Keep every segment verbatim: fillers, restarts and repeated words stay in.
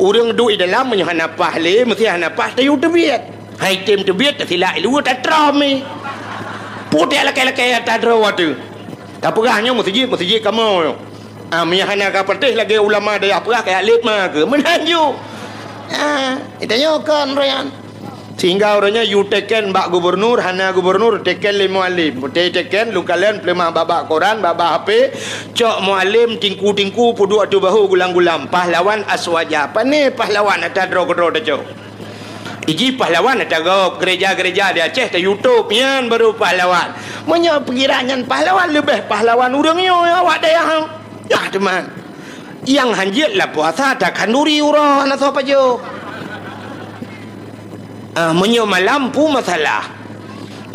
Ureuëng duek di dalam meunyoe hana paih lé, meusti hana paih tayue teubiet. Hai tem teubiet, tasilak i luwa, tatrôm mi. Putéh lakée-lakée ata droe watée. Tapeugah nyoe meuseujid, meuseujid kamoe nyoe. Ah, meunyoe hana ka patéh lagée ulama dayah peugah, kaya lét ma keu. Meunan ju. Ah, tanyoe kon royan. Sehingga uroe nyoe yue teken bak gubernur, hana gubernur, teken lé mualim. Teken leukalon peuleumah bak-bak koran, bak-bak H P, cok mualim tingku-tingku peuduek ateueh bahô gulam-gulam. Pahlawan aswaja. Pane pahlawan ata droe keudroe tacok? Iji pahlawan ata gob, gereja-gereja di Aceh ta YouTube, nyan baru pahlawan. Meunyoe pikiran nyan pahlawan, leubeh pahlawan ureuëng nyoe awak dayah. Yah teuma. Nyang hanjeuet lam puasa takhanduri uroe hana soe pajoh. Ah, meunyoe malam peue masalah?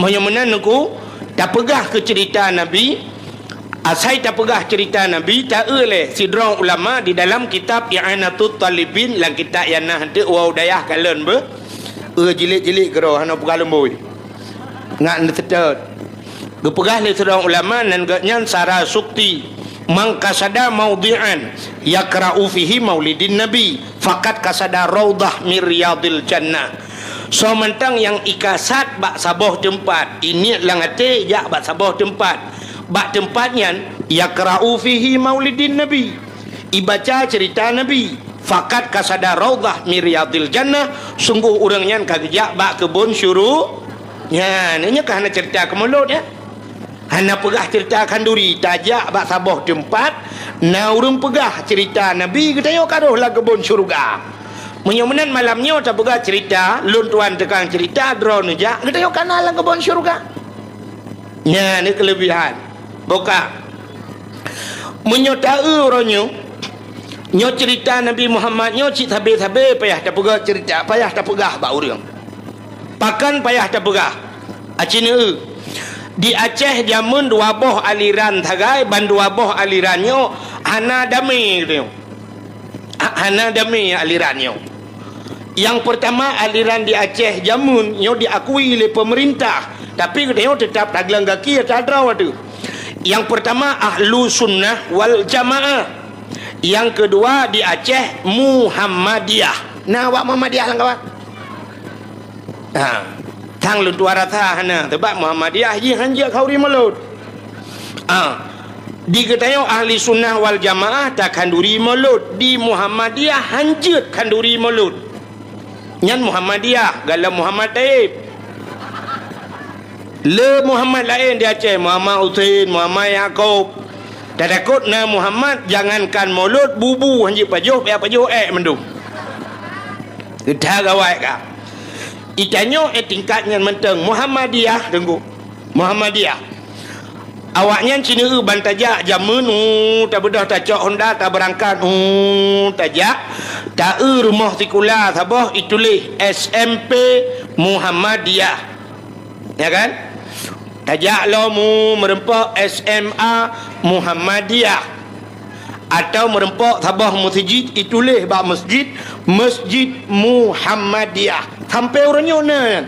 Meunyoe meunan Teungku, tapeugah keu ceurita Nabi, asai tapeugah ceurita Nabi, ta-eu lé sidroe ulama di dalam kitab I'anatut Talibin, lam kitab nyang na teuk wau dayah kalon beuh, eu jilid-jilid keudroe hana peugah lumbôi. Ngat neuseutôt. Geupeugah lé sidroe ulama nan geuhnyan Sarasukti, "Man qasada maudhi'an yakra'u fihi maulidin nabi, faqad qasada raudhah min riyadil jannah." Soe mantong nyang ikasad bak saboh teumpat, iniet lam até jak bak saboh teumpat, bak teumpat nyan yakra'u fihi maulidin nabi, ibaca ceurita Nabi, faqad qasada raudhah min riyadil jannah, sunggoh ureuëng nyan ka geujak bak keubon syuru-, nyan, nyoe ka hana ceurita keu mulod, ya. Hana peugah ceurita khanduri, tajak bak saboh teumpat, na ureuëng peugah ceurita Nabi, geutanyoe ka rhoh lam keubon syeuruga. Meunyoe meunan malam nyoe tapeugah ceurita, lôn tuan tukang ceurita, droeneuh jak, geutanyoe ka na lam keubon syeuruga. Nyan ni keuleubihan. Boka. Meunyoe ta-eu uroe nyoe, nyoe ceurita Nabi Muhammad nyoe cit sabe-sabe payah tapeugah ceurita, payah tapeugah bak ureuëng. Pakon payah tapeugah? Aci neu-eu. Di Aceh jameun dua boh aliran sagai, ban dua boh aliran nyoe hana damé geutanyoe. Ha-, hana damé aliran nyoe. Nyang peurtama, aliran di Aceh jameun nyoe diakui lé peumeurintah, tapi geutanyoe teutap tagleueng gaki ata droe teuh. Nyang peurtama, Ahlu Sunnah wal Jamaah. Nyang keudua, di Aceh, Muhammadiyah. Na awak Muhammadiyah lam kawan? Ha, tang lôn tuan rasa hana, sabab Muhammadiyah jih hanjeuet khanduri mulod. Ha, di geutanyoe Ahli Sunnah wal Jamaah takhanduri mulod, di Muhammadiyah hanjeuet khanduri mulod. Nyan Muhammadiyah, galom Muhammad Taib. Le Muhammad laén di Aceh, Muhammad Husein, Muhammad Yakub. Tatakot na Muhammad, jangankan mulod, bubu hanjeuet pajoh, payah pajoh ék mandum. Geuda gawai ka. Itanyoe, eh, tingkat nyan mantong Muhammadiyah, Teungku. Muhammadiyah. Awaknyan ci neu-eu ban tajak jameun, uh, tabeudôh tacok honda, tabeurangkat, uh, tajak. Ta-eu rumoh sikula saboh ituléh S M P Muhammadiyah. Ya kan? Tajak lom, uh, meureumpok S M A Muhammadiyah. Atawa meureumpok saboh meuseujid ituléh bak meuseujid, Masjid Muhammadiyah. Sampoe uroe nyoe na nyan.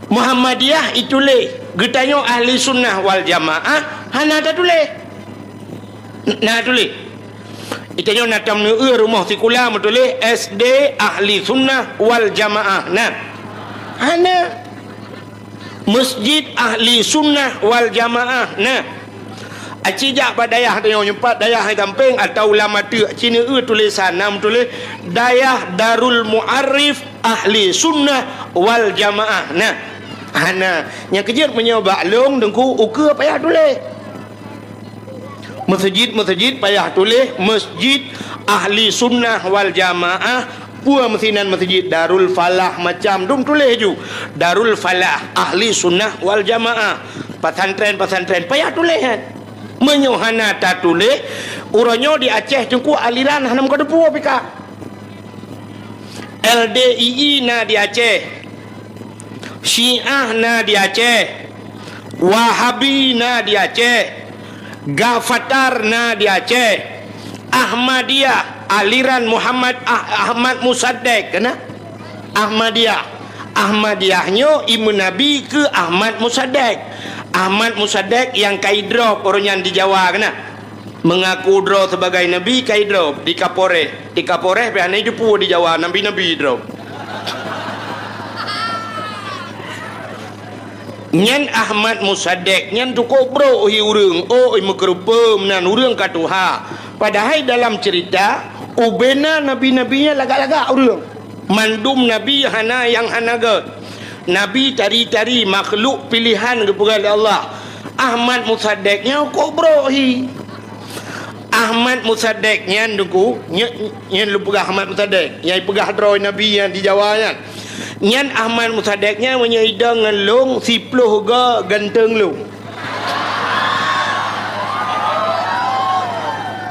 Muhammadiyah ituléh, geutanyoe Ahli Sunnah wal Jamaah hana tatuléh. Na tuléh. Itanyoe na tam neu-eu rumoh sikula meutuléh S D Ahli Sunnah wal Jamaah. Na. Hana. Masjid Ahli Sunnah wal Jamaah. Na. Aci jak bak dayah tanyoe, nyoe pat dayah hai gampeng atawa lam ateueh, ci neu-eu tulésan na meutuléh Dayah Darul Muarif Ahli Sunnah wal Jamaah. Na. Hana. Nyang keujeuet meunyoe bak lôn Teungku ukeue payah tuléh. Meuseujid-meuseujid payah tuléh Masjid Ahli Sunnah wal Jamaah, peue meusinan meuseujid Darul Falah macam dum tuléh ju. Darul Falah Ahli Sunnah wal Jamaah. Pesantren-pesantren payah tuléh nyan. Meunyoe hana tatuléh, uroe nyoe di Aceh Teungku aliran hana meukeudeupu pih ka. L D I I na di Aceh. Syiah na di Aceh. Wahabi na di Aceh. Gafatar na di Aceh. Ahmadiyah, aliran Muhammad Ah-, Ahmad Musaddiq, kena? Ahmadiyah. Ahmadiyah nyoe imeunabi keu Ahmad Musaddiq. Ahmad Musaddiq nyang ka idrop uroe nyan di Jawa, kena? Meungaku droe sibagai nabi, kai droe di Kapolres. Di Kapolres pih hana jiteupeue di Jawa, nabi-nabi droe. Nyan Ahmad Musaddiq nyan cukôp brok hi ureuëng, oi meukeureupeue meunan ureuëng ka tuha. Padahai dalam ceurita, ubena nabi-nabi nyan lagak-lagak ureuëng. Mandum nabi hana nyang hana gét. Nabi tari-tari makhluk pilehan geupeugah lé Allah. Ahmad Musaddiq nyan cukôp brok hi. Ahmad Musaddiq nyan Teungku, nyan, nyan lôn peugah Ahmad Musaddiq, nyang peugah droe nabi nyang di Jawa nyan. Nyan Ahmad Musaddiq nyan meunyoe idong ngon lôn siploh go ganteng lôn.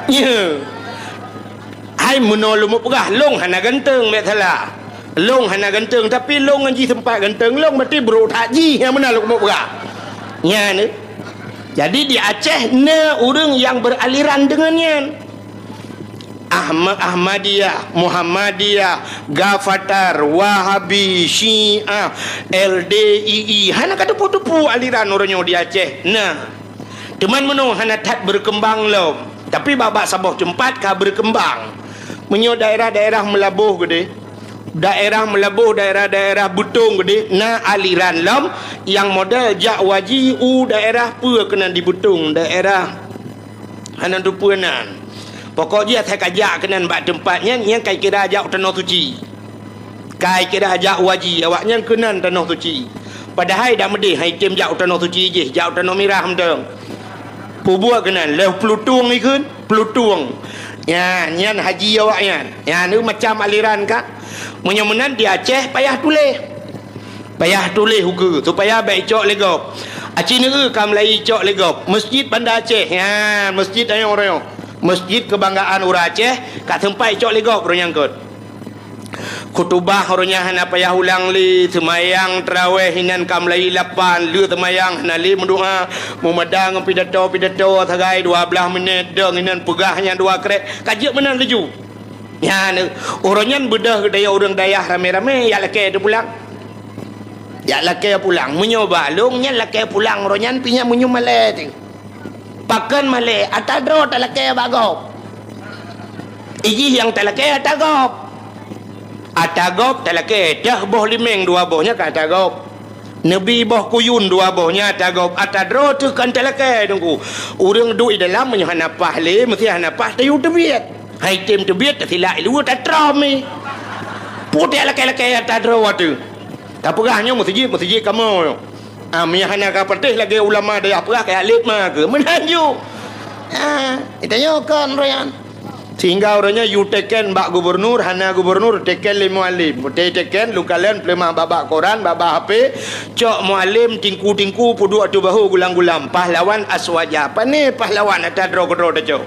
Ya. Hai meunoe lôn meupeugah, lôn hana ganteng, bèk salah. Lôn hana ganteng, tapi lôn ngon jih seumpat ganteng, lôn berarti brok that jih nyang meunan lôn meupeugah. Nyan. Jadi di Aceh na ureuëng nyang beraliran deungon nyan. Ahmad, Ahmadiyah, Muhammadiyah, Gafatar, Wahabi, Syiah, L D I I. Hana ka teupeue-teupeue aliran uroe nyoe di Aceh. Nah, teuma meunoe hana that berkembang lom. Tapi bak-bak saboh teumpat ka berkembang. Meunyoe daerah-daerah Meulaboh keudeh, daerah Meulaboh, daerah-daerah Beutong keudeh, na aliran lom nyang model jak waji u daerah peue keunan di Beutong, daerah hana teupeue nan. Pokok jih asai ka jak keunan bak teumpat nyan, nyan kai kira jak u Tanoh Suci. Kai kira jak waji awaknyan keunan Tanoh Suci. Padahai dak meudeh hai tem jak u Tanoh Suci jih, jak u Tanoh Mirah mantong. Peubuet keunan lheueh Peulutong ikheun, Peulutong. Nyan, nyan haji awaknyan. Nyan, nyan macam aliran kan. Meunyoe meunan di Aceh payah tuléh. Payah tuléh ukeue supaya bèk icok lé gob. Aci neueu ka meulayi icok lé gob. Masjid Banda Aceh. Nyan, masjid ayong-ayong. Masjid kebanggaan ureuëng Aceh ka seumpat icok lé gob ureuëng nyang kôt. Khutubah uroe nyan hana payah ulang lé, seumayang taraweh inan ka meulayi lapan, lheueh seumayang hana lé meudoa, meumada ngon pidato-pidato sagai dua blaih minét, dong inan peugah nyang dua krek, ka jeuet meunan laju. Nyan, uroe nyan beudôh geutanyoe ureuëng dayah ramé-ramé jak lakée teupulang. Jak lakée pulang, meunyoe bak lôn nyan lakée pulang uroe nyan pih nyan meunyoe malée teuh. Pakon malée, ata droe talakée bak gob. Ijih nyang talakée ata gob. Ata gob talakée, dah boh limeng dua boh nyan ka ata gob. Neubi boh kuyun dua boh nyan ata gob. Ata droe teuh kon talakée Teungku. Ureuëng duek di dalam meunyoe hana paih lé, meusti hana paih tayue teubiet. Hai tem teubiet tasilak i luwa tatrom i. Putéh lakée-lakée ata droe teuh. Tapeugah nyoe meuseujid, meuseujid kamoe nyoe. Ah, meunyo hana ka patéh lagée ulama dayah peugah keu alet ma keu meunan ju. Ah, tanyoe kon royan. Sehingga uroe nyoe yue teken bak gubernur, hana gubernur teken lé mualem. Putéh teken, lukalon, peuleumah bak-bak koran, bak-bak H P, cok mualem tingku-tingku peuduek ateueh bahô gulam-gulam. Pahlawan aswaja. Pané pahlawan ata droe keudroe tacok.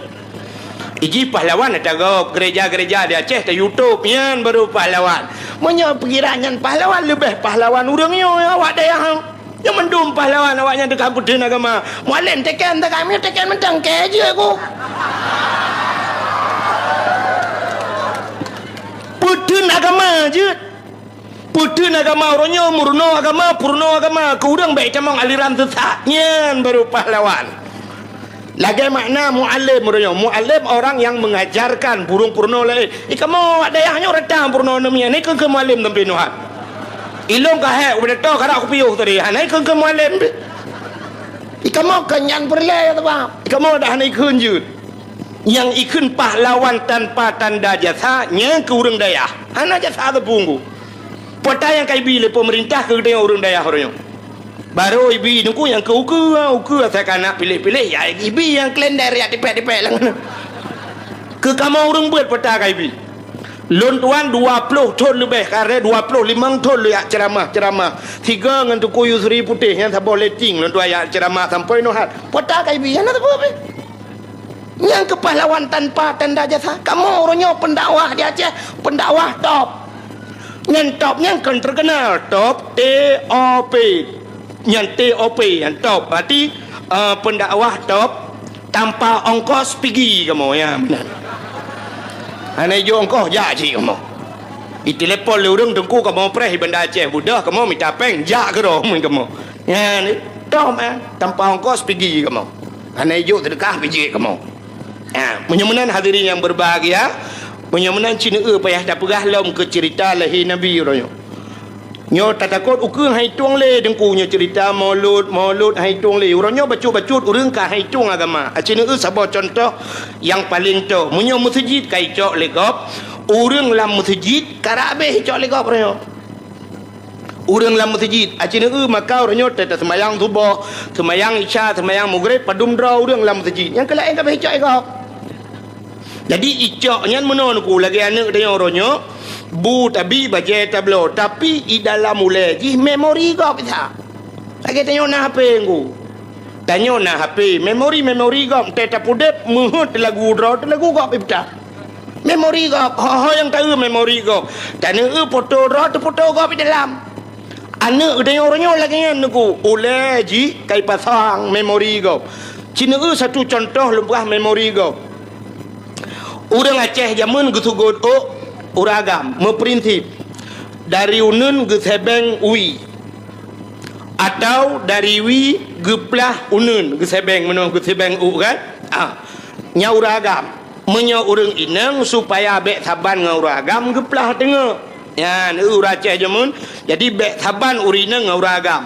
Iji pahlawan ata gob, gereja-gereja di Aceh ta YouTube, nyan baru pahlawan. Meunyoe pikiran nyan pahlawan, leubeh pahlawan ureuëng nyoe awak dayah. Nyoe mandum pahlawan awak nyan teuka peutheun agama. Mualem teken teuka, meunyoe teken mantong kée jeuet ku. Peutheun agama jeuet. Peutheun agama uroe nyoe, meurunoe agama, peurunoe agama, keu ureuëng bék tamong aliran sesat. Nyan baru pahlawan. Lagée makna mualem uroe nyoe. Mualem orang yang mengajarkan, burung peurunoe laén. Ih, kamoe awak dayah nyoe rata peurunoe namian. Ikheun keu mualem sampai nuhat. Ilong ka hék ubé toh karak kupiôh tadi. Hana ikheun keu mualem. Ih, kamoe keu nyan peureulée ya teuba. Ih, kamoe dah hana ikheun jeuet. Nyang ikheun pahlawan tanpa tanda jasa, nyan keu ureuëng dayah. Hana jasa teupunggu. Peue ata nyang ka ibi lé peumeurintah keu geutanyoe ureuëng dayah uroe nyoe. Barô ibi Teungku nyang keu ukeue, ukeue asai ka na piléh-piléh, ya ibi nyang kalender ya tipék-tipék lam. Keu kamoe ureuëng beuet peue ata ka ibi. Lôn tuan dua ploh thon leubeh, kareh dua ploh limong thon lôn jak ceuramah-ceuramah. Sigoe ngon Teungku Yusri Putéh nyang saboh letting lôn tuan jak ceuramah sampoe nyoe hat. Peue ata ka ibi, hana sapeue pih. Nyang keu pahlawan tanpa tanda jasa. Kamoe uroe nyoe pendakwah di Aceh, pendakwah top. Nyan top nyan kon terkenal, top, T O P. Nyan T O P, nyan top. Berarti, eh, pendakwah top tanpa ongkos pigi kamoe, ya, meunan. Hana ijok ongkos, jak cit kamoe. Itelepon lé ureuëng Teungku kamoe preh di Banda Aceh, beudôh kamoe mita péng, jak keudroe mun kamoe. Nyan, top, eh, tanpa ongkos pigi kamoe. Hana ijok seudeukah pih jeuet kamoe. Ha, meunyoe meunan hadirin yang berbahagia, meunyoe meunan cit neueu payah tapeugah lom keu cerita lahé Nabi uroe nyoe. Nyoe tatakot ukeue han itueng lé Teungku nyoe cerita maulud, maulud han itueng lé. Uroe nyoe bacut-bacut ureuëng ka han itueng agama. Aci neueu saboh contoh nyang paleng toh. Meunyoe meuseujid ka icok lé gob, ureuëng lam meuseujid ka rab abéh icok lé gob uroe nyoe. Ureuëng lam meuseujid, aci neueu maka uroe nyoe teuh taseumayang suboh, seumayang isya, seumayang maghrib, padum droe ureuëng lam meuseujid. Nyang keu laén ka abéh icok lé gob. Jadi icok nyan meunoe Teungku lagée aneuëk tanyoe uroe nyoe, bu tabi bajée tabloe, tapi i dalam ulée jih memori gob that. Lagée tanyoe na H P Teungku. Tanyoe na H P, memori-memori gob, teuh tapudeb meuheuet lagu droe teuh lagu gob ipeugah. Memori gob, ho-ho nyang taeu memori gob. Taneueu poto droe teuh poto gob i dalam. Aneuëk tanyoe uroe nyoe lagée nyan Teungku, ulée jih ka ipasang memori gob. Ci neueu satu contoh lôn peugah memori gob. Ureuëng Aceh jameun geuseugot ôk ureuëng agam, meuprinsip dari uneuen geusebeng wie, atau dari wie geuplah uneuen geusebeng, meunoe geusebeng ôk kan? Ah, nyan ureuëng agam. Meunyoe ureuëng inong supaya bék saban ngon ureuëng agam geuplah teungoh. Nyan ureuëng Aceh jameun. Jadi bék saban ureuëng inong ngon ureuëng agam.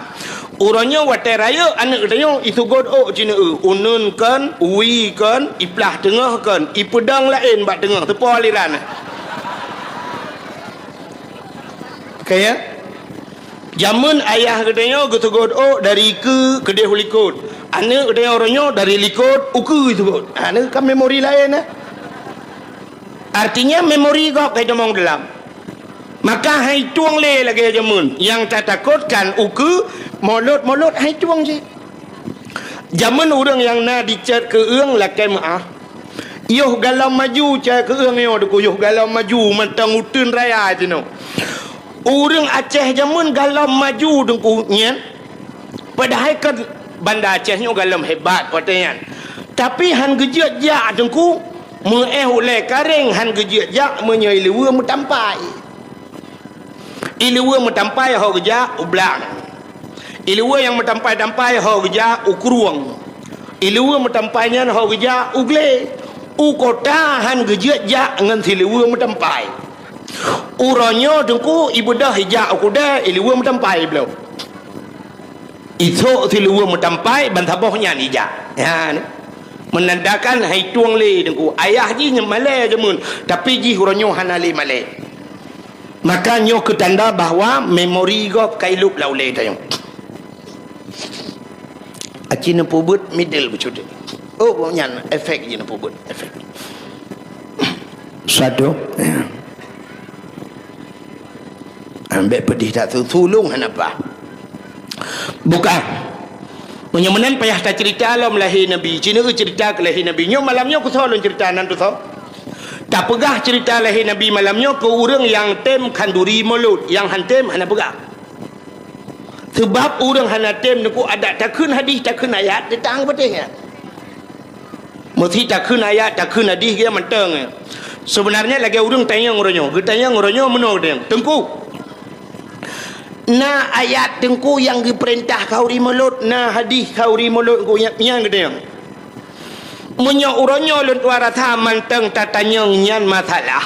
Uroe nyoe watée rayeuk aneuëk tanyoe iseugot ôk ci neueu, uneuen kon, wie kon, iplah teungoh kon, ipeudong laén bak teungoh, teupo aliran. Kaya? Jameun ayah geutanyoe geuseugot ôk dari keue keudeh u likot. Aneuëk geutanyoe uroe nyoe dari likot u keue iseugot. Ha, nyoe kan memori laén, eh? Artinya memori gob ka itamong dalam. Maka han itueng lé lagée jameun. Nyang tatakotkan ukeue molot-molot han itueng cit. Jameun ureuëng nyang na dicet keu-ueng lakée meuáh. Yoh galom maju cit keu-ueng nyoe Teungku, yoh galom maju mantong uteuen raya jinoe. Ureuëng Aceh jameun galom maju Teungku nyan. Padahai kan Banda Aceh nyoe galom hebat watée nyan. Tapi han geujeuet jak Teungku, meuéh ulée karéng han geujeuet jak meunyoe ileue meutampai. Ileue meutampai ho geujak u blang. Ileue nyang meutampai-tampai ho geujak u krueng. Ileue meutampai nyan ho geujak u glé. U kota han geujeuet jak ngon sileue meutampai. Uroe nyoe Teungku ibeudôh ijak u keudée ileue meutampai bloe. Isok siluweue meutampai ban saboh nyan ijak. Nyan. Meunandakan han itueng lé Teungku. Ayah jih nyan malée jameun, tapi jih uroe nyoe hana lé malée. Maka nyoe keu tanda bahwa memori gob ka ilop lam ulée tanyoe. Aci neupeubuet middle beucut. Oh, nyan efek jih neupeubuet, efek. Satu. Ambek pedih that su-, sulung hana paih. Bukan. Meunyoe meunan payah tacerita lom lahé Nabi. Ci neueu cerita keu lahé Nabi. Nyoe malam nyoe keusoe lôn cerita nan tusoe. Tapeugah cerita lahé Nabi malam nyoe keu ureuëng nyang tem khanduri mulod, nyang han tem hana peugah. Seubab ureuëng hana tem neuku adat takheun hadih, takheun ayat, teutang peuteh nyan. Meusti takheun ayat, takheun hadih geuh mantong. Sebenarnya lagée ureuëng tanyong uroe nyoe, geutanyong uroe nyoe meunoe tanyong, "Teungku, na ayat Teungku nyang geupeurintah khanduri mulod, na hadih khanduri mulod Teungku?" Nyan, nyan geutanyong. Meunyoe uroe nyoe lôn tuan rasa mantong tatanyong nyan masalah,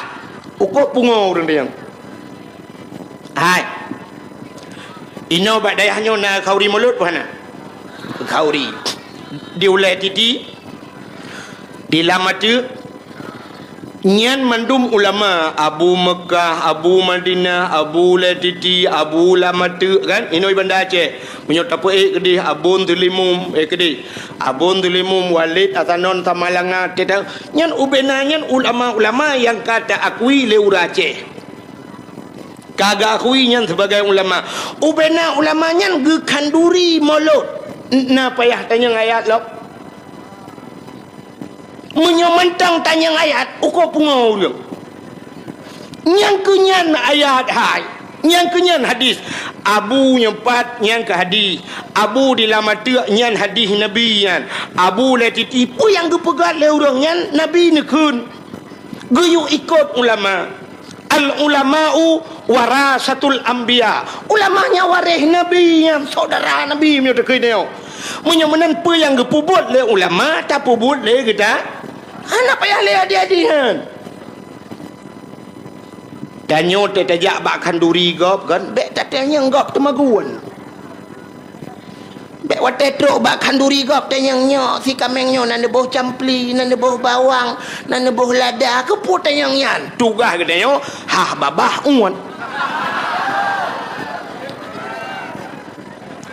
ukoe pungo ureuëng tanyong. Hai. Inoe bak dayah nyoe na khanduri mulod peue hana? Khanduri. Di ulée titi, di lam ateuk, nyan mandum ulama, Abu Meukah, Abu Madinah, Abu Ulée Titi, Abu Lam Ateuk, kan? Inoe Banda Aceh. Meunyoe tapeuék keudeh Abon Teulimum, eh, keudeh. Abon Teulimum, Walid Hasanon Samalanga, teuta-, nyan ubena nyan ulama-ulama nyang ka taakui lé ureuëng Aceh. Ka geuakui nyan sibagai ulama. Ubena ulama nyan geukhanduri mulod. Na payah tanyong ayat lom. Meunyoe mantong tanyong ayat, ukoe pungo ureuëng. Nyang keu nyan ayat hai. Nyang keu nyan hadis. Abu nyang pat nyan keu hadis. Abu di Lam Ateuk nyan hadis Nabi nyan. Abu Ulée Titi peue nyang geupeugah lé ureuëng nyan Nabi neukheun. Geuyue ikot ulama. Al-ulama'u warasatul anbiya. Ulama nyan waréh Nabi, nyan syedara Nabi meunyoe takheun nyoe. Meunyoe meunan peue nyang geupeubuet lé ulama, tapeubuet lé geuta-, Hana payah lé adi-adi nyan. Tanyoe teuh tajak bak khanduri gob kan, bék tatanyong gob teumagun. Bék watée trok bak khanduri gob tanyong nyoe, si kaméng nyoe na neuboh campli, na neuboh bawang, na neuboh lada, keupeue tanyong nyan? Tugaih geutanyoe, hah babah uet.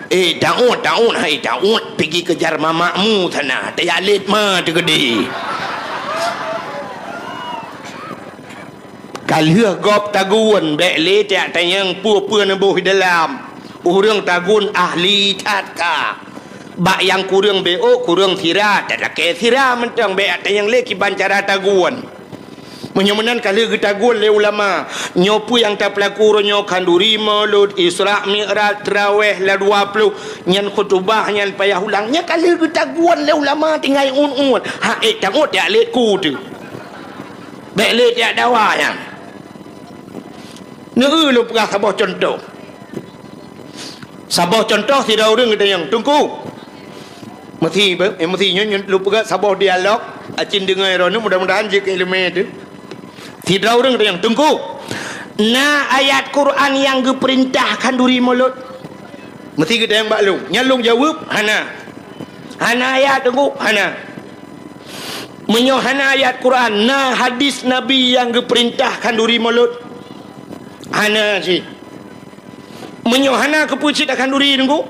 Eh, Daud, Daud, hai Daud, pigi keujar mamakmu sana, tajak lét ma teukeudi. Ka lheueh gob tagun, bék lé tajak tanyong peue-peue neuboh di dalam. Ureuëng tagun ahli that ka. Bak nyang kureueng B O, kureueng sira, talakée sira mantong, bék tanyong lé kiban cara tagun. Meunyoe meunan ka lheueh geutagun lé ulama, nyoe peue nyang tapeulaku uroe nyoe, khanduri, maulud, Isra, Mi'raj, Traweh, la dua ploh, nyan khutubah, nyan payah ulang. Nyan ka lheueh geutagun lé ulama tinggai uet-uet. Ha, ék tangut jak lét ku teuh. Bék lé jak dawa nyan. Neu-eu lôn peugah saboh cuntoh. Saboh cuntoh, sidroe ureuëng geutanyong, "Teungku." Meusi, eh, meusi nyoe, nyoe lôn peugah saboh dialog, acin deungoe droeneuh, mudah-mudahan jeuet keu iéleumé teuh. Sidroe ureuëng geutanyong, "Teungku, na ayat Quran nyang geupeurintah khanduri mulod?" Meusi geutanyong bak lôn. Nyan lôn jaweueb, "Hana." "Hana ayat, Teungku?" "Hana." "Meunyoe hana ayat Quran, na hadis Nabi nyang geupeurintah khanduri mulod?" "Hana cit." "Meunyoe hana, keupeue cit takhanduri, Teungku?"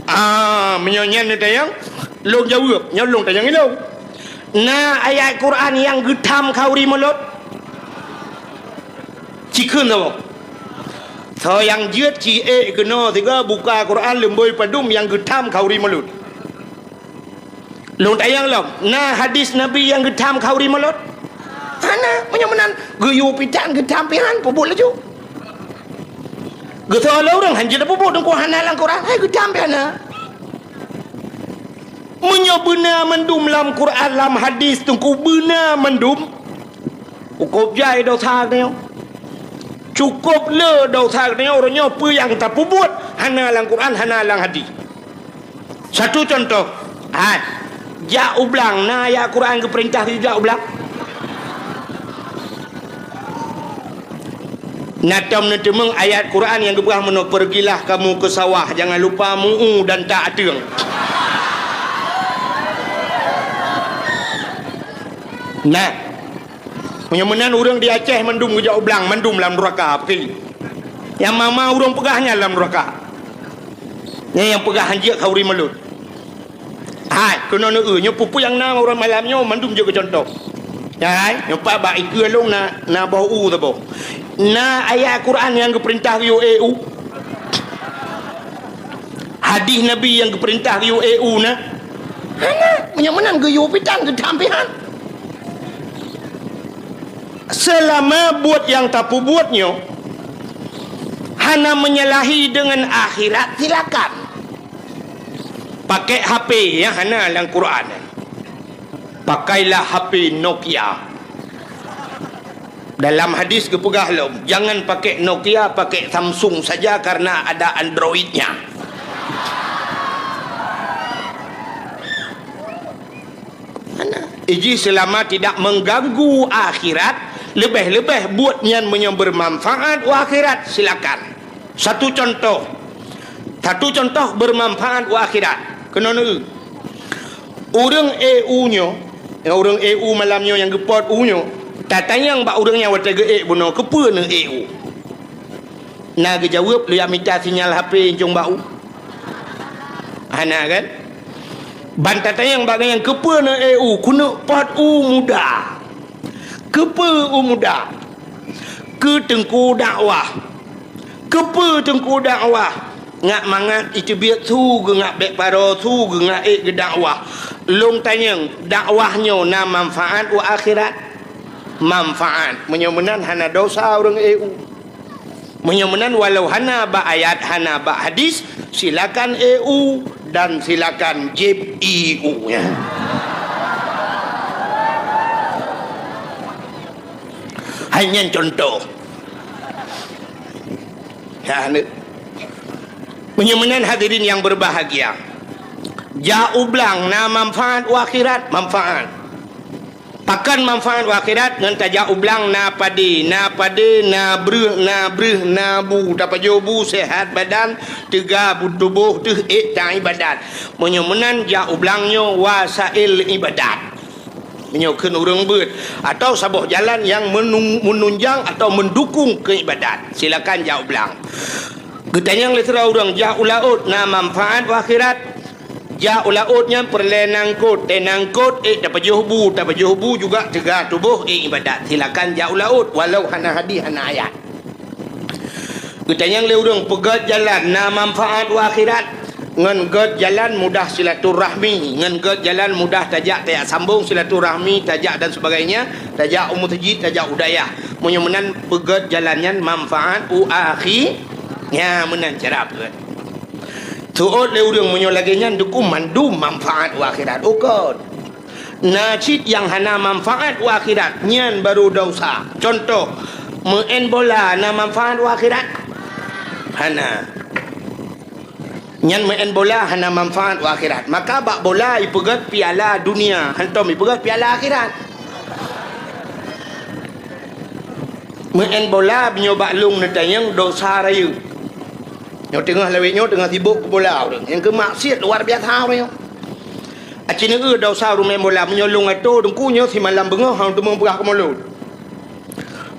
Ah, meunyoe nyan neutanyong, lôn jaweueb, nyoe lôn tanyong ilôn. Na ayat Quran nyang geutham khanduri mulod? Cikheun saboh. Soe nyang jeuet ci ék keunoe sigoe buka Quran leumbôi padum nyang geutham khanduri mulod. Lôn tanyong lom, na hadis Nabi nyang geutham khanduri mulod? Hana. Meunyoe meunan, geuyue pitan geutham pihan, peubuet laju. Geusoe lé ureuëng, "Han jeuet peubuet, Teungku, hana lam Quran." Hai geutham pihan na. Meunyoe beuna mandum lam Quran, lam hadis, Teungku, beuna mandum, cukôp jai dosa geutanyoe. Cukôp le dosa geutanyoe, uroe nyoe peue nyang tapeubuet hana lam Quran, hana lam hadis. Satu contoh, hai, jak u blang, na ayat Quran geupeurintah jak u blang? Na tom neuteumeung ayat Quran nyang geupeugah meunoe, "Pergilah kamu ke sawah, jangan lupa mu'u dan tak ateueng." Nah, meunyoe meunan ureuëng di Aceh mandum geujak u blang, mandum lam nuraka, peuki. Nyang ma-ma ureuëng peugah nyan lam nuraka. Nyan nyang peugah han jeuet khanduri mulod. Hai, keunoe neu-eu, nyoe peue-peue nyang na uroe malam nyoe mandum jeuet keu cuntoh. Hai, nyoe pat bak ikeue lôn na, na boh u saboh. Na ayat Quran nyang geupeurintah geuyue ék u? Hadis Nabi nyang geupeurintah geuyue ék u na? Hana, meunyoe meunan geuyue pitan geutham pihan. Seulama buet nyang tapeubuet nyoe hana menyalahi deungon akhirat, silakan. Pakai H P nyang hana lam Quran. Pakailah H P Nokia. Dalam hadis geupeugah lom, "Jangan pakai Nokia, pakai Samsung saja karena ada Android-nya." Mana? Iji selama tidak mengganggu akhirat, lebih-lebih buet nyan meunyoe bermanfaat u akhirat, silakan. Satu contoh. Satu contoh bermanfaat u akhirat. Keunoe neu-eu. Ureuëng ék u nyoe, ya, ureuëng ék u malam nyoe nyang geupot u nyoe, tatanyong bak ureuëng nyang watée geuék bunoe, "Keupeue neuék u?" Na geujaweueb, "Lôn jak mita sinyal H P incong bak u." Hana kan? Ban tatanyong bak gobnyan, "Keupeue neuék u?" "Keuneuk pot u muda." "Keupeue u muda?" "Keu teungku dakwah." "Keupeue teungku dakwah?" "Ngat mangat iteubiet su geungat bék paro, su geungat ék geudakwah." Lôn tanyong, dakwah nyoe na manfaat u akhirat? Manfaat. Meunyoe meunan hana dosa ureuëng ék u. Meunyoe meunan walau hana bak ayat, hana bak hadis, silakan ék u dan silakan jieb ié u. Hai nyan contoh. Ya, ni. Meunyoe meunan hadirin yang berbahagia, jak u blang na manfaat u akhirat, manfaat. Pakon manfaat u akhirat? Ngon tajak u blang na padé, na padé, na breuh, na breuh, na bu, tapajoh bu, sehat badan, teuga bu tuboh, teuh ék taibadat. Meunyoe meunan, jak u blang nyoe wasail ibadat. Meunyoe kheun ureuëng beuet, atau saboh jalan nyang menung-, menunjang atau mendukung keu ibadat, silakan jak u blang. Geutanyong lé sidroe ureuëng, jak u laôt na manfaat u akhirat? Jak u laôt nyan peureulée nangkot, tée nangkot ék tapajoh bu, tapajoh bu juga teuga tuboh ék ibadat. Silakan jak u laôt, walau hana hadis, hana ayat. Geutanyong lé ureuëng, peugét jalan na manfaat u akhirat? Ngon gét jalan mudah silaturahmi, ngon gét jalan mudah tajak, tajak sambong silaturahmi, tajak dan sebagainya, tajak u meuseujid, tajak u dayah. Meunyoe meunan, peugét jalan nyan manfaat u akhi-, nya meunan cara peugét. Seuôt lé ureuëng, meunyoe lagée nyan, deuku mandum manfaat u akhirat? Ukot. Na cit nyang hana manfaat u akhirat, nyan barô desya. Cuntoh, meu'en bola na manfaat u akhirat? Hana. Nyan meu'en bola hana manfaat u akhirat. Maka bak bola ipeugét piala dunia, hantom ipeugét piala akhirat. Meu'en bola meunyoe bak lông neutanyong desya rayeuk. Nyoe teungoh lawét nyoe teungoh sibok keu bola ureuëng. Nyang keu maksiat luar biasa ureuëng nyoe. Aci neueu desya ureuëng meu'en bola, meunyoe lông atô teungku nyoe simalam beungoh hana teumé peugah keumulot.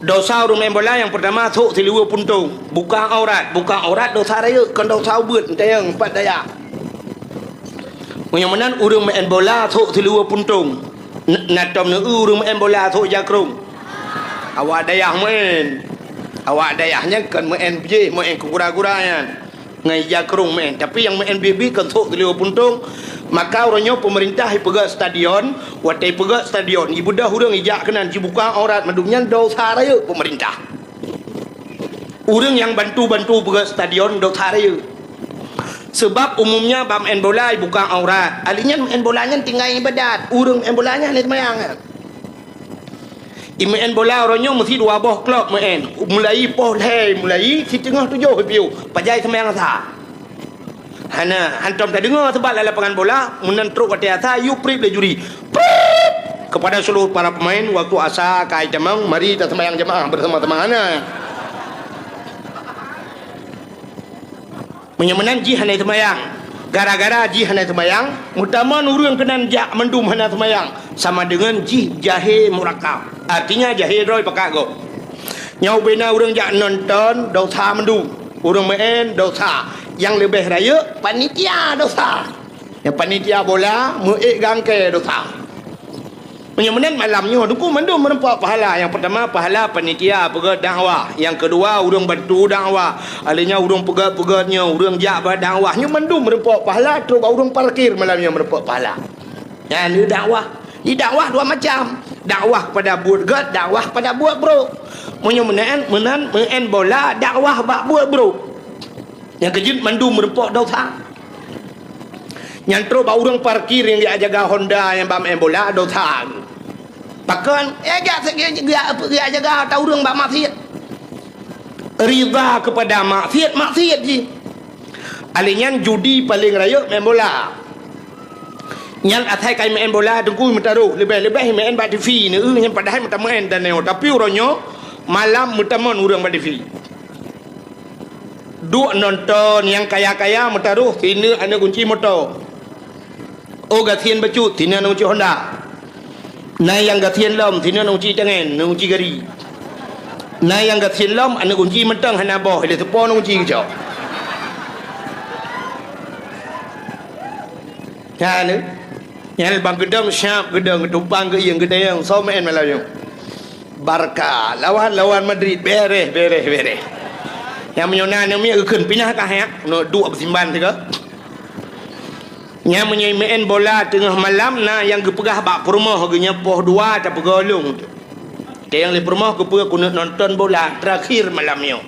Desya ureuëng meu'en bola nyang peurtama, sôk siluweue puntông, buka aurat. Buka aurat desya rayeuk, kon desya ubeut, neutanyong pat dayah. Meunyoe meunan ureuëng meu'en bola sôk siluweue puntông, n-, na tom neueu ureuëng meu'en bola sôk jakrong. Awak dayah meu'en. Awak dayah nyan kon meu'en jih, meu'en keu gura-gura nyan. Ngon jakrong meu'en. Tapi nyang meu'en biet-biet kon sôk siluweue puntông. Maka uroe nyoe peumeurintah ipeugét stadion, watée ipeugét stadion, ibeudôh ureuëng ijak keunan jibuka aurat mandum, nyan desya rayeuk peumeurintah. Ureuëng nyang bantu-bantu peugét stadion desya rayeuk. Seubab umumnya bak meu'en bola ibuka aurat. Ahli nyan meu'en bola nyan tinggai ibadat. Ureuëng meu'en bola nyan hana seumayang nyan. Imeu'en bola uroe nyoe meusti dua boh klub meu'en. Mulai poh lhée, mulai siteungoh tujoh ipiôh. Pajan seumayang asa? Hana, hantom tadeungoe, seubab lam lapangan bola, meunan trok watée asa, yue prip lé juri. Prip! Kepada seluruh para pemain, waktu asa ka itamong, mari taseumayang jamaah bersama-sama. Hana. Meunyoe meunan jih hana seumayang. Gara-gara jih hana seumayang, meutamong ureuëng keunan jak mandum hana seumayang, sama deungon jih jahé murakab. Artinya jahé droe pakat gob. Nyoe ubena ureuëng jak nonton, desya mandum. Ureuëng meu'en, desya. Nyang leubeh rayeuk, panitia, desya. Nyang panitia bola, meu'ék gangkée, desya. Meunyoe meunan malam nyoe, deuku mandum meureumpok pahala. Nyang peurtama, pahala panitia peugét dakwah. Nyang keudua, ureuëng bantu dakwah. Ahli nyan ureuëng peugét-peugét nyoe, ureuëng jak bak dakwah. Nyoe mandum meureumpok pahala, trok bak ureuëng parkir malam nyoe meureumpok pahala. Nyan dakwah. Di dakwah dua macam. Dakwah kepada buet gét, dakwah kepada buet brok. Meunyoe meunan, meunan meu'en bola, dakwah bak buet brok. Nyang keujeuet mandum meureumpok desya. Nyang trok bak ureuëng parkir nyang jak jaga Honda nyang bak meu'en bola, desya. Pakon? Eh, jak, jak, jak, jak jaga ata ureuëng bak maksiat. Ridha kepada maksiat, maksiat jih. Ahli nyan judi paleng rayeuk meu'en bola. Nyan asai ka meu'en bola teungku meutaroh, leubeh-leubeh meu'en bak TV, neueu nyan padahai meutameu'en dan nyoe. Tapi uroe nyoe malam meutamong ureuëng bak TV. Duek nonton nyang kaya-kaya meutaroh sineuk aneuëk gunci moto. Oh gasien bacut, sineuk aneuëk gunci Honda. Na nyang gasien lom, sineuk aneuëk gunci tangen, aneuëk gunci gari. Na nyang gasien lom, aneuëk gunci mantong hana boh, lé teupo aneuëk gunci geucok. Nyan, nyan bang geudong siap geudong, geutumpang geuieng geudayang, soe meu'en malam nyoe. Barca lawan, lawan Madrid, bereh, bereh, bereh. Nyang meunyoe na aneuk miet geukheun pinah kah nyak, nyoe duek beusimban sigoe. Nyang meunyoe meu'en bola teungoh malam na nyang geupeugah bak peurumoh geuh nyoe poh dua tapeugolong. Tayang lé peurumoh geupeue keuneuk nonton bola terakhir malam nyoe.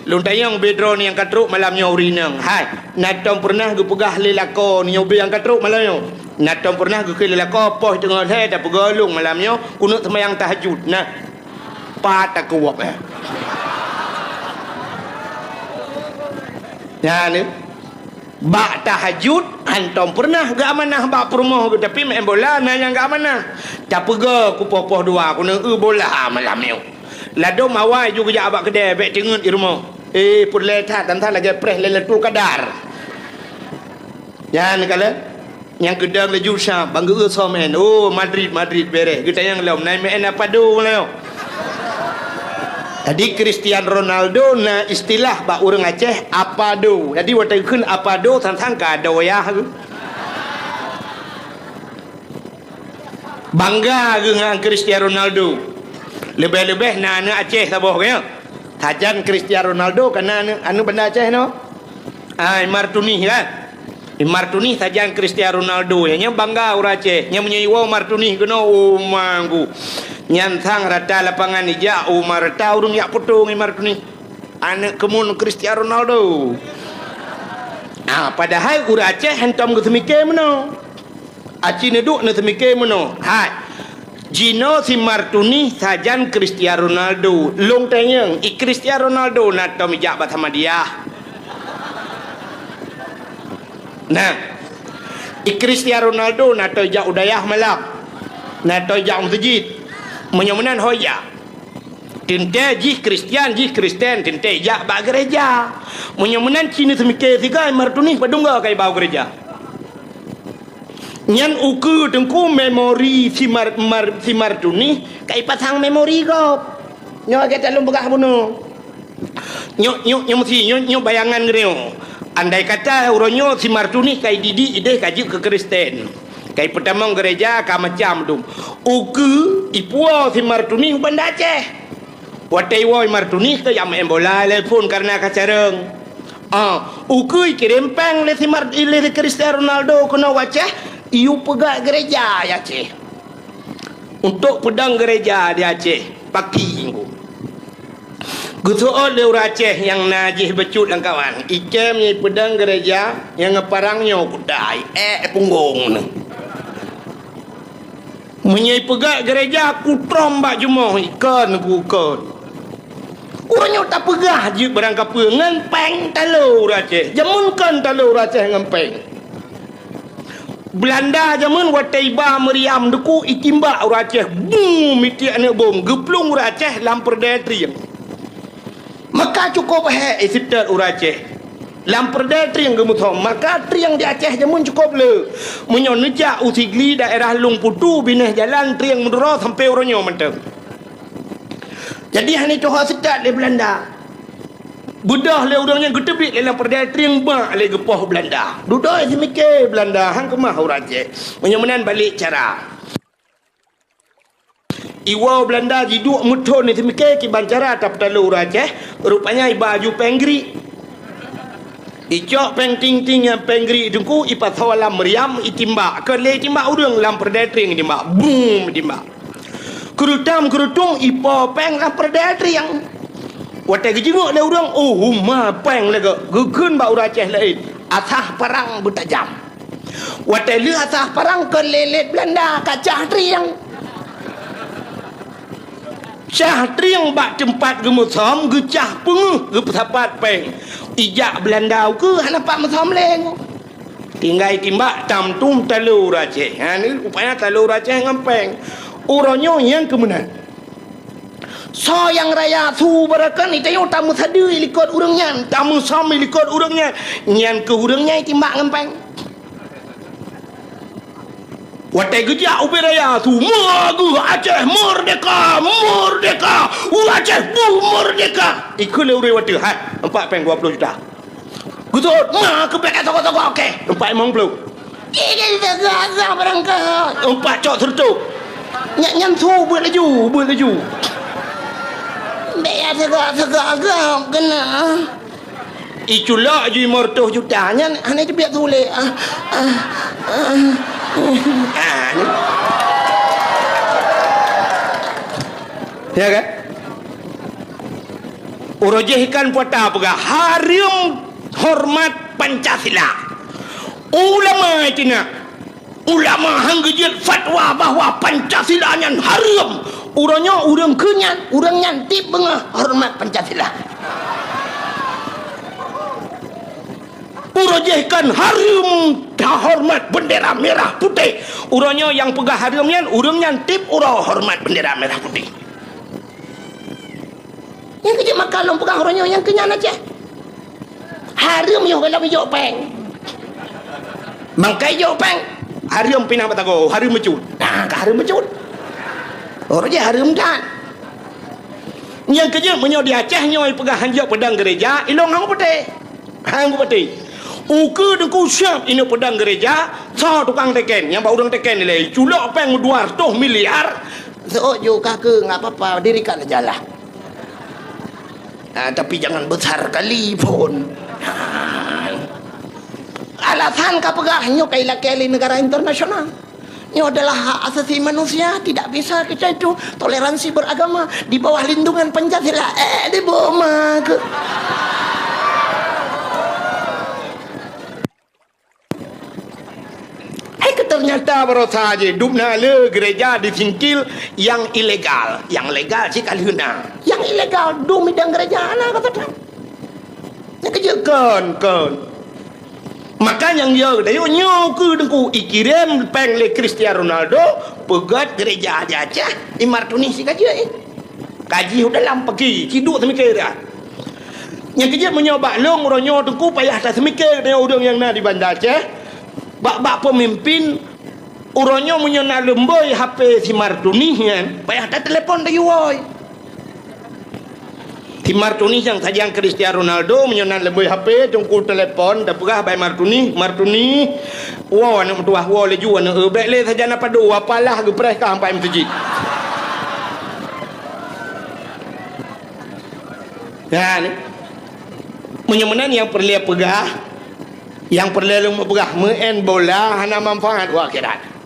Lôn tanyong bak droeneuh nyang ka trok malam nyoe ureueng inong, hai, na tom peureunah geupeugah lé lakoe nyoe ubé nyang ka trok malam nyoe? Na tom peureunah geukheun lé lakoe poh teungoh lhèe tapeugolong malam nyoe keuneuk seumayang tahajud? Nah, pat takeuwok, eh. Nyan, eh. Bak tahajud, hantom peureunah geuamanah bak peurumoh geuh, tapi maén bola na nyang geuamanah. Tapeugah ku poh-poh dua, ku neueu bola malam nyoe. Ladôm awai ju geujak bak keudè, bèk teungeut di rumoh. Eh, peureulèe that, dan that lagèe preh Lailatul Qadar. Nyan kalon, nyang keudong laju sa, bang geueu soe maén. Oh, Madrid, Madrid, bèrèh. Geutanyong lom, na maén apa do nyoe? Jadi, Cristiano Ronaldo na istilah bak ureueng Aceh, apa do. Jadi, watèe geukheun apa do, sang-sang ka do yah geuh. Bangga geuh ngon Cristiano Ronaldo. Leubeh-leubeh na aneuk Aceh saboh, kan? Sajan Cristiano Ronaldo ka na aneuk, aneuk Banda Aceh nyoe. Ah, Imar Tunih, kan? Imar Tunih sajan Cristiano Ronaldo, ya, nyan bangga ureueng Aceh. Nyan meunyoe iwoe Imar Tunih keunoe, oh, manggu. Nyan sang rata lapangan ijak, oh, ma rata ureueng jak putong Imar Tunih. Aneuk keumun Cristiano Ronaldo. Ah, padahai ureueng Aceh hantom geuseumike meunoe. Aci neuduek neuseumike meunoe. Hai. Jinoe si Imar Tunih sajan Cristiano Ronaldo. Lôn tanyong, i Cristiano Ronaldo na tom ijak bak Samadiyah? Nah. I Cristiano Ronaldo na tom ijak u dayah malam? Na tom ijak u meuseujid? Meunyoe meunan ho ijak. Teuntèe jih Kristian, jih Kristen, teuntèe ijak bak geureja. Meunyoe meunan ci neuseumike siga Imar Tunih padum goe ka iba u geureja. Nyan ukeue teungku memori si Mar-, Mar-, si Imar Tunih ka ipasang memori gob. Nyoe lagèe that lôn peugah bunoe. Nyoe, nyoe, nyoe meusi, nyoe, nyoe bayangan geutanyoe. Andai kata uroe nyoe si Imar Tunih ka ididik idéh ka jeuet keu Kristen, ka ipeutamong geureja ka macam dum. Ukeue ipuwoe si Imar Tunih u Banda Aceh. Watèe iwoe Imar Tunih ka jak maén bola lé phôn kareuna ka carông. Ah, ukeue ikirém péng lé si Mar-, lé si Cristiano Ronaldo keunoe u Aceh, iyue peugöt geureja di Aceh. Untuk peudong geureja di Aceh, paki. Geuseuôt lé ureueng Aceh nyang na jih bacut lam kawan. Ikém nyang ipeudong geureja nyang geuparang nyoe kutai, ék punggong neuh. Meunyoe ipeugöt geureja kutrom bak jumoh, ikon ku kon. Uroe nyoe tapeugah jeuet barang kapeue ngon péng talo ureueng Aceh. Jameun kon talo ureueng Aceh ngon péng. Beulanda jameun watèe iba meuriam deuku itimbak ureueng Aceh, bum, mitiek aneuk bom, geuplueng ureueng Aceh lam peureudèe trieng. Maka cukôp hék iseutôt ureueng Aceh. Lam peureudèe trieng geumeusom, maka trieng di Aceh jameun cukôp le. Meunyoe neujak u Sigli daerah Lueng Putu binéh jalan trieng meuduro sampoe uroe nyoe mantong. Jadi hana tuha seutôt lé Beulanda. Beudôh lé ureueng nyan geuteubiet lé lam peureudèe trieng bak lé geupoh Beulanda. Dudoe seumiké Beulanda han keumah ureueng Aceh. Meunyoe meunan balek cara. Iwoe Beulanda jiduek meuthon seumiké kiban cara tapeutalo ureueng Aceh, rupanya iba aju péng grik. Icok péng ting-ting nyan péng grik teungku ipasoe lam meuriam itimbak. Keu lé itimbak ureueng lam peureudèe trieng itimbak. Bum itimbak. Keurutam-keurutum ipo péng lam peureudèe trieng. Watèe geujeungok lé ureueng, oh, huma péng lagèe geukheun bak ureueng Aceh laén. Asah parang beutajam. Watèe lheueh asah parang keu lé-lét Beulanda ka cah trieng. Cah trieng bak teumpat geumeusom geucah peungeuh geupeusapat péng. Ijak Beulanda ukeue hana pat meusom lé. Tinggai timbak tam tum talo ureueng Aceh. Ha, ni rupanya talo ureueng Aceh ngon péng. Uroe nyoe nyang keumeunan. Soe nyang raya su beureukan, itanyoe tameusadeue likot ureueng nyan, tameusom likot ureueng nyan. Nyan keuh ureueng nyan itimbak ngon péng. Watèe geujak ubé raya su, "Meuageuh Aceh merdeka, merdeka! Ureueng Aceh boh merdeka!" Ikheun lé ureueng watèe, "Hai, nampak péng dua ploh juta." Geuseuôt, "Ma keubiet ka toko-toko, oke." Empat limong ploh. Ih, dia teuka-teuka barangkaho. Empat cok seureutôh. Nyan, nyan su beuet laju, beuet laju. Bèk ya teuka-teuka agam keunan. Iculok ju limong reutôh juta nyan hana teubiet su lé. Ah, ah, ah. Ah, ni. Ya kan? Uroe jih ikan puata peugah hareuem hormat Pancasila. Ulama itina, ulama han geujeuet fatwa bahwa Pancasila nyan hareuem. Uroe nyoe ureueng keu nyan, ureueng nyan tiep beungoh hormat Pancasila. Uroe jih kan hareuem horeumat bendera merah putih. Uroe nyoe nyang peugah hareuem nyan, ureuëng nyan tieb uroe horeumat bendera merah putih. Nyang keuh jeuet maka lôn peugah uroe nyoe nyang keu nyan Aceh. Hareuem yoh gohlom ijok péng. Mangkai ijok péng, hareuem pinah batagoe, hareuem meucut. Nah, ka hareuem meucut. Uroe jih hareuem that. Nyang keuh jeuet meunyoe di Aceh nyoe peugah hanjeuet peudong gereja, ilong hang putih. Hang putih. Ukeue Teungku siab inong peudong gereja, soe tukang teken, nyang bak ureuëng teken ilée, culok péng dua ratus miliar. Seuôt ju ka keu, nggak apa-apa, dirikan aja lah. Ah, tapi jangan besar kali pun. Ah. Alasan ka peugah nyoe kai lakée lé negara internasional. Nyoe adalah hak asasi manusia, tidak bisa kita itu toleransi beragama di bawah lindungan Pancasila. Eh, di boma ke? Hai ke ternyata barosa je dubna le gereja di singkil yang ilegal. Yang legal cit ka lheueh na. Yang ilegal dum idang gereja na kata. Nyang keuh jeuet kon, kon. Maka nyang yo dayo nyoe keu Teungku ikirém péng lé Cristiano Ronaldo peugét gereja di Aceh, i Martuni si ka jeuet. Kaji u dalam pagi, ciduk seumiké dah. Nyang keuh jeuet meunyoe bak lôn uroe nyoe Teungku payah taseumiké deungon ureuëng nyang na di Banda Aceh, bak-bak peumimpin uroe nyoe meunyoe na leumboi H P si Martuni nyan, payah tatelepon dayuwoe. Si Martuni nyang sajan Cristiano Ronaldo meunyoe na leumboi H P, Teungku telepon, tapeugah bak Martuni, "Martuni, woe aneuëk meutuwah, woe laju aneuëk, bék lé sajan apa do, apalah geupreh ka sampai meuseujid." Nyan, meunyoe meunan nyang peureulée peugah, nyang peureulée lôn peugah, meu'en bola hana manfaat u akhirat.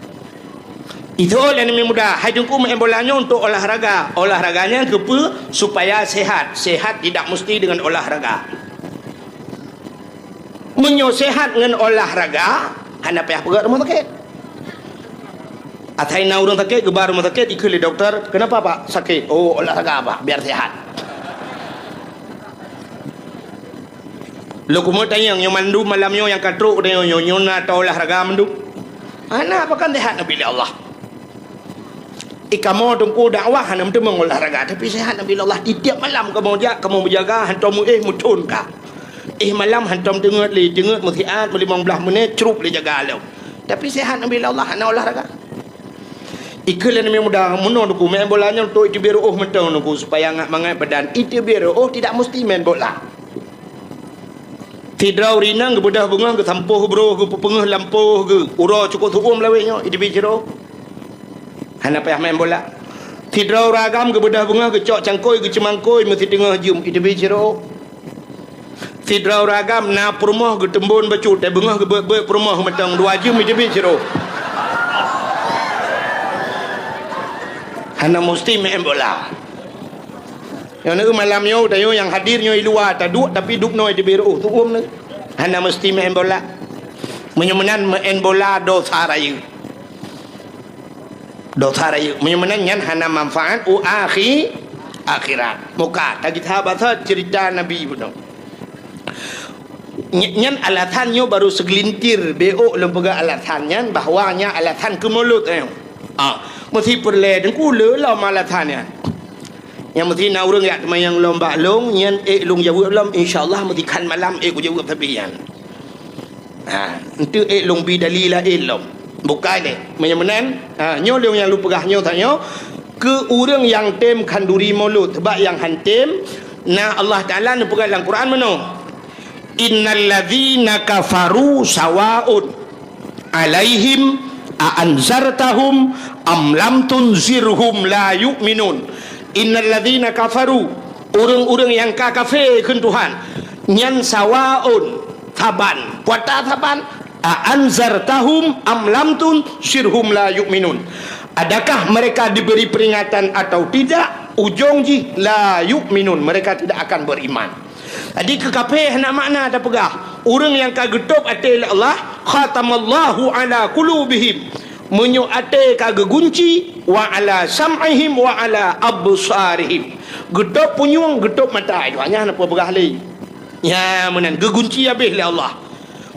Itu lé aneuk muda, hai Teungku meu'en bola nyoe untuk olahraga. Olahraga nyan keupeue? Supaya sehat. Sehat tidak mesti dengan olahraga. Meunyoe sehat ngon olahraga, hana payah peugét rumoh sakét. Asai na ureuëng sakét, geuba rumoh sakét, ikheun lé dokto, "Kenapa, Pak, sakit?" "Oh, olahraga, Pak, biar sehat." Lôn keumeung tanyong, nyoe mandum malam nyoe nyang ka trok, nyoe, nyoe, nyoe na ta olahraga mandum? Hana, pakon sehat neubi lé Allah. I kamoe Teungku dakwah hana meuteumé olahraga, tapi sehat neubi lé Allah. Tiep-tiep malam kamoe jak, kamoe meujaga, hantom meuéh meuthon ka. Éh malam hantom teungeut lé, teungeut meusiat, meulimong blaih menit, crup lé jaga lom. Tapi sehat neubi lé Allah, hana olahraga. Ikheun lé aneuk muda, meunoe Teungku, main bola nyoe untuk iteubiet reuôh mantong Teungku, supaya ngat mangat badan. Iteubiet reuôh tidak mesti main bola. Sidroe ureuëng inong geubeudôh beungoh, geusampôh broh, geupeupeungeuh lampôh geuh. Uroe cukôp seu-uem lawét nyoe, iteubiet sidroe. Hana payah main bola. Sidroe ureuëng agam geubeudôh beungoh, geucok cangkôi, geuceumangkôi, meusiteungoh jeuem, iteubiet sidroe. Sidroe ureuëng agam na peurumoh geuteumbon bacut, dan beungoh geubeuet-beuet peurumoh mantong dua jeuem iteubiet sidroe. Hana musti main bola. Nyoe neueu malam nyoe, tanyoe nyang hadir nyoe i luwa taduek, tapi dubnoe iteubiet reuôh, seu-uem nyoe. Hana musti main bola. Meunyoe meunan main bola dosa rayeuk. Dosa rayeuk. Meunyoe meunan nyan hana manfaat u akhi-, akhirat. Muka, ka geusaha basa cerita Nabi bunoe. Ny-, nyan alasan nyoe baru segelintir, bék lôn peugah alasan nyan bahwa nyan alasan keu mulod nyoe. Ah, meusi peureulée Teungku le lom alasan nyan. Nyang meusi na ureuëng jak teumanyong lom bak lôn, nyan ék lôn jaweueb lom, insya Allah meusi khan malam ék kujaweueb sabe nyan. Ha, enteuk ék lôn bi dalil laén lom. Bukai deh. Meunyoe meunan, ha, nyoe lôn nyang lôn peugah nyoe tanyoe, keu ureuëng nyang tem khanduri mulod, sebab nyang han tem, na Allah Taala neupeugah lam Quran meunoe, "Innal ladzina kafaru sawaun alaihim a anzartahum am lam tunzirhum la yu'minun." Innal ladzina kafaru, ureuëng-ureuëng nyang ka kafé kheun Tuhan, nyan sawaun, saban, puata saban, a anzartahum am lam tunzirhum la yu'minun. Adakah mereka diberi peringatan atau tidak, ujong jih la yu'minun, mereka tidak akan beriman. Jadi keu kafé hana makna tapeugah. Ureuëng nyang ka geutôb até lé Allah, khatamallahu ala qulubihim. Meunyoe até ka geugunci, wa ala sam'ihim wa ala absarihim. Geutôb punyueng, geutôb mata, itu hanya hana peugah lé. Nya meunan geugunci habéh lé Allah.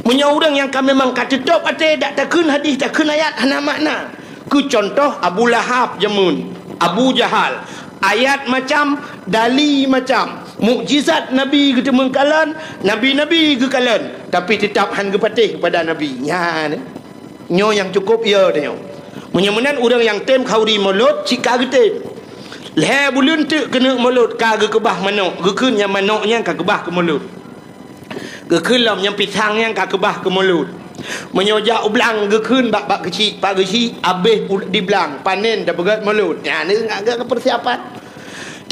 Meunyoe ureuëng nyang ka memang ka teutôb até, dak takheun hadis, takheun ayat, hana makna. Keu cuntoh, Abu Lahab jameun, Abu Jahal, ayat macam, dali macam, mukjizat Nabi geuteumeung kalon, nabi-nabi geukalon, tapi teutap hán geupatéh keupada Nabi. Nyan, nyoe nyang cukôp yo tanyoe. Meunyoe meunan ureuëng nyang tem khauri mulod, cit ka geutem. Lhée buleuen teuk keuneuk mulod ka geukeubah manok, geukheun nyang manok nyan ka keubah keu mulod. Geukheun lom nyang pisang nyan ka keubah keu mulod. Meunyoe jak u blang geukheun bak, bak keuchik, pak keuchik, abéh u-, di blang, panen tapeugét mulod. Nyan ngat geuh keu peusiapan.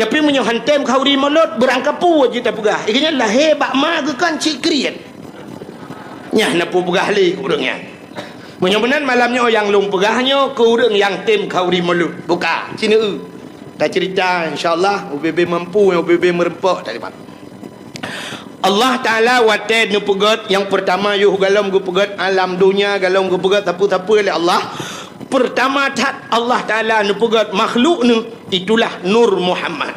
Tapi meunyoe hán tem khauri mulod, beurangkapeue jeuet tapeugah. Ikeu nyan lahé bak ma geukheun cit kriet. Nyan na peue peugah lé ureuëng nyan. Meunyoe meunan malam nyoe nyang lôn peugah nyoe keu ureuëng nyang tem khauri mulod. Buka, ci neu-eu. Taceurita insya Allah, ubé-bé mampu, ubé-bé meureumpok talimat. Allah Taala watée neupeugét nyang peurtama yoh gohlom geupeugét alam donya, gohlom geupeugét sapeue-sapeue lé Allah. Peurtama that Allah Taala neupeugét makhluk neuh, itulah Nur Muhammad.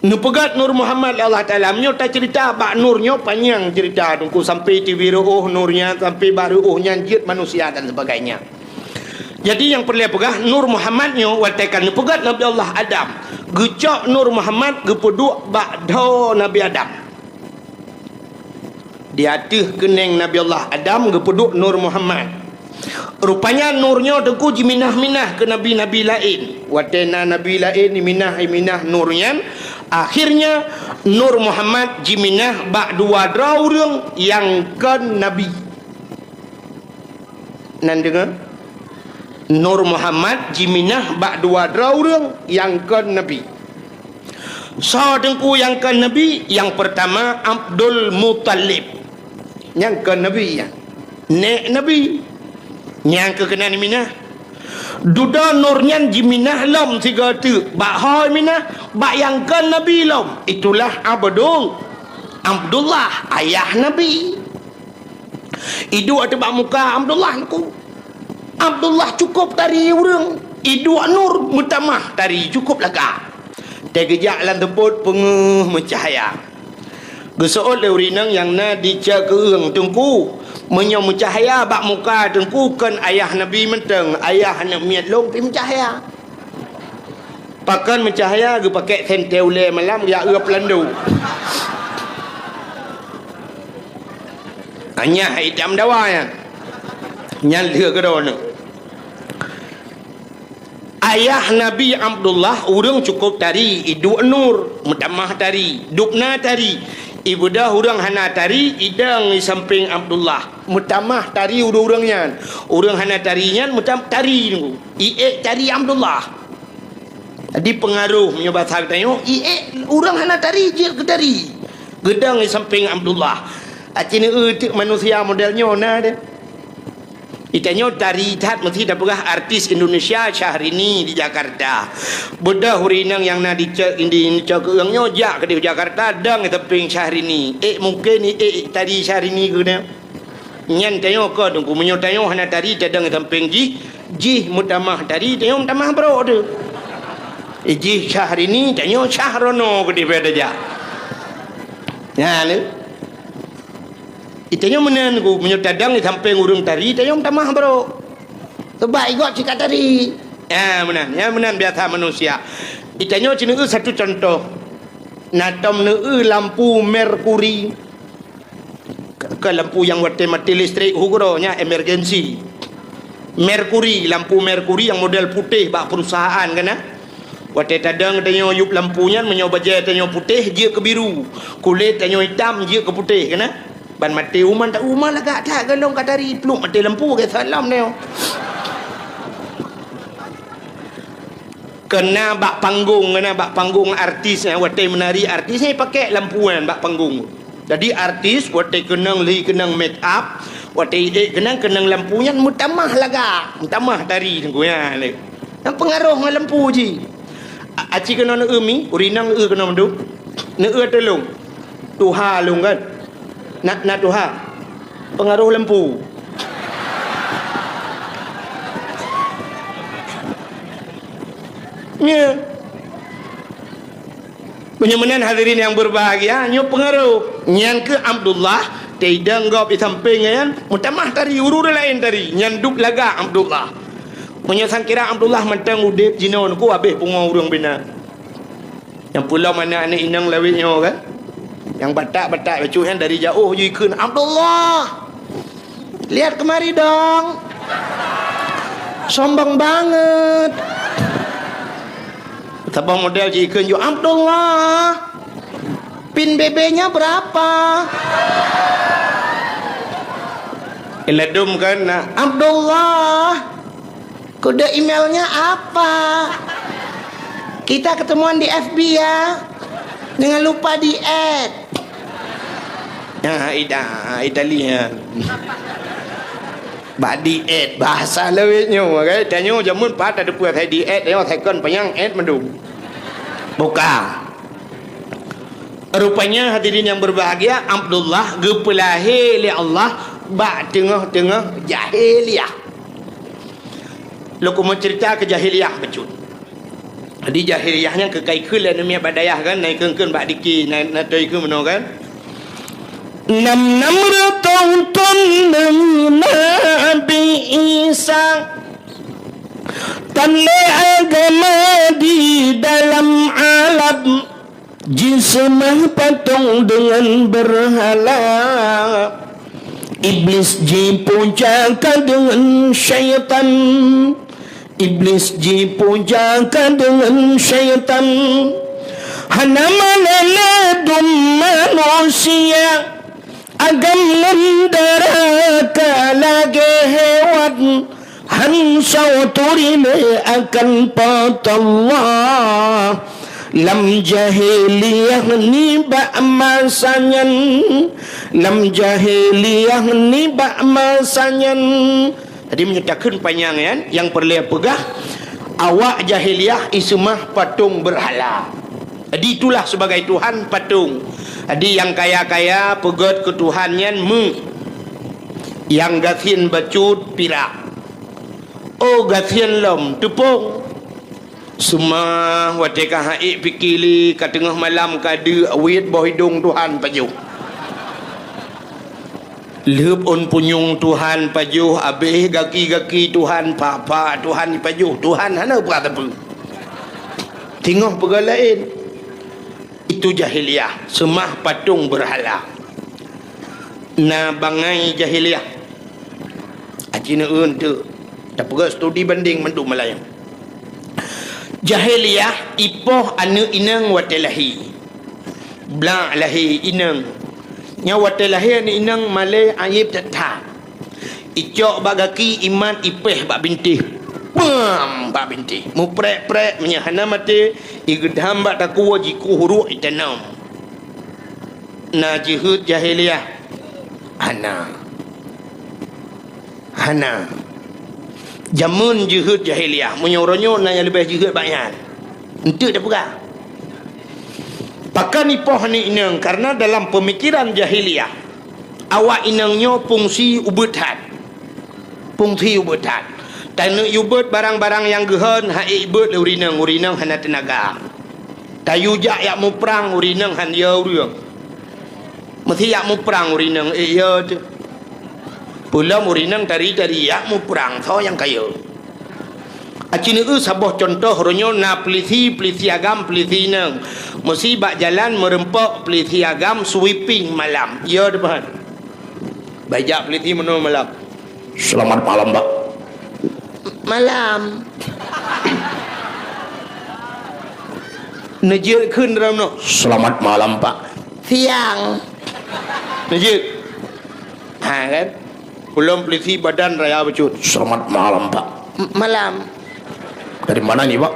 Neupeugét Nur Muhammad lé Allah Taala. Meunyoe taceurita bak Nur nyoe panyang ceurita, teungku, sampai tiwi reuôh Nur nyan, sampai bak reuôh nyan jeuet manusia dan sebagainya. Jadi nyang peureulée peugah, Nur Muhammad nyoe watée ka neupeugét Nabi Allah Adam, geucok Nur Muhammad geupeuduek bak dhoe Nabi Adam. Di ateueh keuneng Nabi Allah Adam geupeuduek Nur Muhammad. Rupanya Nur nyoe teungku jiminah-minah keu nabi-nabi laén. Watée na nabi laén iminah-iminah Nur nyan, akhirnya Nur Muhammad jiminah bak dua droe ureuëng nyang kon nabi. Nan deungoe? Nur Muhammad jiminah bak dua droe ureuëng nyang kon nabi. Soe teungku nyang kon nabi? Nyang peurtama Abdul Muthalib. Nyang kon nabi nyan. Nék nabi. Nyang keu keunan minah. Dudoe Nur nyan jiminah lom sigoe teuk. Bak ho minah? Bak nyang kon nabi lom. Itulah Abdul, Abdullah, ayah nabi. Iduek ateueh bak muka Abdullah teungku. Abdullah cukôp tari ureuëng. Iduek Nur meutamah tari cukôp lagak. Teugeujak lam teupot peungeuh meucahya. Geuseuôt lé ureuëng inong nyang na di cok keueueng teungku. Meunyoe meucahya bak muka teungku kon ayah nabi mantong, ayah aneuëk miet lôn pih meucahya. Pakon meucahya geupakée sentée ulée malam jak eu peulando. Anyah itam dawa nyan. Nyan lheueh keudroe nyoe. Ayah Nabi Abdullah ureuëng cukôp tari, iduek Nur, meutamah tari, dubna tari. Ibeudôh ureuëng hana tari, idong di sampéng Abdullah. Meutamah tari ureuëng-ureuëng nyan. Ureuëng hana tari nyan meutam-, tari nunggu. Iék tari Abdullah. Jadi peungaroh meunyoe basa geutanyoe, iék ureuëng hana tari jeuet keu tari. Geudong di sampéng Abdullah. Aci neu-eu teuk manusia model nyoe na deh. Itanyoe tari that meusti tapeugah artis Indonesia Syahrini di Jakarta. Beudôh ureuëng inong nyang na di ce-, di, di cok keueueng nyoe jak keudeh Jakarta dong di sampéng Syahrini. Ék mungken iék tari Syahrini keu geutanyoe. Nyan tanyoe kon teungku, meunyoe tanyoe hana tari tadong di sampéng jih, jih meutamah tari, tanyoe meutamah brok teuh. Jih Syahrini, tanyoe Syahrono keudeh beda jak. Nyan lé. Itanyoe meunan ku, meunyoe tadong di sampéng ureuëng tari, tanyoe meutamah brok. Sebab igob cit ka tari. Ya, meunan. Ya, meunan biasa manusia. Itanyoe ci neu-eu satu contoh. Na tom neu-eu lampu merkuri. Ke, ke lampu nyang watée mati listrik, hu keudroe nyan emergency. Merkuri, lampu merkuri nyang model putéh bak perusahaan kan, ah? Watée tadong tanyoe yup lampu nyan, meunyoe bajée tanyoe putéh, jeuet keu biru. Kulét tanyoe itam, jeuet keu putéh kan, ah? Ban maté uma, tak uma lagak that golom ka tari, pluek maté lampu, geuseulam nyoe. Kena bak panggong, kena bak panggong artis, eh, watée meunari artis, eh, pakai lampu nyan bak panggong. Jadi artis watée keunong lhi keunong make up, watée idek keunong, keunong lampu nyan meutamah lagak, meutamah tari teungku nyan lé. Nyan peungaroh ngon lampu jih. A-, aci keunoe neu-eu mi, ureuëng inong neu-eu keunoe mandum. Neu-eu tulông. Tuha lôn kan. Na, na tuha. Peungaroh lampu. Nya. Meunyoe meunan hadirin nyang berbahagia, nyoe peungaroh. Nyan keuh Abdullah Teidong gob di sampéng nyan, meutamah tari, ureuëng laén tari, nyan dub lagak Abdullah. Meunyoe sangkira Abdullah mantong udeb jinoe, nyoe ku habéh pungo ureuëng bina. Nyang peulom aneuk-aneuk inong lawét nyoe kan? Nyang batak-batak bacut nyan dari jaoh jikheun, "Abdullah! Lihat kemari dong! Sombong banget!" Saboh model jikheun ju, "Abdullah! Pin B B-nya berapa?" Iladum kan, nah, "Abdullah!" Kode emailnya apa? Kita ketemuan di F B ya. Jangan lupa di-add. Ah, ida, Italian. Bak di-add, bahasa lawét nyoe, kan? Tanyoe jameun pat ada peue, saya di-add, nyoe second panyang add mandum. Buka. Rupanya hadirin yang berbahagia, Abdullah geupeulahé lé Allah bak teungoh-teungoh jahiliyah. Lôn keumeung cerita keu jahiliyah bacut. Jadi jahiliyah nyan keu ka ikheun lé aneuk miet bak dayah kan, na ikheun-kheun bak diki, na, na toe ikheun meunoe kan. Nam-nam reutôh thôn neuh Nabi Isa, tandai agama di dalam alam. Jiseumah patong deungon beurhala, Iblis jipuja ka deungon syaitan, Iblis jipuja ka deungon syaitan. Hana malée ladum manusia, agam ngon dara ka lagée hewan. Han soe turi lé akan Po teu Allah. Lam jahiliyah nibak masa nyan, lam jahiliyah nibak masa nyan. Jadi meunyoe takheun panyang nyan, nyang peureulée peugah, awak jahiliyah iseumah patong beurhala. Jadi itulah sebagai tuhan patong. Jadi nyang kaya-kaya peugét keu tuhan nyan meu, nyang gasien bacut pirak. Oh gasien lom teupông. Seumah watée ka haiek pike lé, ka teungoh malam ka deuk, wét boh idong tuhan pajoh. Lheueb ôn punyueng tuhan pajoh, abéh gaki-gaki tuhan, pha-pha tuhan pajoh, tuhan hana peugah sapeue. Teungoh peugah laén. Itu jahiliyah, seumah patong beurhala. Na bangai jahiliyah. Aci neueun teuk. Tapeugah studi bandeng mandum malam nyan. Jahiliyah ipoh aneuk inong watée lahé. Blak lahé inong. Nyan watée lahé aneuk inong malée aib that-that. Icok bak gaki, imat, ipéh bak bintéh. Pam! Bak bintéh. Muprek-prek, meunyoe hana maté, igeudam bak takue, jikueh uruek, itanom. Na jeuheut jahiliyah? Hana. Hana. Jameun jeuheut jahiliyah, meunyoe uroe nyoe na nyang leubeh jeuheut bak nyan. Eunteuk tapeugah. Pakon ipoh aneuk inong, karena dalam peumikiran jahiliyah, awak inong nyoe fungsi ubeut that. Fungsi ubeut that. Taneuk yue beuet barang-barang nyang geuhon, haiek ibeuet lé ureueng inong, ureueng inong hana teunaga. Tayue jak yak muprang, ureueng inong han yo ureueng. Meusé yak muprang ureueng inong, ék yo teuh. Peulom ureueng inong tari-tari yak muprang, soe nyang ka yo. Aci neueu saboh cuntoh, uroe nyoe na peulisi, peulisi agam, peulisi inong. Meusé bak jalan meureumpok peulisi agam sweeping malam. Yo teuh paham. Bak jak peulisi meunoe malam. Selamat malam, Pak. Malam. Neujeuet kheun dalam noh. Selamat malam, Pak. Siang. Neujeuet. Ha, kan? Peulom peulisi badan raya bacut. Selamat malam, Pak. M-, malam. Dari mana ini, Pak?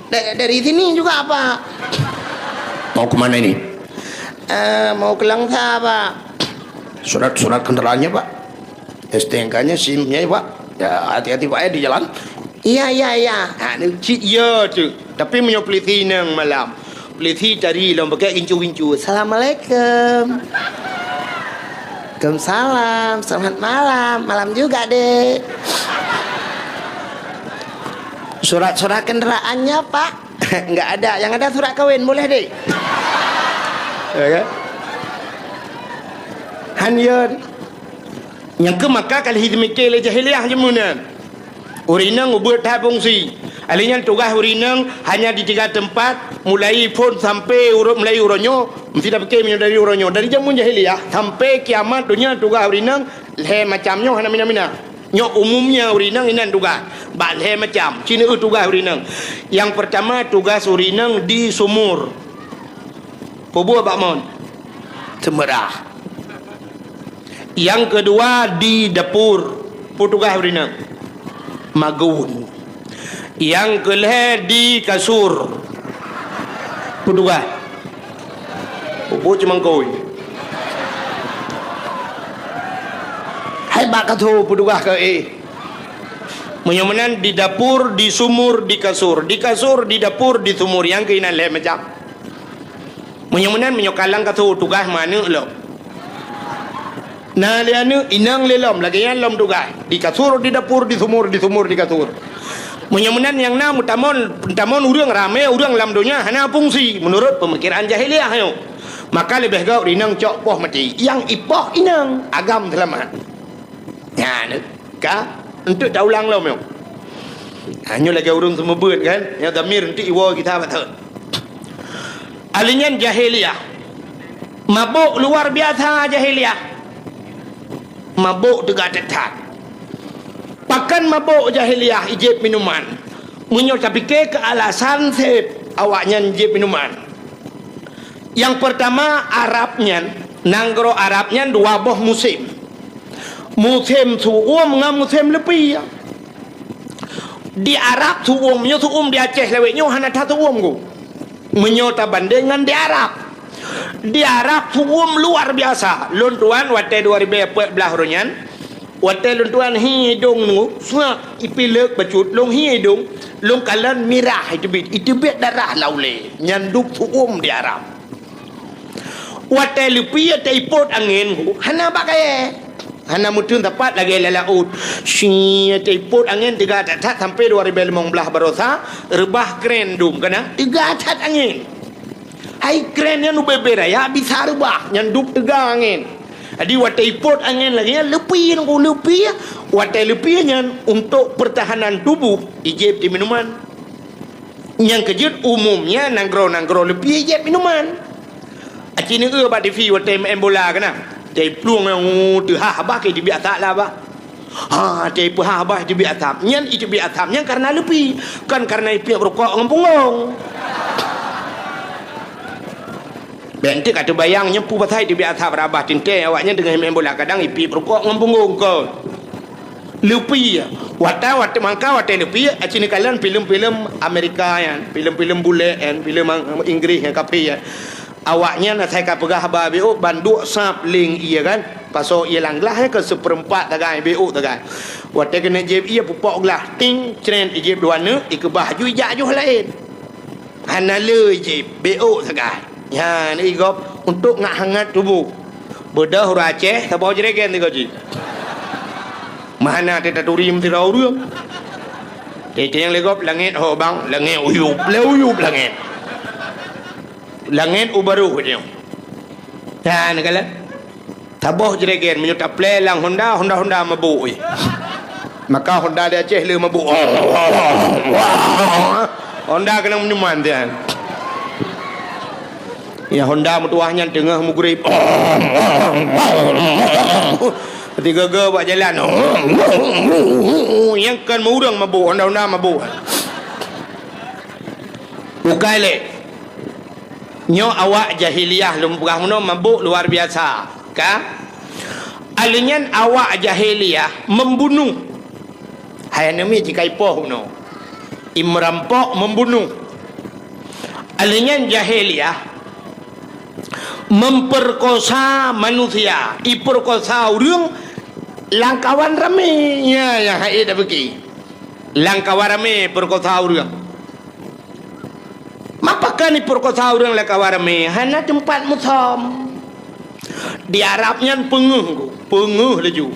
Da-, dari sini juga, Pak. Mau ke mana ini? Eh, mau ke Langsa, Pak. Surat-surat kendaraannya, Pak. S T N K-nya, SIM-nya, Pak. Ya, hati-hati, Pak, ya, di jalan. Iya, iya, iya. Ha, ni cit ya tu. Tapi meunyoe peulisi inong malam, peulisi tari lom pakai gincu-gincu. Assalamualaikum. Waalaikumsalam. Selamat malam. Malam juga, Dek. Surat-surat kendaraannya, Pak? Enggak ada. Yang ada surat kawin. Boleh, Dek? Ya kan? Han yot. Nyang keu maka ka lheueh jimike lé jahiliyah jameun nyan. Ureueng inong ubeuet that fungsi. Alèh nyan tugaih ureueng inong hanya di tiga teumpat, mulai phôn sampai uroe, mulai uroe nyoe, meusti tapike meunyoe dari uroe nyoe. Dari jameun jahiliyah sampai kiamat donya tugaih ureueng inong lhèe macam nyoe hana mina-mina. Nyoe umumnya ureueng inong inan tugaih. Bak lhèe macam. Ci neueu tugaih ureueng inong. Nyang peurtama tugaih ureueng inong di sumur. Peue buet bak mon? Seumeurah. Nyang keudua di dapur, peue tugaih ureueng inong? Magun. Nyang keulhèe di kasur, peue tugaih? Peue buet cumangkôi? Hai bak kasur peue tugaih keu éh? Meunyoe meunan di dapur, di sumur, di kasur. Di kasur, di dapur, di sumur. Nyang keuh inan lhèe macam. Meunyoe meunan, meunyoe ka lam kasur tugaih meuaneuk lom. Na lé aneuk, inong lé lom, lagèe nyan lom tugaih. Di kasur, di dapur, di sumur, di sumur, di kasur. Meunyoe meunan nyang na meutamon, meutamon ureueng ramè, ureueng lam donya hana fungsi meunurot peumikiran jahiliyah nyoe. Maka leubeh gèt inong cok poh maté. Nyang ipoh inong, agam seulamat. Nyan ka, eunteuk taulang lom nyoe. Ha, nyoe lagèe ureueng seumeubeuet kan, nyoe dhamir eunteuk iwoe gita bak thon. Alèh nyan jahiliyah. Mabök luar biasa jahiliyah. Mabök teuga that-that. Pakon mabök jahiliyah ijép minuman? Meunyoe tapike keu alasan sép awaknyan jép minuman. Nyang peurtama, Arab nyan, nanggroe Arab nyan dua boh musém. Musém su'uem ngon musém leupie. Di Arab su'uem, nyoe su'uem di Aceh lawét nyoe hana that su'uem ku. Meunyoe tabandeng ngon di Arab. Di Arab su'uem luar biasa. Lôn tuan watèe dua ribèe peuet blah uroe nyan, watèe lôn tuan hi idông nyoe, seungat ipilek bacut, lôn hi idông, lôn kalon mirah iteubiet, iteubiet darah lam ulèe, nyan dub su'uem di Arab. Watèe leupie taipot angén, hana bak kayèe. Hana meuteun sapat lagèe lam laôt. Shi, taipot angén teuga that-that sampai dua ribèe limong blah barosa, reubah kren dum kana, teuga that angén. Hai kren nyan ubé-bé raya bisa reubah, nyan dub teuga angén. Jadi watèe ipot angén lagèe nyan, leupie ngon leupie, watèe leupie nyan untuk pertahanan tubuh, ijép di minuman. Nyang keujeuet umumnya nanggroe-nanggroe leupie ijép minuman. Aci neueu bak T V watèe maén bola kana. Watèe plueng nyang teuhah bah keu teubiet asap lah bah. Ha, watèe peuhah bah teubiet asap. Nyan iteubiet asap nyan karena leupie, kon karena ipiep rukok ngon punggong. Bèk enteuk ka teubayang nyan peue pasai teubiet asap rabah teuntèe awaknyan teungoh maén bola kadang ipiep rukok ngon punggong kon. Leupie. Watèe, watèe mangka watèe leupie, aci neukalon filem-filem Amerika nyan, filem-filem bulèe nyan, filem Inggris nyan kafé nyan. Awaknyan asai ka peugah haba beuôt ban duek sab leng ie kan. Pasoe ie lam glah nyan keu seupeurempat sagai beuôt sagai. Watèe keuneuk jieb ie pupok glah, ting, cret, ijieb dua neuk, ikeubah ju ijak joh laén. Hana le jieb, beuôt sagai. Nyan igop untuk ngat hangat tuboh. Beudôh ureueng Aceh saboh jregen sigoe jih. Meuhana teutaturi meusidroe ureueng. Teuntèe nyang lé gob langét ho bang, langét uyup, lé uyup langét. Langét u barôh nyoe. Nyan kalon. Saboh jregen meunyoe taplè lam Honda, Honda-Honda mabök, eh. Maka Honda di Aceh le mabök. Honda keunong minuman tian. Ya Honda meutuwah nyan teungoh mugréb. Tiga-ga bak jalan. Nyang kon ureueng mabök, Honda-Honda mabök. Bukai lé. Nyoe awak jahiliyah lôn peugah meunoe mabök luar biasa, ka? Alèh nyan awak jahiliyah membunuh. Hai aneuk miet jikaipoh meunoe. Imerampok membunuh. Alèh nyan jahiliyah memperkosa manusia, iperkosa ureueng lam kawan ramé. Nya nyang hai dak beuki. Lam kawan ramé perkosa ureueng. Mapakon iperkosa ureueng lé kawan ramé, hana teumpat musöm. Di Arab nyan peungeuh, peungeuh laju.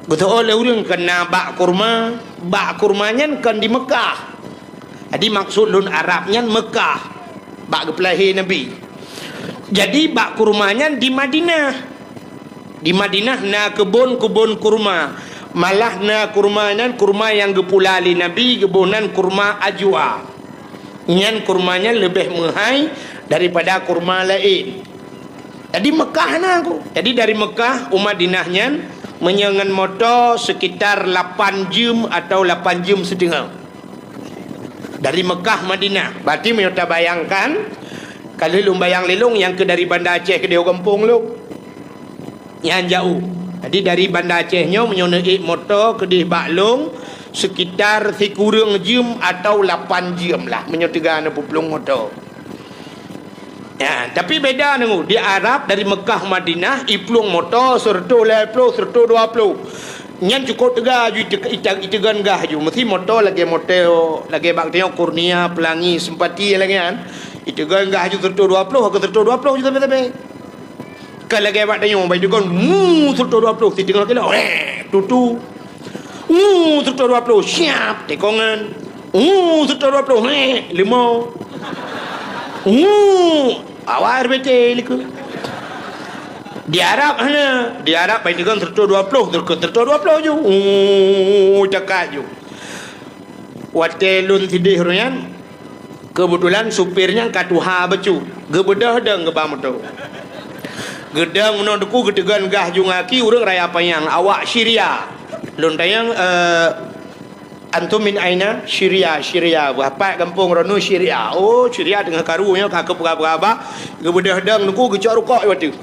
Geuseuôt lé ureueng keu na bak kurma, bak kurma nyan kon di Meukah. Jadi maksud lôn Arab nyan Meukah, bak geupeulahé Nabi. Jadi bak kurma nyan di Madinah. Di Madinah na keubon-keubon kurma. Malah na kurma nyan kurma nyang geupula lé Nabi, geuboh nan kurma ajwa. Nyan kurma nyan leubeh meuhai daripada kurma laén. Jadi Mekah na ku. Jadi dari Mekah u Madinah nyan meunyoe ngon moto sekitar lapan jeuem atau lapan jeuem siteungoh. Dari Mekah Madinah. Berarti meunyoe tabayangkan, ka lheueh lôn bayang lé lôn nyang keu dari Banda Aceh keudéh u gampông lôn. Nyan jauh. Jadi dari Banda Aceh nyoe meunyoe neuék moto keudéh bak lôn sekitar sikureueng jeuem atau lapan jeuem lah meunyoe teuga neupeuplong moto. Ya, tapi beda nunggu. Di Arab dari Mekah Madinah, iplueng moto seratus lhèe ploh, seratus dua ploh. Nyan cukôp teuga ju ite-, ite-, itegon gah ju. Meusti moto lagèe moto, lagèe bak tanyoe Kurnia, Pelangi, Sempati lagèe nyan. Itegon gah ju seratus dua ploh, ke seratus dua ploh ju sabe-sabe. Ka lagèe bak tanyoe, bai tegon, mu, seratus dua ploh, siteungoh kilo, eh, tutu. Uh, seratus dua ploh, siap, tekongan. Uh, seratus dua ploh, heh, lima. Uh, awai R B T likot. Di Arab hana, di Arab bai tegon seratus dua ploh, terus ke seratus dua ploh ju. Uh, cakap ju. Watèe lôn sideh uroe nyan, keubeutulan supir nyan ka tuha bacut, geubeudôh dong geuba moto. Geudong unoe teungku geutegon gah ju ngon aki ureueng Raya Panyang, awak Syria. Lôn tanyong, eh, "Antum min aina?" "Syria, Syria." "Bah pat gampông droeneuh?" "Syria." "Oh, Syria teungoh karu nyoe ka keupeugah-peugah bah. Geubeudôh dong teungku geucok rukok di ateueh.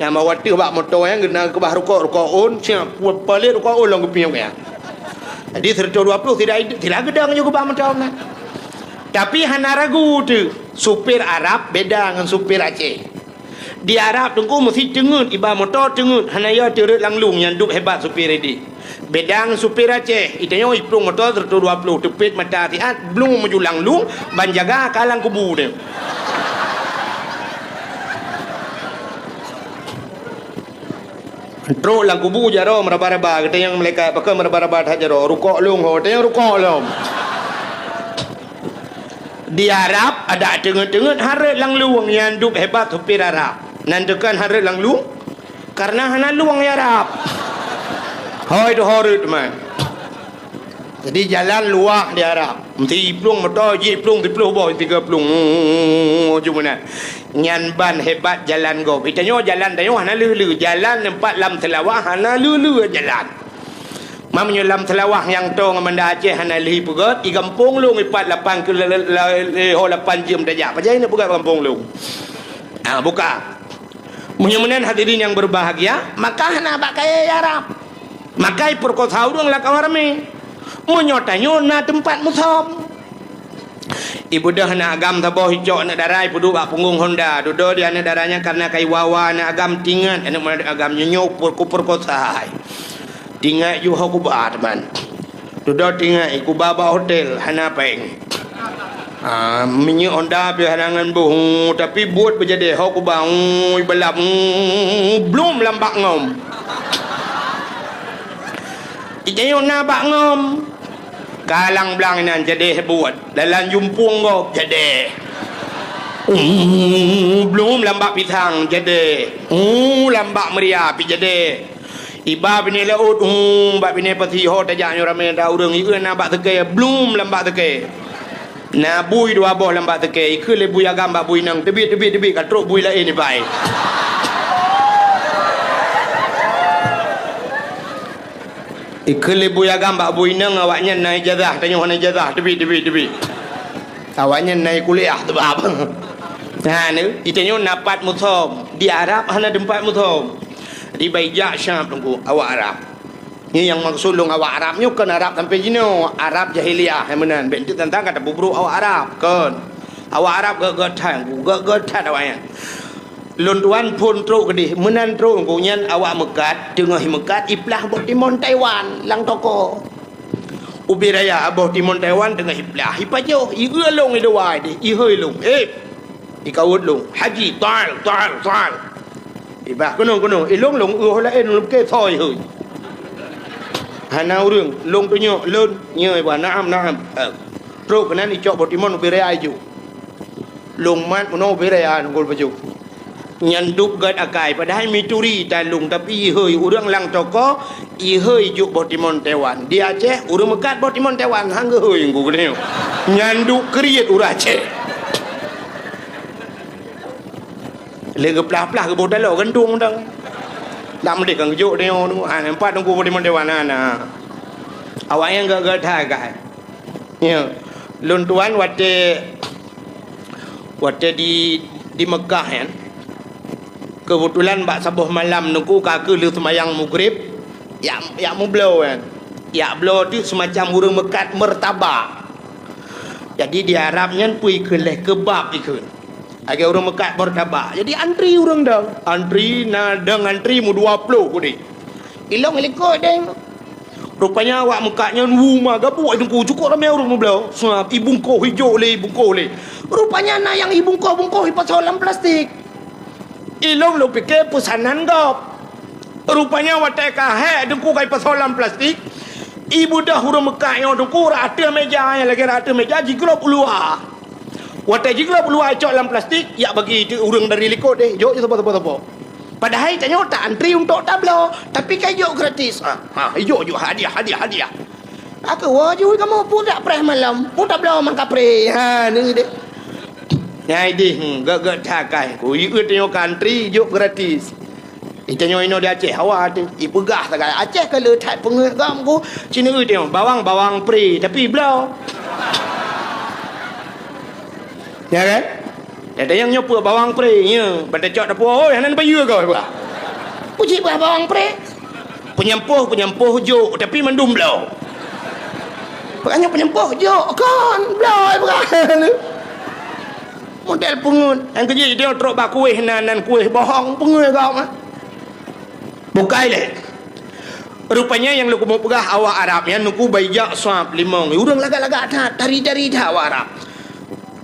Nyang bak ateueh bak moto nyan geuneuk keubah rukok, rukok ôn, siap, pu-, palet rukok ôn lom geupiôh nyan. Jadi seratus dua puluh tidak, tidak geudong ju keubah moto nyan." Tapi hana ragu teuh, supir Arab beda ngon supir Aceh. Di Arab teungku meusi teungeut, iba moto teungeut, hana yo teureuet lam lueng nyang dub hebat supir idi. Beda ngon supir Aceh, itanyoe iplueng moto seratus dua puluh, teupet mata siat, blueng maju lam lueng, ban jaga ka lam kubu nyan. Trok lam kubu jaroe meuraba-raba, geutanyong malaikat, "Pakon meuraba-raba that jaroe?" "Rukok lôn ho." "Tanyong rukok lom." Di Arab, adak teungeut-teungeut hareuet lam lueng nyang dub hebat supir Arab. Nan teukon hareuet lam lueng, kareuna hana lueng di Arab. Hôi tu hareuet teuma. Jadi jalan luwah di Arab. Meusi iplueng moto, jih iplueng, siploh boh, tiga plueng. Cuma na. Nyan ban hebat jalan gob. Itanyoe jalan tanyoe hana leu-leu. Jalan teumpat lam Seulawah hana leu-leu jalan. Meunyoe lam Seulawah nyang toe ngon Banda Aceh hana lheueh peugöt, i gampông lôn ipat lapan ke-, le-, le-, le-, ho lapan jeuem tajak. Pajan neuk peugöt gampông lôn? Ah, buka. Meunyoe meunan hadirin yang berbahagia, maka hana bak kayèe Arab. Maka ipeurkosa ureueng lam kawan ramé. Meunyoe tanyoe na teumpat musöm. Ibeudôh aneuk agam saboh, icok aneuk dara, ipeuduek bak punggong honda. Dudoe di aneuk dara nyan kareuna ka iwa-wa aneuk agam, tingat aneuk agam nyoe nyoe per-, kupeurkosa. Tingat ju ho kuba, teuma. Dudoe tingat, ikuba bak hotel, hana péng. Ah, minyeuk honda pih hana ngon boh, tapi buet beujadèh, ho kuba, ui, balap, blum lam bak ngom. Itanyoe na bak ngom. Kalang blang inan jadèh buet. Dalam jumpung gob jadèh. Uh, blum lam bak pisang jadèh. Uh, lam bak meuria pih jadèh. Iba binéh laôt, uh, bak binéh pasi ho tajak nyoe ramé ata ureueng. Ieu na bak seukée, blum lam bak seukée. Na bui dua boh lam bak seukée, ikheun lé bui agam bak bui inong, "Teubiet, teubiet, teubiet, ka trok bui laén iba." Ikheun lé bui agam bak bui inong, "Awaknyan na ijazah, tanyoe hana ijazah, teubiet, teubiet, teubiet." Awaknyan na kuliah teubab. Nah, ni, itanyoe na pat musöm. Di Arab hana teumpat musöm. Di bai jak Syam teungku, awak Arab. Nyoe nyang maksud lôn awak Arab nyoe kon Arab sampoe jinoe, Arab jahiliyah nyang meunan. Bèk teuntang ka tapeubrôk awak Arab, kon. Awak Arab gèt-gèt that, gèt-gèt that awaknyan. Lôn tuan phôn trok keudeh, meunan trok, nyan awak meukat, teungoh meukat, iplah boh timon Taiwan lam toko. Ubé raya boh timon Taiwan teungoh iplah, ipajoh, ieu lôn idua deh, ihôi lôn. Eh, Ikawot lôn, "Haji, tal, tal, tal." Ibah, "Keunoe, keunoe." Ilôn, lôn, "Ueh laén, lôn pike soi hôi." Hana ureueng, lôn tunyok, "Lôn." "Nyoe, Ibah." "Naam, naam." Eh, trok keunan icok boh timon ubé raya iju. Lôn mat meunoe ubé raya nunggol baju. Nyan dub gét akai, padahai mituri talung, tapi ihôi ureuëng lam toko, ihôi jok boh timon Taiwan. Di Aceh, ureuëng meukat boh timon Taiwan, han geuhôi ngku geutanyoe. Nyan dub kriet ureuëng Aceh. Lé geuplah-plah geuboh taloe gantung dang. Dak meudeh kan geujok tanyoe tu. Ha, nampak teungku boh timon Taiwan, ha, na. Awak nyang gét-gét that akai. Ya. Lôn tuan watée, watée di, di Mekah nyan, keubeutulan bak saboh malam teungku ka keuh lheueh seumayang Maghrib, yak, yak meubloe nyan. Yak bloe tu seumacam ureuëng meukat meurtabak. Jadi di Arab nyan peue ikheun lé, keubab ikheun. Lagée ureuëng meukat meurtabak. Jadi antri ureuëng dong. Antri na dong antri meudua ploh udeh. Ilong likot deng. Rupanya awak meukat nyan wu ma gabuk teungku, cukôp ramé ureuëng meubloe. Sab ibungkoh ijok lé, ibungkoh lé. Rupanya na nyang ibungkoh-bungkoh ipasoe lam plastik. Ilong lôn pike peusanan gob. Rupanya watée ka hék teungku ka ipasoe lam plastik, ibeudôh ureuëng meukat nyoe teungku rot ateueh méja, nyang lagée rot ateueh méja jiglôb u luwa. Watée jiglôb u luwa icok lam plastik, yak bagi teuk ureuëng dari likot deh, jok saboh-saboh. Padahai tanyoe ta antri untuk tabloe, tapi ka ijok gratis. Ha, ha, ijok, jok hadiah, hadiah, hadiah. Aku woe ju kamoe pun dak preh malam, pun tabloe mangkapreh. Ha, ni deh. Nyai deh, hmm, gét-gét that akai. Ku ieuet tanyoe ka antri, jok gratis. Itanyoe inoe di Aceh, hawa teuh. Ipeugah sagai Aceh ka le that peungeuet gam ku. Cina ieuet tanyoe, bawang, bawang pre, tapi bloe. Ya kan? Ada nyang nyoe peue bawang pre, ya. Pada cok dapur, "Oi, hana bayeue kau, bah." Puji bah bawang pre. Penyempoh, penyempoh jok, tapi mandum bloe. Bukannya penyempoh jok, kon bloe bukan. Model peungeuet. Nyang keujeuet dia trok bak kueh nan, nan kueh bohong peungeuet kau mah. Bukai lé. Rupanya nyang lôn keumeung peugah awak Arab nyan teungku bai jak sab limong. Ureuëng lagak-lagak that, tari-tari that awak Arab.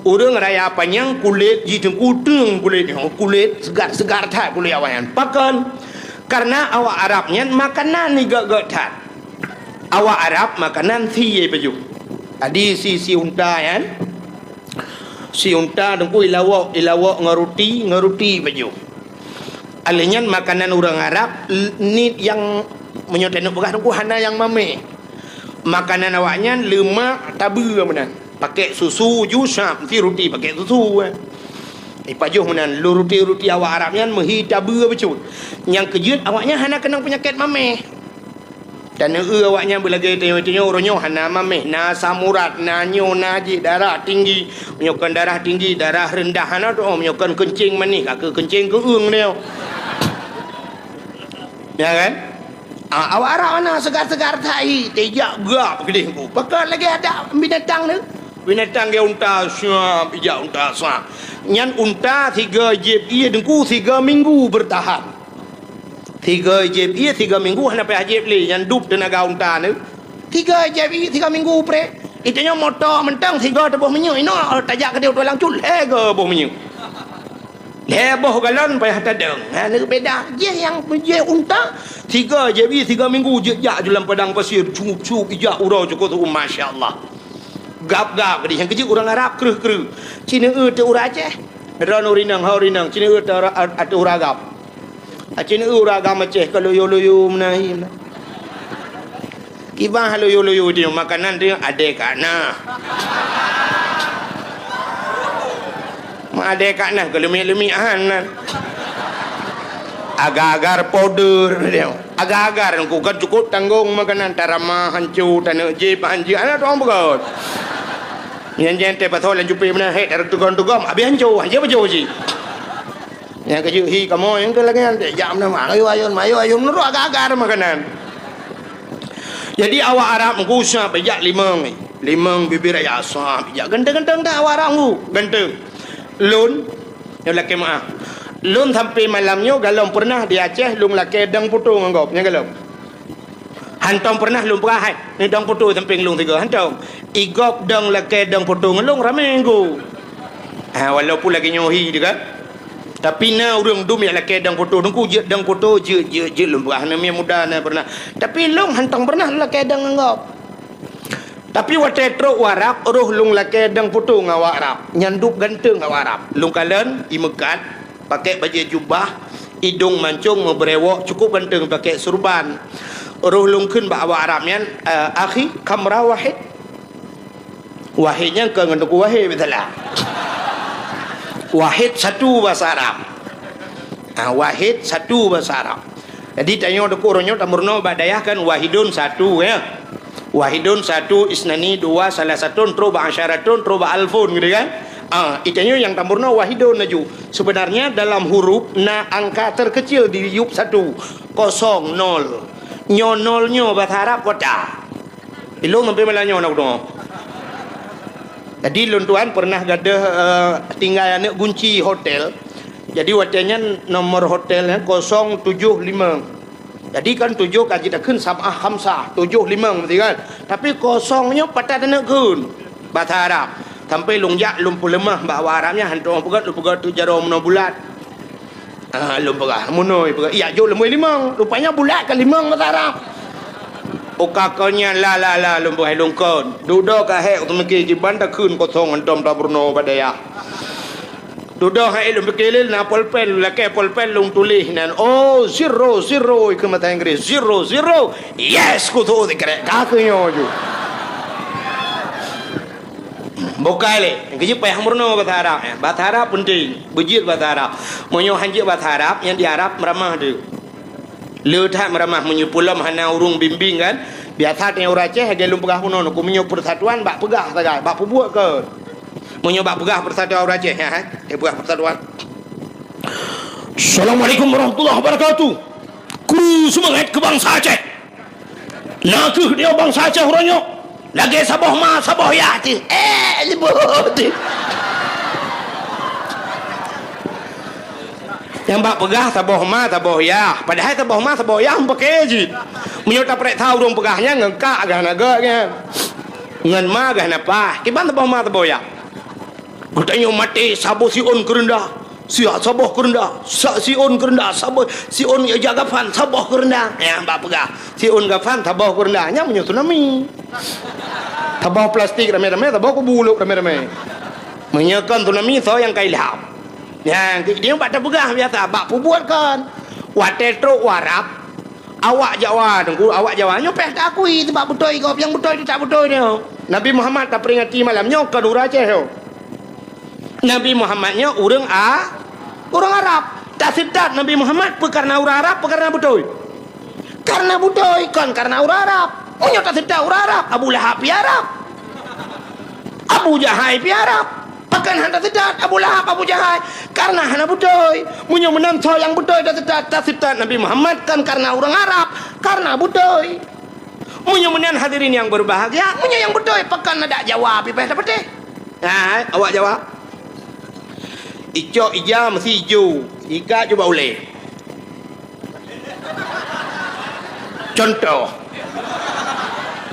Ureuëng raya panyang kulét jih teungku teueng kulét nyoe, kulét seugar-seugar that kulét awak nyan. Pakon? Karena awak Arab nyan makanan igét-gét that. Awak Arab makanan sie pajoh. Tadi si, si unta nyan, si unta teungku ilawok, ilawok ngon ruti, ngon ruti pajoh. Alèh nyan makanan ureuëng Arab l-, niet nyang meunyoe taneuk peugah teungku hana nyang mamèh. Makanan awaknyan leumak tabeue meunan. Pakèk susu ju sab, meusti ruti pakèk susu, eh. Ipajoh meunan, lôn ruti-ruti awak Arab nyan meuhi tabeue bacut. Nyang keujeuet awaknyan hana keunong peunyakét mamèh. Taneuk awaknyan beulagèe tanyoe-tanyoe uroe nyoe hana mamèh, na asam urat, na nyoe, na jih, darah tinggi. Meunyoe kon darah tinggi, darah reundah hana teu'oh, meunyoe kon keuncing manéh, ka keuh keuncing keu'eueng nyoe. Ya kan? Ah, awak Arab hana seugar-seugar that hi, tijak gak keudeh ku. Pakon lagèe adak binatang tu. Binatang geuh unta, siap, ijak unta, siap. Nyan unta sigoe jieb ié teungku, sigoe minggu bertahan. Sigoe jieb ié, sigoe minggu hana payah jieb lé, nyan dub teunaga unta nyoe. Sigoe jieb ié, sigoe minggu preh. Itanyoe moto mantong sigoe teuboh minyeuk, inoe tajak keudeh u tulang cut, lhèe goe boh minyeuk. Lhèe boh galon payah tadong. Ha, nyoe beda. Jih nyang jih unta, sigoe jieb ié, sigoe minggu jeuet jak ju lam padang pasir, cuup-cuup ijak uroe cukôp, masya Allah. Gab-gab keudeh nyang keujeuet ureuëng Arab kreueh-kreueh. Cina eu teu ureuëng Aceh. Droeneuh ureuëng inong, hai ureuëng inong, cina eu teu ura-, teu ureuëng agam. Aceh neu ureuëng agam Aceh ka loyo-loyo meunan hi meunan. Kiban loyo-loyo tu makanan tu adèe ka na. Ma adèe ka na, keu leumik-leumik han nan. Agar-agar powder dia. Agar-agar ku kan cukup tanggong makanan, tarama hanco, taneuk jieb hanco, hana tuang beugöt. Nyan jih teuh pasoe lam cupé meunan, hek, tarek tugom-tugom, abéh hanco, hanco beujôh cit. Nyang keujeuet hi kamoe nyang keu lagèe nyan, jak meunan, ayo ayôn, ayo ayôn, meunurot agar-agar makanan. Jadi awak Arab meugusa pijak limong, limong bibir raya sah pijak. Ganteng-ganteng dah awak Arab meugu, ganteng. Lôn, nyoe lakèe meu'ah. Lôn sampoe malam nyoe galom peureunah di Aceh lôn lakèe dong poto ngon gob, nyan galom. Hantom peureunah lôn peugah hai, ni dong poto sampéng lôn sigoe, hantom. Igob dong lakèe dong poto ngon lôn ramé ngon. Ha, walaupun lagèe nyoe hi teuka. Tapi na ureuëng dum nyang lakèe dong poto, teungku jeuet dong poto, jeuet, jeuet, jeuet lôn peugah, na mié muda na peureunah. Tapi lôn hantom peureunah lakèe dong ngon gob. Tapi watèe trok u Arab, roh lôn lakèe dong poto ngon awak Arab. Nyan dub ganteng awak Arab. Lôn kalon, imeukat. Pakai bajée jubah, idong mancong, meubrewok, cukup ganteng, pakai surban. Roh lôn kheun bak awak Arab nyan, "Eh, akhi, kam rah wahid?" Wahid nyan kon ngon Teungku Wahid, beutôi lah. Wahid satu bahasa Arab. Ah, wahid satu bahasa Arab. Jadi, tanyoe Teungku, uroe nyoe tameurunoe bak dayah kan, wahidun satu, ya. Wahidun satu, isnani dua, salasatun, trok bak asyaratun, trok bak alfun, gitu kan. Ah, tanyoe nyang tameurunoe wahidun laju. Sebenarnya dalam huruf na angka terkecil di yup satu, kosong, nol. Nyoe nol nyoe bahasa Arab kota. Ilong sampai malam nyoe nak kudoa. Jadi, lôn tuan pernah gadoh, eh, tinggai aneuk gunci hotel. Jadi, watée nyan nomor hotel nyan kosong tujoh lima. Jadi, kan tujoh ka jitakheun sab'ah khamsah, tujoh limong, berarti kan. Tapi kosong nyoe patat aneuk kheun bahasa Arab. Sampai lôn jak, lôn peuleumah bak awak Arab nyan, hantom peugah, lôn peugah tu jaroe meunoe bulat. Ah, lôn peugah, meunoe peugah, "Iya, jok leumui limong." Rupanya bulat ka limong bahasa Arab. Uka kon nyan, la, la, la, lôn peugah, lôn kon. Dudoe ka hék teumiki kiban takheun kosong hantom tameurunoe bak dayah. Dudoe hai lôn pike lé, na polpen, lakée polpen lôn tuléh nan. Oh, zero, zero, ikeu mata Inggris. Zero, zero. Yes, kutu dikrek. Ka keu nyoe ju. Bukai lé. Keujeuet payah meurunoe bahasa Arab, ya. Bahasa Arab penting. Beujeuet bahasa Arab. Meunyoe hanjeuet bahasa Arab, nyang di Arab meuramah deuh. Le that meuramah meunyoe peulom hana ureuëng bimbéng kan. Biasa teuh ureuëng Aceh lagée lôn peugah bunoe, ku meunyoe persatuan bak peugah sagai, bak peubuet kon. Meunyoe bak peugah persatuan ureuëng Aceh, ha, ha, dia peugah persatuan. Assalamualaikum warahmatullahi wabarakatuh. Kru seumangat keu bansa Aceh. Na kheueh dia bansa Aceh uroe nyoe. Lagée saboh ma, saboh yah teuh. Eh, leuboh teuh. Nyang bak peugah saboh ma, saboh yah. Padahai saboh ma, saboh yah meupakée jih. Meunyoe tapareksa ureuëng peugah nyan ngon kak gah na gét nyan. Ngon ma gah na pah. Kiban saboh ma, saboh yah. Geutanyoe maté saboh siôn keureundah. Siat saboh keureundah. Sa siôn keureundah. Saboh siôn ija gafan, saboh keureundah. Nyang bak peugah. Siôn gafan, saboh keureundah. Nyan meunyoe tsunami. Saboh plastik ramé-ramé, saboh kubu lôk ramé-ramé. Meunyoe kon tsunami, soe nyang ka ilham? Nyan, dia bak tapeugah biasa, bak peubuet kon. Watée trok u Arab, awak Jawa, Teungku, awak Jawa nyoe payah taakui, sebab beutôi gob, nyang beutôi teutab beutôi nyoe. Nabi Muhammad taperingati malam nyoe kon ureuëng Aceh nyoe. Nabi Muhammad nyoe ureuëng A-, ureuëng Arab. Taseutôt Nabi Muhammad peu kareuna ureuëng Arab, peu kareuna beutôi? Kareuna beutôi, kon kareuna ureuëng Arab. Meunyoe taseutôt ureuëng Arab, Abu Lahab pih Arab. Abu Jahai pih Arab. Pakon hana taseutôt Abu Lahab, Abu Jahai? Kareuna hana beutôi. Meunyoe meunan soe nyang beutôi taseutôt, taseutôt Nabi Muhammad kon kareuna ureuëng Arab, kareuna beutôi. Meunyoe meunan hadirin nyang berbahagia, meunyoe nyang beutôi, pakon adak Jawa pih payah tapatéh? Hai, awak Jawa. Icok ija meusi ijo, ikat ju bak ulée. Contoh,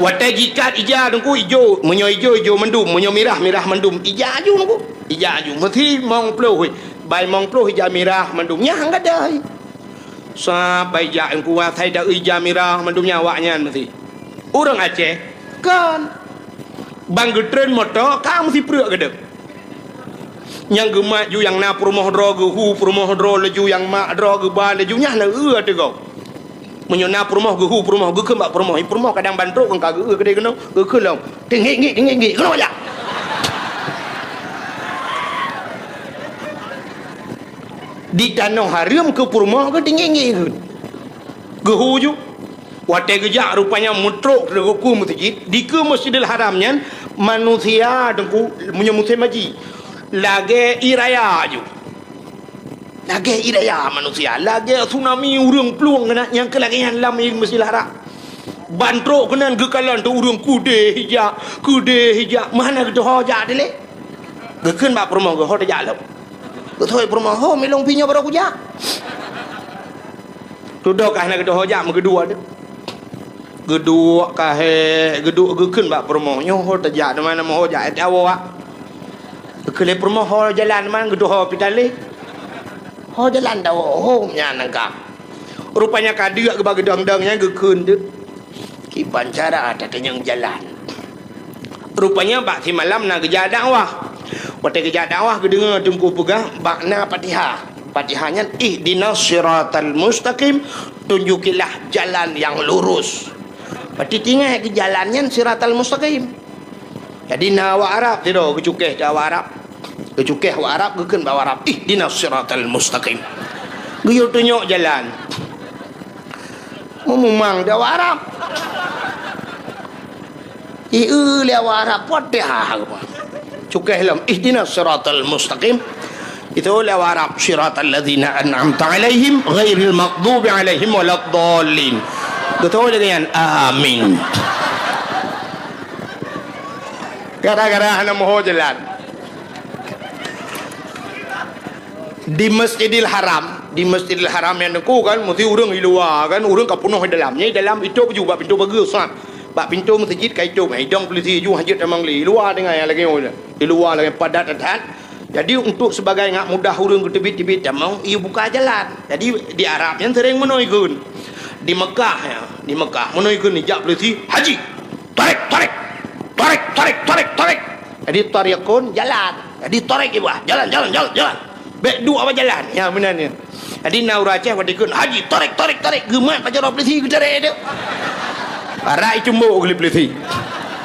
watée jikat ija Teungku ijo, meunyoe ijo, ijo mandum, meunyoe mirah, mirah mandum, ija aju Teungku, ija aju. Meusi mong ploh, bai mong ploh ija mirah mandum, nyan han gadai. Sabai jak Teungku asai da ija mirah mandum nyan awaknyan meusi. Ureuëng Aceh, kon. Ban geutreun moto ka meusipreuk keudeh. Nyang geumat ju nyang na peurumoh droe geuhu peurumoh droe laju nyang mak droe geuba laju nyan na eu ateueh gob. Meunyoe na peurumoh geuhu peurumoh geukheun bak peurumoh, peurumoh kadang ban trok kon ka geu-eu keudeh keunoe, geukheun lom. Tinggi-tinggi, tinggi, keunoe jak. Di tanoh hareuem keu peurumoh keu tinggi-tinggi kheun. Geuhu ju. Watée geujak rupanya meutrok teungku meuseujid, dikeue Masjidil Haram nyan manusia teungku meunyoe musém haji lagée ié raya ju. Lagée ié raya manusia, lagée tsunami ureuëng plueng keunan nyang keu lagée nyan lam Masjidil Haram. Ban trok keunan geukalon teuk ureuëng keudeh ija, keudeh ija, meuhana geudoho jak dilée. Geukheun bak peurumoh geuh ho teujak lom. Geutôi peurumoh ho milong pinyoe baroe kujak. Tudoh ka hana geudoho jak meugeuduek tu. Geuduek ka hék, geuduek geukheun bak peurumoh, nyoe ho tajak, teuma nama ho jak, eh, awak. Geukheun lé peurumoh ho jalan man geudoho pitalé. Ho jalan dawa ho nyan nangka. Rupanya ka deuk geuba geudong-dong nyan geukheun deuk. Kiban cara tatanyong jalan. Rupanya bak simalam na geujak dakwah. Watée geujak dakwah geudeungoe teungku peugah bak na Fatihah. Fatihah nyan, "Ihdinas siratal mustaqim," tunjukilah jalan yang lurus. Berarti tinggai ke jalan nyan siratal mustaqim. Jadi na awak Arab sidroe geucukéh di awak Arab. Geucukéh awak Arab, geukheun bak awak Arab, "Ihdinas siratal mustaqim." Geuyue tunyok jalan. Meumumang di awak Arab. Ieu lé awak Arab, Fatihah. Cukéh lom, "Ihdinas siratal mustaqim." Itu lé awak Arab, "Siratal ladzina an'amta 'alaihim ghairil maghdubi 'alaihim waladdallin." Beutôi lagée nyan, "Amin." Gara-gara hana moho jalan. Di Masjidil Haram, di Masjidil Haram nyan teungku kan, mesti ureuëng di luwa kan, ureuëng ka peunoh di dalam. Nyan di dalam itôb ju bak pintoe pageue, sat. Bak pintoe meuseujid ka itôb, idong peulisi ju hanjeuet tamong lé. Di luwa tinggai nyang lagée nyoe. Di luwa lagée padat that. Jadi, untuk sebagai ngak mudah ureuëng geuteubiet-teubiet tamong, ibuka jalan. Jadi, di Arab nyan sering meunoe ikheun. Di Mekah, ya, di Mekah, meunoe ikheun ijak peulisi, "Haji, tarik, tarik. Tarik, tarik, tarik, tarik." Jadi, tarikun, jalan. Jadi, tarik iba, "Jalan, jalan, jalan, jalan. Bék duek bak jalan." Ya, meunan nyan. Jadi, na ureuëng Aceh watée ikheun, "Haji, tarik, tarik, tarik." Geumat pajoh droe peulisi geutarek tu. Parak icumbok lé peulisi.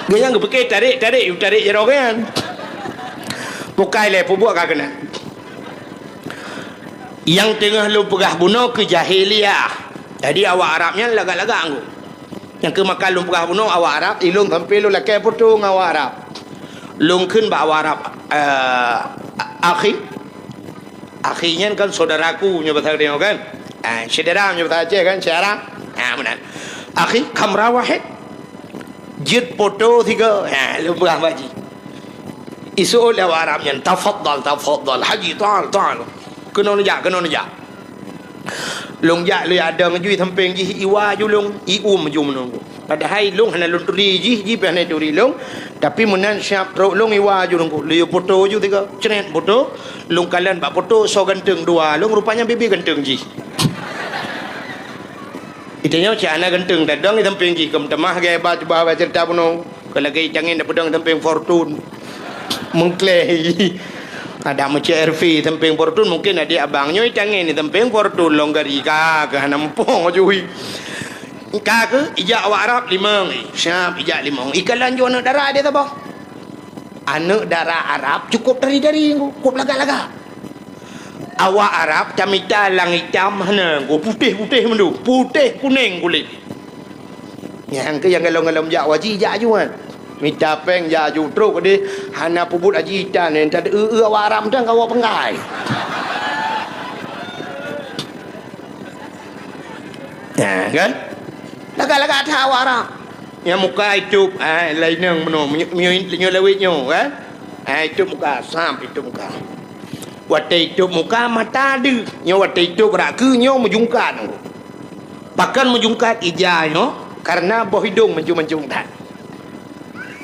Geuhnyan geupike tarik, tarik, tarik jaroe geuhnyan. Bukai lé, peubuet ka keunan. Nyang teungoh lôn peugah bunoe keu jahiliyah. Jadi, awak Arab nyan lagak-lagak anggô. Nyang keu maka lôn peugah bunoe awak Arab, ilôn sampoe lôn lakée foto ngon awak Arab. Lôn kheun bak awak Arab, eh, "Akhi." Akhi nyan kan saudaraku nyoe bahasa Aceh kan? Ah, syedara nyoe bahasa Aceh kan, syedara. Ah, meunan. "Akhi, kamera wahid." Jeuet foto sigoe. Ha, lôn peugah bak jih. Iseuôt lé awak Arab nyan, "Tafadhal, tafadhal, Haji, ta'al, ta'al." Keunoe neujak, keunoe neujak. Lôn jak lé adong ju sampéng jih, iwa ju lôn, ium ju meununggu. Padahai lôn hana lôn turi jih, jih pih hana turi lôn. Tapi meunan siab trok lôn iwa ju lôn, lôn foto ju sigoe. Cret foto, lôn kalon bak foto soe ganteng dua lôn, rupanya bibi ganteng jih. Itanyoe cit hana ganteng tadong di sampéng jih, keu meutamah gaya ba cuba ba ceurita bunoe. Keu lagée itangen tapeudong di sampéng Fortune. Meukleh. Ada meucék R V sampéng Fortune, mungkin adik abang nyoe itangen di sampéng Fortune lôn gari ka keu hana muphom aju hi. Ka keu ijak awak Arab limong, eh, siab ijak limong. Ikalon ju aneuëk dara di saboh. Aneuëk dara Arab cukôp tari-tari, cukôp lagak-lagak. Awak Arab tamita lam itam hana, putéh-putéh mandum, putéh kunéng kulét. Nyang keu nyang galom-galom jak haji, jak aju nyan. Mita péng jak aju trok deh, hana peubuet haji itan, nyang tadeu-eu awak Arab mantong ka awak peunggai. Nah, kan? Lagak-lagak that awak Arab. Nyang muka itôb, ah, laineng bunoe, meunyo-, meunyo-, meunyoe lawét nyoe, kan? Ah, itôb muka, sam itôb muka. Watée itôb muka, mata deuh. Nyoe watée itôb rak keu nyoe meujungkat. Pakon meujungkat ija nyoe? Karena boh idong mancung-mancung that.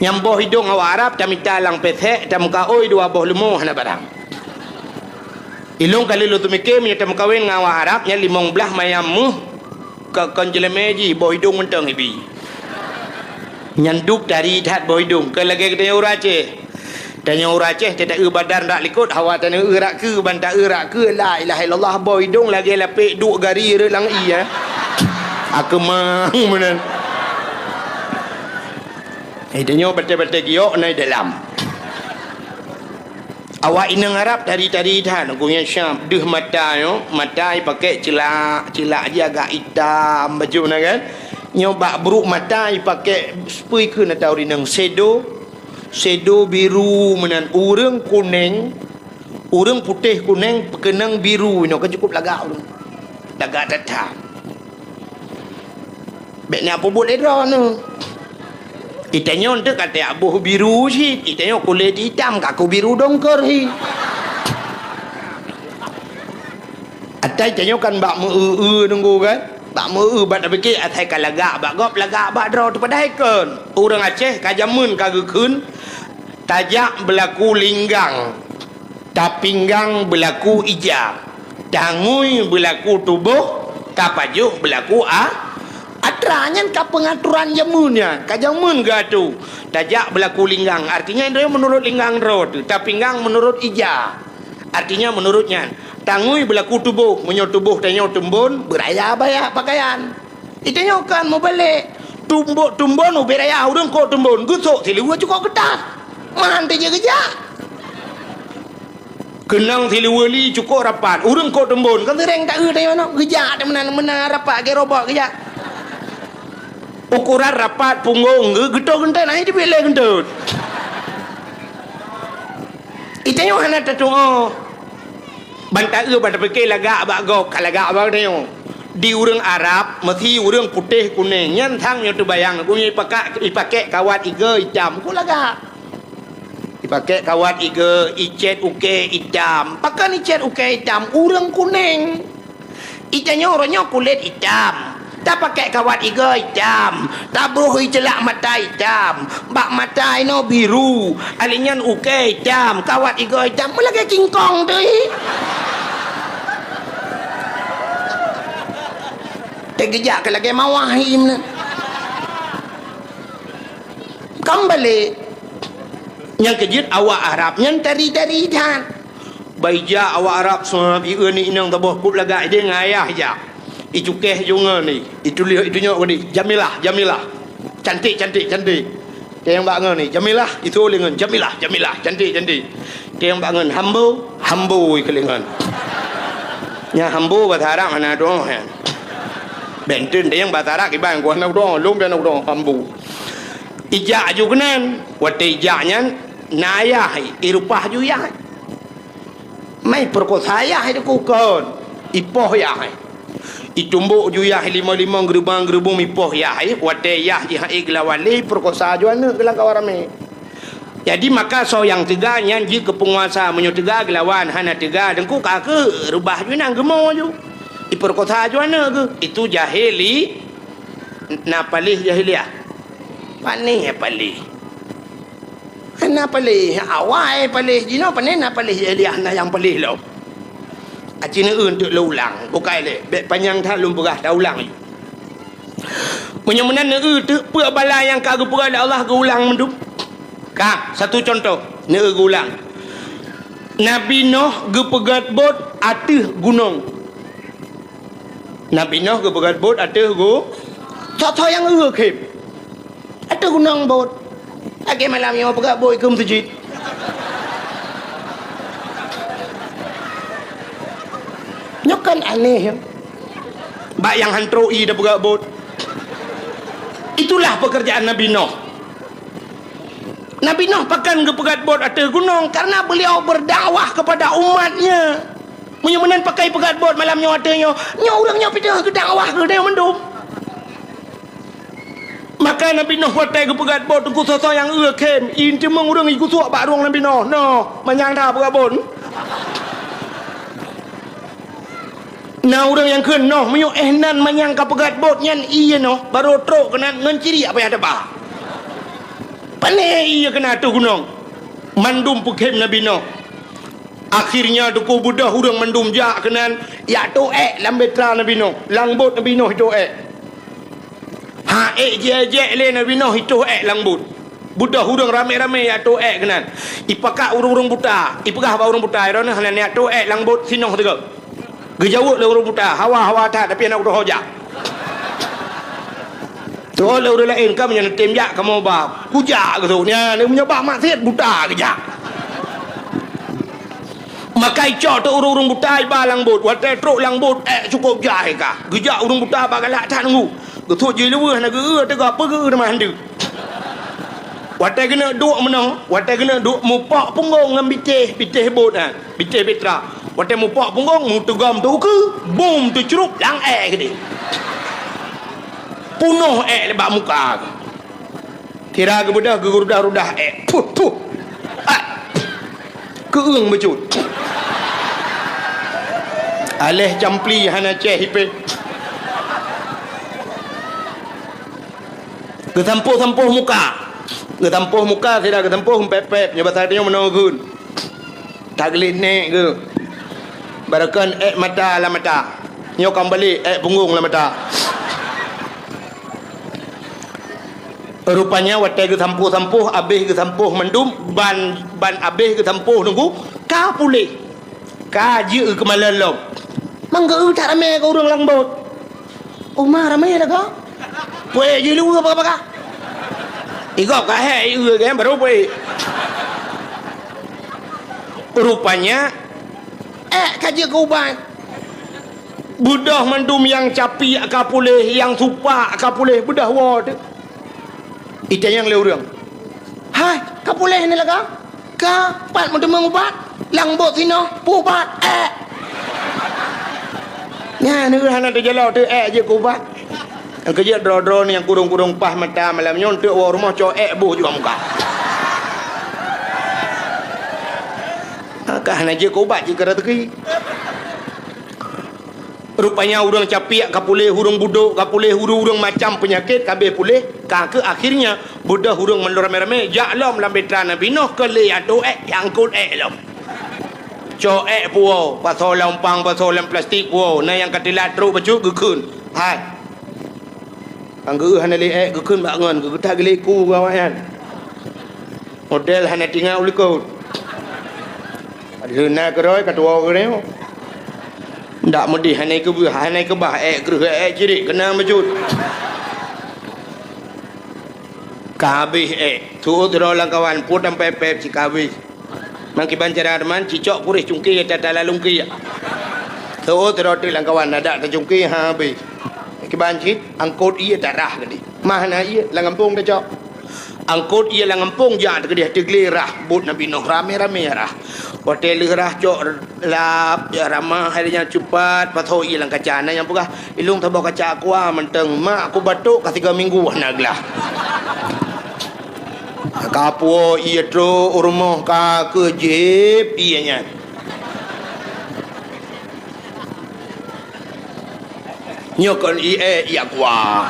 Nyang boh idong awak Arab tamita lam pesek, tameukaôi dua boh leumo hana barang. Ilôn ka lheueh lôn teumike meunyoe tameukawen ngon awak Arab nyan limong blaih mayam méuh ka kon jeulemé jih boh idong mantong ibi. Nyan duek tari that boh idong, kon lagée geutanyoe ureuëng Aceh. Tanyoe ureuëng Aceh, teuta eu badan rak likot, hawa tanyoe eu rak keu, ban ta eu rak keu, la ilaha illallah, boh idong lagée lapek duek gari rot lam ie, eh. Akeumang meunan. Eh, tanyoe batée-batée giok na i dalam. Awak inong Arab tari-tari that, gobnyan syam, deuh mata nyoe, mata ipakèk ceulak, ceulak jih agak itam bacut na kan. Nyoe bak brôk mata ipakèk, peue kheun atau rinong, sedo, sedo biru meunan, ureuëng kuneng, ureuëng putéh kuneng peukeunong biru nyoe kan cukup lagak ureuëng. Lagak that-that. Bèk na peubuet lé droeneuh. Itanyoe eunteuk ka teuak boh biru cit, itanyoe kulét itam ka ku biru dongkor hi. Atai tanyoe kan bak meu-eu-eu nunggu kan? Bak meu-eu bak tapike asai ka lagak bak gob, lagak bak droe teuh padahai kon. Ureuëng Aceh ka jameun ka geukheun tajak beulaku linggang. Tapinggang beulaku ija, tangui beulaku tuboh, tapajoh beulaku a-, atra. Nyan ka peungaturan jameun nyan, ka jameun geuatô. Tajak beulaku linggang, artinya droe meunurot linggang droe teuh, tapinggang meunurot ija, artinya meunurot nyan. Tangui beulaku tuboh, meunyoe tuboh tanyoe teumbon, beuraya baya pakaian. Itanyoe kan mubalek, tumbok teumbon ubé raya ureuëng kok teumbon, geusok siluweue cukok keutat. Man teujeuet geujak. Keunong siluweue li cukok rapat, ureuëng kok teumbon, kan seuréng taeu tanyoe nyoe, geujak teuh meunan-meunan rapat lagée robot geujak. Ukuran rapat punggong geu-, geutot geunteut, nah, itu bileh geunteut. Itanyoe hana tatuoh. Ban taeu ban tapike lagak bak gob, ka lagak bak tanyoe. Di ureuëng Arab, meusi ureuëng putéh kunéng, nyan sang nyoe teubayang, geuh nyoe ipaka-, ipakek kawat igo itam, ku lagak. Ipakek kawat igo, icet ukée itam. Pakon icet ukée itam? Ureuëng kunéng. Itanyoe uroe nyoe kulét itam, tapakek kawat igo itam, tabroh iceulak mata itam, bak mata inoe biru, alé nyan ukée itam, kawat igo itam, meulagée kingkong teuh. Teugeujak keu lagée mawah hi meunan. Ka mubalek. Nyang keujeuet awak Arab nyan tari-tari that. Ban ijak awak Arab, seuhat ieu ni inong taboh kup lagak ideh ngon ayah ijak. Icukéh ju ngon ni, ituléh itunyok ngon ni, Jamilah, Jamilah. Cantik, cantik, cantik. Teueng bak ngon ni, Jamilah, itu lé ngon, Jamilah, Jamilah, cantik, cantik. Teueng bak ngon, Hambo, Hambo ikeu lé ngon. Nya Hambo bahasa Arab hana doh nyan. Benten teueng bahasa Arab kiban ku hana doh, lom pian doh Hambo. Ijak aju keunan, watée ijak nyan na ayah, irupah ju yah. Mai peurekosa yah itu kukon, ipoh yah. Itumbok ju yah limong-limong, geurubong-geurubong, ipoh yah, watée yah jih hana geulawan lé, peurekosa ju aneuëk geulang kawan ramé. Jadi maka soe nyang teuga nyan jeuet keu peunguasa, meunyoe teuga geulawan, hana teuga deungku ka keu reubah ju nang geumo ju. Ipeurekosa ju aneuëk geuh, itu jahili. Na paléh jahiliah. Panéh paléh. Hana paléh, awai paléh jinoe, panéh na paléh jahiliah, na nyang paléh lom. Aci neueu teuk lôn ulang, bukai lé, bék panyang that lôn peugah, taulang ju. Meunyoe meunan neueu teuk peue bala nyang ka geupeugah lé Allah geuulang mandum. Ka, satu contoh, neueu geuulang. Nabi Noh geupeugét bot ateueh gunong. Nabi Noh geupeugét bot ateueh gu-, soe-soe nyang eu khém. Ateueh gunong bot. Lagée malam nyoe peugét bot keu meuseujid. Nyoe kan aneh, ya. Bak nyang han trok ié tapeugét bot. Itulah pekerjaan Nabi Noh. Nabi Noh pakon geupeugét bot ateueh gunong, karena beliau berdakwah kepada umatnya. Meunyoe meunan pakon peugét bot malam nyoe ateueh nyoe, nyoe ureuëng nyoe pih teuh geudakwah keu geutanyoe mandum. Maka Nabi Noh watée geupeugét bot teungku soe-soe nyang eu khém, in teumeung ureuëng igeusuek bak rueng Nabi Noh, noh, manyang that peugét bot. Na ureuëng nyang kheun noh, meunyoe éh nan manyang ka peugét bot nyan ié noh, barô trok keunan ngon ciriek payah teuba. Pané ié keunan ateueh gunong. Mandum peukhém Nabi Noh. Akhirnya teungku beudôh ureuëng mandum jak keunan, jak toh ék lam bahtera Nabi Noh, lam bot Nabi Noh itoh ék. Ha ék jijak lé Nabi Noh itoh ék lam bot. Beudôh ureuëng ramé-ramé jak toh ék keunan. Ipakat ureuëng-ureuëng buta, ipeugah bak ureuëng buta, "Droeneuh hana neujak toh ék lam bot sinoh sigoe." Geujaweueb lé ureuëng buta, "Hawa, hawa that, tapi hana kutoh jak." Troh lé ureuëng laén, "Kamoe nyan neutem jak, kamoe ba kujak geusut nyan, meunyoe ba maksiet buta geujak." Maka icok teuk ureuëng-ureuëng buta iba lam bot. Watée trok lam bot, ék cukôp jai ka. Geujak ureuëng buta ba galak that nunggu. Geusut jih luweuh na geu-eu teuga peugeu teuma handeuk. Watée geuneuk duek meunoe, watée geuneuk duek mupok punggong ngon bitéh, bitéh bot nyan, bitéh bahtera. Watée mupok punggong, meuteugom teuh ukeue, bum teucrup lam ék keudeh. Punoh ék bak muka. Sira geubeudôh, geurudah-rudah ék. Puh, puh. Ah. Keueung bacut. Aléh campli hana céh ipéh. Geusampôh-sampôh muka. Geusampôh muka, sira geusampôh pép-pép, nyoe basa tanyoe meunoe geun. Tageulet nék geuh. Barokon ék mata lam mata. Nyoe ka mubalek ék punggong lam mata. Rupanya watée geusampôh-sampôh, abéh geusampôh mandum, ban, ban abéh geusampôh nunggu, ka puléh. Ka jeuet keu malon lom. Mang geu that ramé keu ureuëng lam bot. Uma ramé dah ka. Puék jih lu apa-apa ka. Igob ka hék ieu kan baru puék. Rupanya ék ka jeuet keu ubat. Beudôh mandum nyang capiek ka puléh, nyang supak ka puléh, beudôh woe teuh. Itanyong lé ureuëng, "Hai, ka puléh ni lagak? Ka pat meuteumeung ubat? Lam bot sinoe peuubat ék." Nyan ureuëng hana teujalo teuh ék jeuet keu ubat. Nyang keujeuet droe-droe nyang kurong-kurong paih mata malam nyoe teuk woe rumoh cok ék boh juga muka. Ka hana jeuet keu ubat jeuet keu rezeki. Rupanya ureuëng capiek ka puléh, ureuëng budok ka puléh, ureuëng-ureuëng macam peunyakét ka abéh puléh, ka keuh akhirnya beudôh ureuëng mandum ramé-ramé jak lom lam bitra Nabi Nuh keu lé atô ék, angkot ék lom. Cok ék puwoe, pasoe lam umpang, pasoe lam plastik puwoe, na nyang ka teulat trok bacut geukheun. Hai. Anggeueuh hana lé ék geukheun bak ngon, geugeutak geuléku gawai nyan. Model hana tinggai u likot. Leuna keudroe ka tuwoe keudroe. Ndak meudeh hana keubah, hana keubah ék kreueh ék cirit keunan bacut. Ka habéh ék, tuôt droe lam kawan pue tampé péb cit ka habéh. Mang kiban cara teuma cicok puréh cungké ata-ata lalungké. Tuôt droe teuk lam kawan adak tacungké ha habéh. Kiban cit angkot ié tarah geude. Mah na ié lam gampông tacok. Angkot ié lam gampông jak teukeudeh teuglé rah bot Nabi Nuh ramé-ramé rah. Watée lheueh rah cok lap, ya ramah hai nyan cupat pasoe ié lam kaca na nyang peugah, "Ilong saboh kaca aqua mantong mak aku batuk ka tiga minggu hana glah." Ka puwoe ié trok u rumoh ka keuh jieb ié nyan. Nyoe kon ié, ié aqua.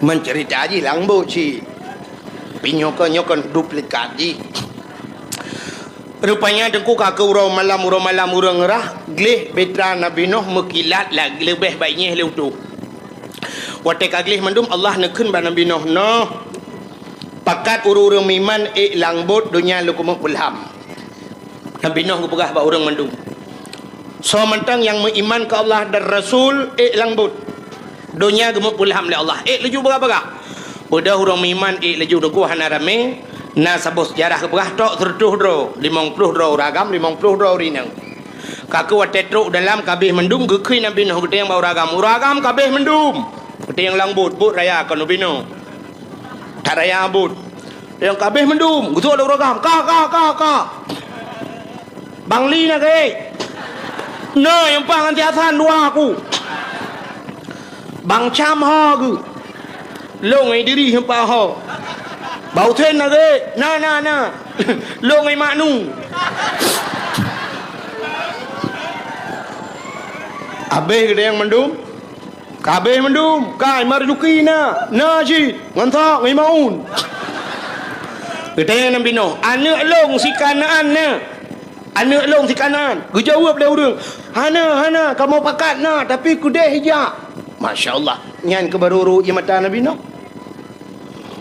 Mencerita jih lam bot cit. Tapi nyoe kon, nyoe kon duplikat jih. Rupanya teungku ka keuh uroe malam, uroe malam ureuëng rah, gleh bitra Nabi Nuh meukilat leubeh baik nyeh lé utoe. Watée ka gleh mandum Allah neukheun bak Nabi Nuh, "Noh, pakat ureuëng-ureuëng meuiman ék lam bot donya lôn keumeuk peulham." Nabi Nuh geupeugah bak ureuëng mandum, "Soe mantong nyang meuiman keu Allah dan Rasul ék lam bot. Donya geumeupeulham lé Allah, ék laju bagah-bagah." Beudôh ureuëng meuiman ék laju teungku hana ramé, na saboh seujarah geupeugah trok seureutôh droe, limong ploh droe ureuëng agam, limong ploh droe ureuëng inong. Ka keuh watée trok dalam ka abéh mandum geukheun Nabi Nuh geutanyong bak ureuëng agam, "Ureuëng agam ka abéh mandum." Geutanyong lam bot, bot raya kon ubinoe. That raya bot. Nyang ka abéh mandum, geusuak lé ureuëng agam, "Ka, ka, ka, ka." "Bang Li na geuék?" "Na, nyang paih ngon si Hasan dua aku." "Bang Cam ho geuh?" "Lôn ngon Idris nyang paih ho." "Bang Husen na geuék?" "Na, na, na." "Lôn ngon Mak Nu." Abéh geutanyong mandum. Ka abéh mandum, ka Marzuki na, na cit, ngon Ishak, ngon Maun. Geutanyong Nabi Nuh, "Aneuëk lôn si Kanaan na? Aneuëk lôn si Kanaan?" Geujaweueb lé ureuëng, "Hana, hana, kamoe pakat na, tapi keudeh ijak." Masya Allah, nyan keuh baru rhot ie mata Nabi Nuh.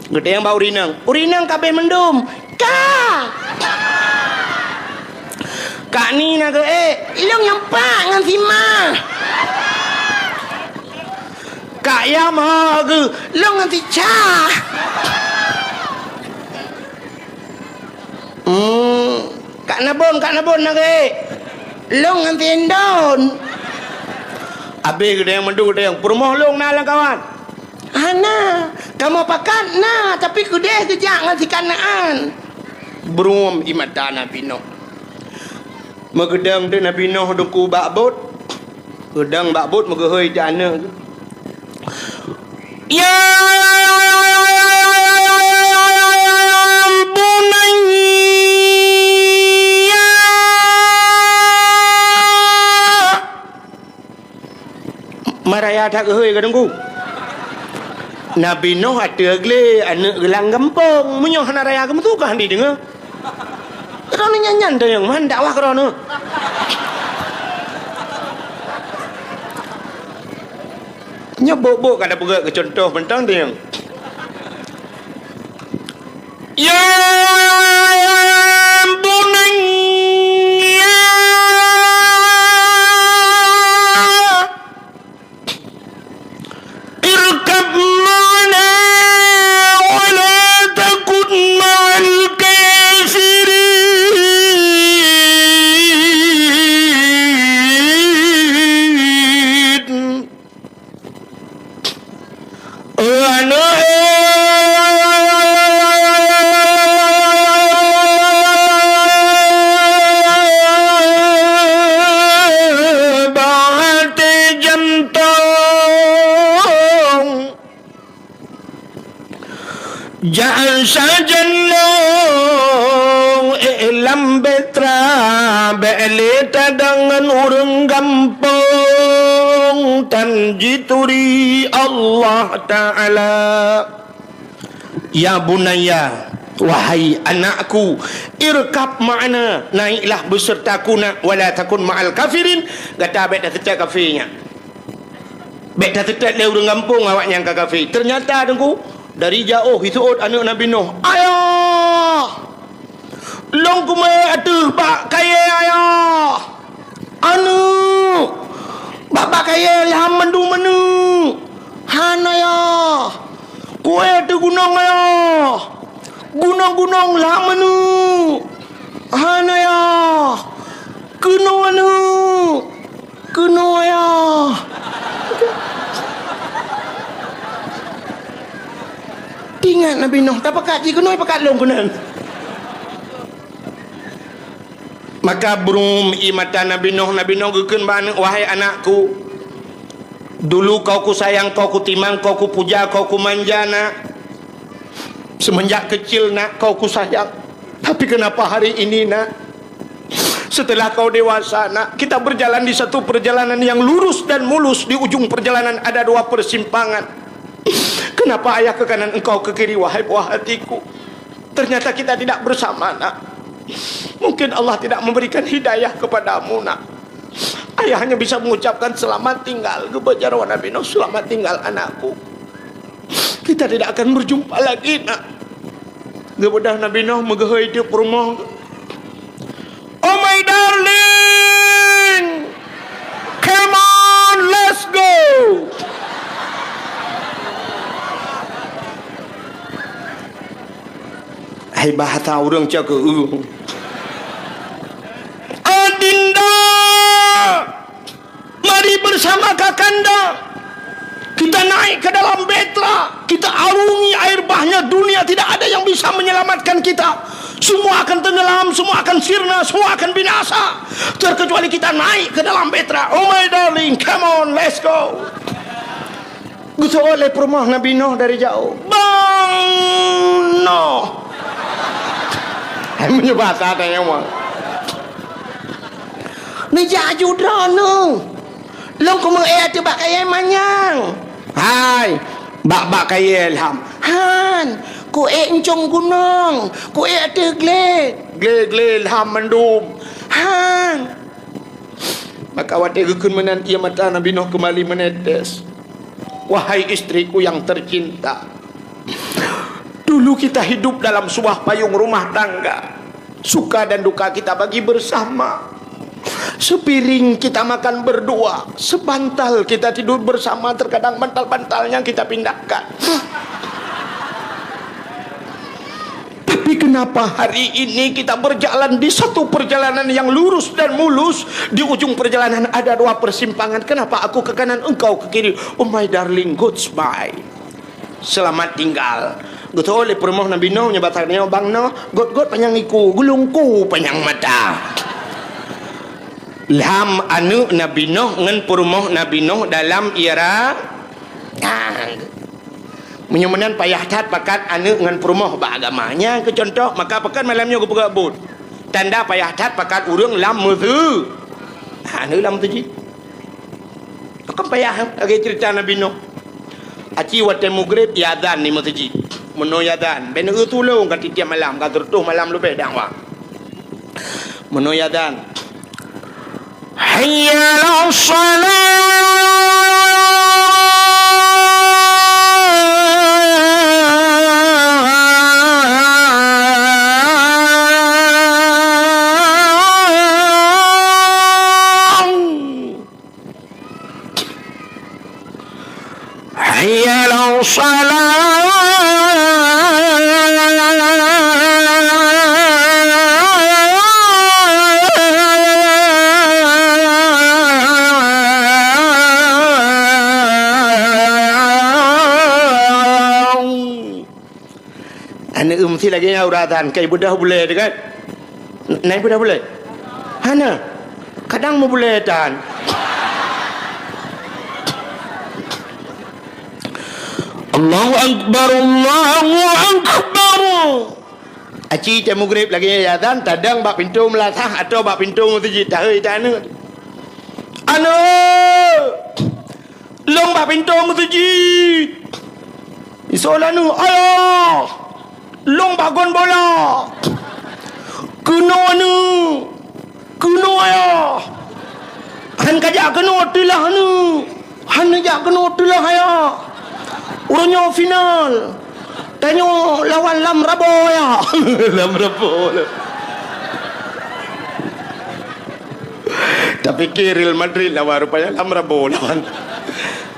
Geutanyong bak ureuëng inong, "Ureuëng inong ka abéh mandum?" "Ka." "Kak Ni na geuék?" "Ilong nyang pat ngon si Ma." "Kak Yam ho geuh?" "Ilong ngon si Ca." "Hmm, Kak Nabon, Kak Nabon na geuék?" "Ilong ngon si Indon." Abéh geutanyong mandum geutanyong, "Peurumoh lôn na lam kawan?" "Hana, kamoe pakat na, tapi keudeh geujak ngon si Kanaan." Brum ie mata Nabi Nuh. Meugeudong teuk Nabi Nuh teungku bak bot. Geudong bak bot meugeuhôi teuh aneuëk. "Ya bunayya." Maraya that geuhôi ka teungku. Nabi Nuh ateueh glé aneuëk geulang gampông. Meunyoe hana raya geumeusu ka hana jideungoe. Droeneuh nyan-nyan teunyong man dakwah keu droeneuh. Nyoe bok-bok ka tapeugét keu cuntoh mantong teunyong. Ya Jak sajan lôn, eh, lam Petra, bék lé tadong ngon ureuëng gampông, tan jituri Allah Ta'ala. Ya bunayya, wahai anakku, irkab ma'ana, naiklah besertaku nak, wala takun ma'al kafirin, gata bék taseutôt kafé nyan. Bék taseutôt lé ureuëng gampông awaknyan ka kafé. Ternyata, Teungku, dari jaoh jiseuôt aneuëk Nabi Nuh, "Ayah! Lôn kumeuék ateueh bak kayée, Ayah! Aneuëk! Bak, bak kayée lham mandum, aneuëk! Han, Ayah! Kuék ateueh gunong, Ayah! Gunong-gunong lham, aneuëk! Han, Ayah! Keunoe, aneuëk!" Keunoe, Ayah! Teuingat Nabi Nuh, tapakat jih keunoe, pakat lôn keunan. Maka brum ie mata Nabi Nuh, Nabi Nuh geukheun bak aneuëk, "Wahai anakku, dulu kau kusayang, kau kutimang, kau kupuja, kau kumanja, nak. Semenjak kecil, nak, kau kusayang. Tapi kenapa hari ini, nak, setelah kau dewasa, nak, kita berjalan di satu perjalanan yang lurus dan mulus, di ujung perjalanan ada dua persimpangan. Kenapa ayah ke kanan, engkau ke kiri, wahai buah hatiku? Ternyata kita tidak bersama, nak. Mungkin Allah tidak memberikan hidayah kepadamu, nak. Ayah hanya bisa mengucapkan selamat tinggal," geubeuet jaroe Nabi Nuh, "Selamat tinggal, anakku. Kita tidak akan berjumpa lagi, nak." Geubeudôh Nabi Nuh meugeuhôi teuk peurumoh, "Oh my darling, come on, let's go." Hai bahasa ureuëng cakeueng. "Adinda, mari bersama kakanda. Kita naik ke dalam Petra. Kita arungi air bahnya dunia. Tidak ada yang bisa menyelamatkan kita. Semua akan tenggelam, semua akan sirna, semua akan binasa. Terkecuali kita naik ke dalam Petra. Oh my darling, come on, let's go." Geuseuôt lé peurumoh Nabi Nuh dari jaoh, "Bang Nuh!" Hai, meunyoe basa tanyong, Bang. "Neujak aju droeneuh. Lôn kumeuék ateueh bak kayée manyang." "Hai, bak, bak kayée lham." "Han, kuék euncong gunong, kuék ateueh glé." "Glé-glé lham mandum." "Han." Maka watée geukheun meunan, ie mata Nabi Nuh keumbali meunetes. Wahai istriku yang tercinta, dulu kita hidup dalam sebuah payung rumah tangga. Suka dan duka kita bagi bersama. Sepiring kita makan berdua, sebantal kita tidur bersama, terkadang bantal-bantalnya kita pindahkan. Tapi kenapa hari ini kita berjalan di satu perjalanan yang lurus dan mulus, di ujung perjalanan ada dua persimpangan. Kenapa aku ke kanan, engkau ke kiri? Oh my darling, goodbye. Selamat tinggal. Geutôh lé peurumoh Nabi Nuh, nyoe basa nyoe, Bang Nuh, got-got panyang iku, geulungku panyang mata. Lham aneuëk Nabi Nuh ngon peurumoh Nabi Nuh dalam ira-, ah, meunyoe meunan payah that pakat aneuëk ngon peurumoh bak agama. Nyan keu cuntoh, maka pakon malam nyoe geupeugah buet. Tanda payah that pakat ureuëng lam meuseu-, aneuëk lam meuseujid. Pakon payah, lagée ceurita Nabi Nuh. Aci watée mugreb, iazan di meuseujid. Meunoe iazan, bèk neueu tulông ka tiep-tiep malam, ka sireutoh malam leubeh dang wang. Meunoe iazan, "Hayya 'alas shalah!" Hayya 'alas shalah. Aneuëk meusti lagée nyan uroe azan, ka ibeudôh bulée teuh kan? Na ibeudôh bulée? Hana. Kadang meubulée tan. Allahu Akbar, Allahu Akbar. Aci teuh mugreb lagée nyan azan, tadong bak pintoe meulasah atau bak pintoe meuseujid, tahôi teuh aneuk. "Aneuk, lôn bak pintoe meuseujid." Isoe lé aneuk, "Ayah, lôn bak gon bola." "Keunoe aneuk, keunoe ayah." "Han kajak keunoe teulah aneuk." "Han neujak keunoe teulah ayah. Uroe nyoe final. Tanyoe lawan Lam Rabo ayah." Lam Rabo. Tapike Real Madrid lawan, rupanya Lam Rabo lawan.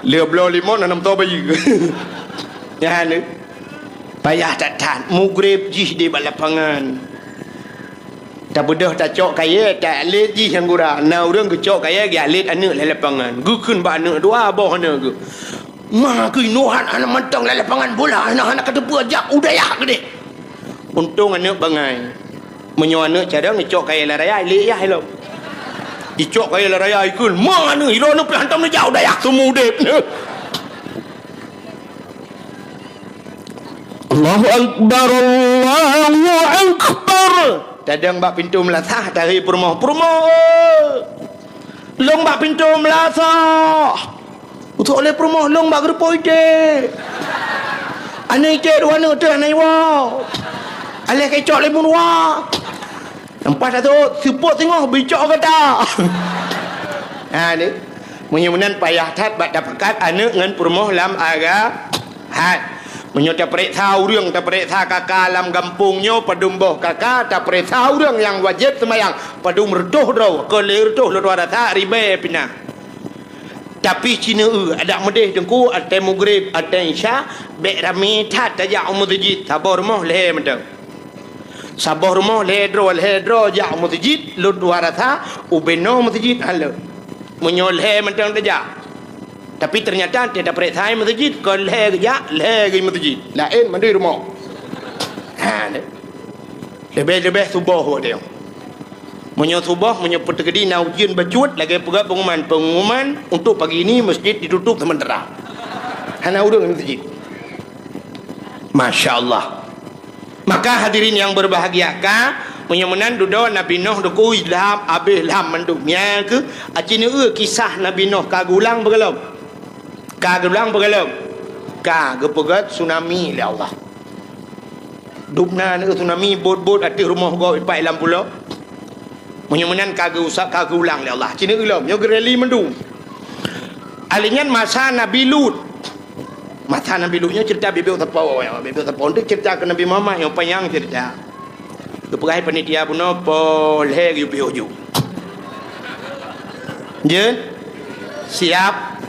Lheuh bloe limong na nam toh bayeue. Nyan payah that-that, mugreb jih di bak lapangan. Tabeudôh tacok kayée, taklét jih nyang gura. Na ureuëng geucok kayée, geukléd aneuk lam lapangan. Geukheun bak aneuk dua boh aneuk geuh. "Ma keunoe han hana mantong lam lapangan bola, hana, hana kateupeue jak u dayah keudeh." Untông aneuk bangai. Meunyoe aneuk cadang, icok kayée lam raya, ilé yah ilom. Icok kayée lam raya, ikheun, "Ma aneuk, ilôn aneuk pih hantom neujak u dayah, seumudeb." Allahu Akbar, Allahu Akbar. Tadong bak pintoe meulasah, tahôi peurumoh, "Peurumoh, lôn bak pintoe meulasah." Utok lé peurumoh, "Lôn bak geureupoh iték." Aneuk iték dua aneuk teuh hana iwoe. Aléh keucok lé meuruwa. Leupah tasôk, seupôt singoh bicok gata. Ha, ni. Meunyoe meunan payah that bak tapakat aneuk ngon peurumoh lam agam. Hai, meunyoe tapareksa ureuëng, tapareksa kaka lam gampông nyoe, padum boh kaka, tapareksa ureuëng nyang wajéb seumayang, padum reutôh droe, kon lhée reutôh lôn tuan rasa ribée pih na. Tapi ci neu-eu, adak meudeh teungku, watée mugreb, watée isya, bék ramé that tajak u meuseujid, saboh rumoh lhée mantong. Saboh rumoh lhée droe, lhée droe jak u meuseujid, lôn tuan rasa, ubé noe meuseujid hana. Meunyoe lhée mantong tajak. Tapi teunyata watée tapareksa meuseujid, kon lhée geujak, lhée geuh meuseujid. Laén mandum rumoh. Ha, leubeh-leubeh suboh watée nyoe. Meunyoe suboh, meunyoe peuteukedi na ujeuen bacut, lagée peugah pengumuman, "Pengumuman untuk pagi ini masjid ditutup sementara." Hana ureuëng meuseujid. Masya Allah. Maka hadirin yang berbahagia, ka, meunyoe meunan dudoe Nabi Nuh teungku lham, abéh lham mandum. Nyan keuh, aci neu-eu kisah Nabi Nuh ka geulang beugalom. Ka geulang beugalom. Ka geupeugét tsunami lé Allah. Dubna neu-eu tsunami, bot-bot ateueh rumoh gob ipat lam pulo. Meunyoe meunan ka geuusap, ka geulang lé Allah. Ci neu-eu lom, nyoe geureli mandum. Alèh nyan masa Nabi Lut. Masa Nabi Lut nyoe cerita bibit sapo, bibit sapo. Untuk cerita keu Nabi Muhammad nyoe panyang cerita. Geupeugah panitia bunoe, "Po lhée geuyue piôh ju." Jeuet? Siap?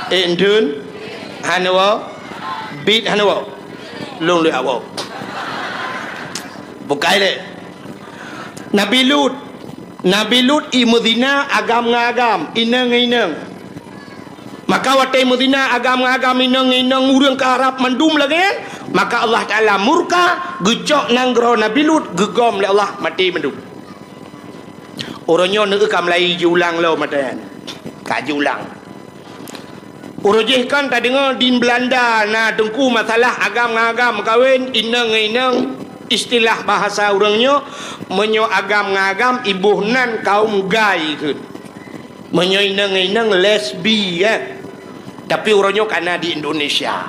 Ék enteun? Hana woe? Bit hana woe? Lôn lheueh woe. Bukai lé. Nabi Lut, Nabi Lut i meuzina agam ngon agam, inong ngon inong. Maka watée meuzina agam ngon agam, inong ngon inong, ureuëng ka rab mandum lagée nyan, maka Allah Taala murka, geucok nanggroe Nabi Lut, geugom lé Allah, maté mandum. Uroe nyoe neu-eu ka mulai jiulang lom mata nyan. Ka jiulang. Uroe jih kan tadeungoe di Belanda na teungku masalah agam ngon agam meukawen, inong ngon inong, istilah bahasa ureuëng nyoe, meunyoe agam ngon agam iboh nan kaum gay kheun. Meunyoe inong ngon inong lesbi, kan. Tapi uroe nyoe ka na di Indonesia.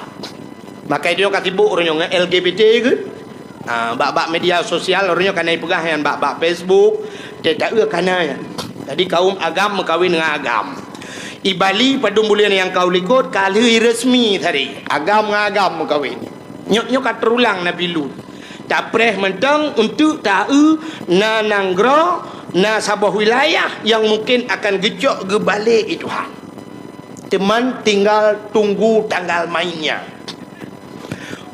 Maka nyoe ka sibuk uroe nyoe ngon L G B T kheun. Ha, bak-bak media sosial uroe nyoe ka na ipeugah nyan, bak-bak Facebook, teuta eu ka na nyan. Jadi kaum agam meukawen ngon agam. I Bali padum buleuen nyang ka u likot ka lheueh resmi tadi. Agam ngon agam meukawen. Nyoe, nyoe ka teurulang Nabi Lut. Tapreh mantong untuk ta-eu na nanggroe, na saboh wilayah nyang mungken akan geucok geubalek i Tuhan. Teuma tinggal tunggu tanggal mainnya.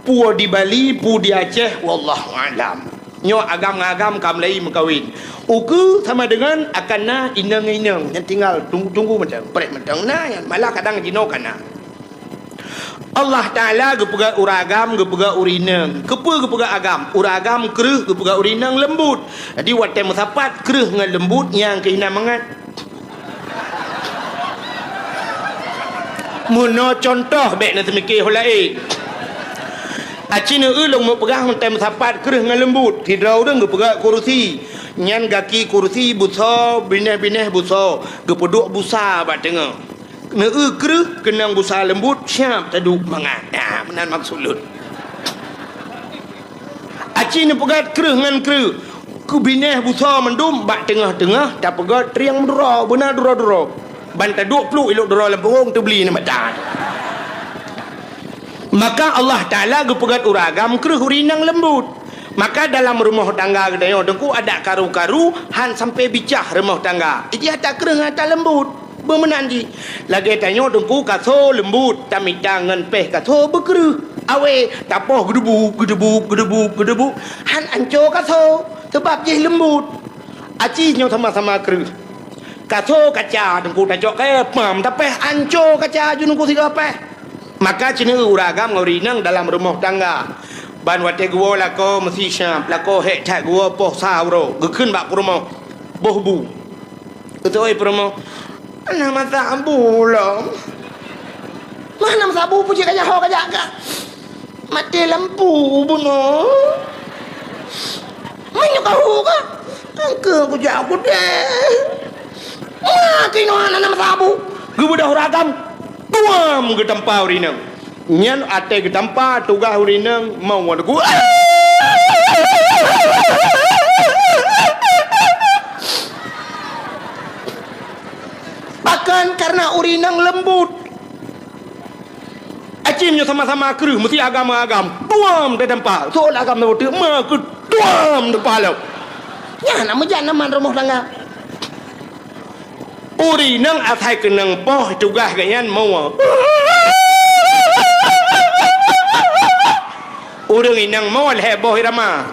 Peue di Bali, peue di Aceh, wallahu a'lam. Nyoe agam ngon agam ka mulai meukawen. Ukeue sama dengan akan na inong ngon inong, nyan tinggal tunggu, tunggu mantong, preh mantong na nyan, malah kadang jinoe ka na. Allah Taala geupeugah ureuëng agam, geupeugah ureuëng inong. Keupeue geupeugah agam? Ureuëng agam kreueh, geupeugah ureuëng inong leumbut. Jadi watée meusapat kreueh ngon leumbut, nyang keuh hina mangat. Meunoe cuntoh, bék na teumike ho laén. Aci neueu lôn meupeugah mantong meusapat kreueh ngon leumbut, sidroe ureuëng geupeugét kurusi. Nyan gaki kurusi busoe, binéh-binéh busoe, geupeuduek busa bak teungoh. Neueu kreueh keunong busa leumbut, siab taduek mangat. Nah, meunan maksud lôn. Aci neupeugét kreueh ngon kreueh, keu binéh busoe mandum bak teungoh-teungoh tapeugét trieng meuduro, beuna duro-duro. Ban taduek pluek ilok duro lam pungong teubli na mata. Maka Allah Taala geupeugét ureuëng agam kreueh ureuëng inong leumbut. Maka dalam rumoh tangga geutanyoe teungku adak karu-karu han sampai bicah rumoh tangga. Ijih ata kreueh ngon ata leumbut. Beumeunan jih. Lagée tanyoe teungku kaso leumbut, tamita ngon péh kaso beukreueh. Awé, tapoh geudeubuk, geudeubuk, geudeubuk, geudeubuk. Han anco kaso, sabab jih leumbut. Aci nyoe sama-sama kreueh. Kaso kaca teungku tacok kayée pam tapéh anco kaca ju teungku sigoe péh. Maka ceuneuk ureuëng agam ngon ureuëng inong dalam rumoh tangga. Ban watée geuwoe lakoe meusi siab, lakoe hék that geuwoe poh sa uroe, geukheun bak peurumoh, boh bu. Geutôi peurumoh, "Hana masa bu lom." "Mah hana masa bu, peue cit ka jak ho ka jak ka?" "Maté lampu bunoe." "Meunyoe ka hu ka?" "Engkeu kujak kudeh." "Ma keunoe hana masa bu?" Geubeudôh ureuëng agam, tuam geutampa ureuëng inong. Nyan até geutampa tugaih ureuëng inong mau wan ku. Bahkan karena ureuëng inong leumbut. Acim nyoe sama-sama kreueh meusti agam-agam. Tuam teutampa. Soe agam nyoe teuma keu tuam teumpa lom. Nyan na meujan na man rumoh tangga. Ureuëng inong asai keunong poh tugaih geuh nyan moe. Ureuëng inong moe lhée boh irama.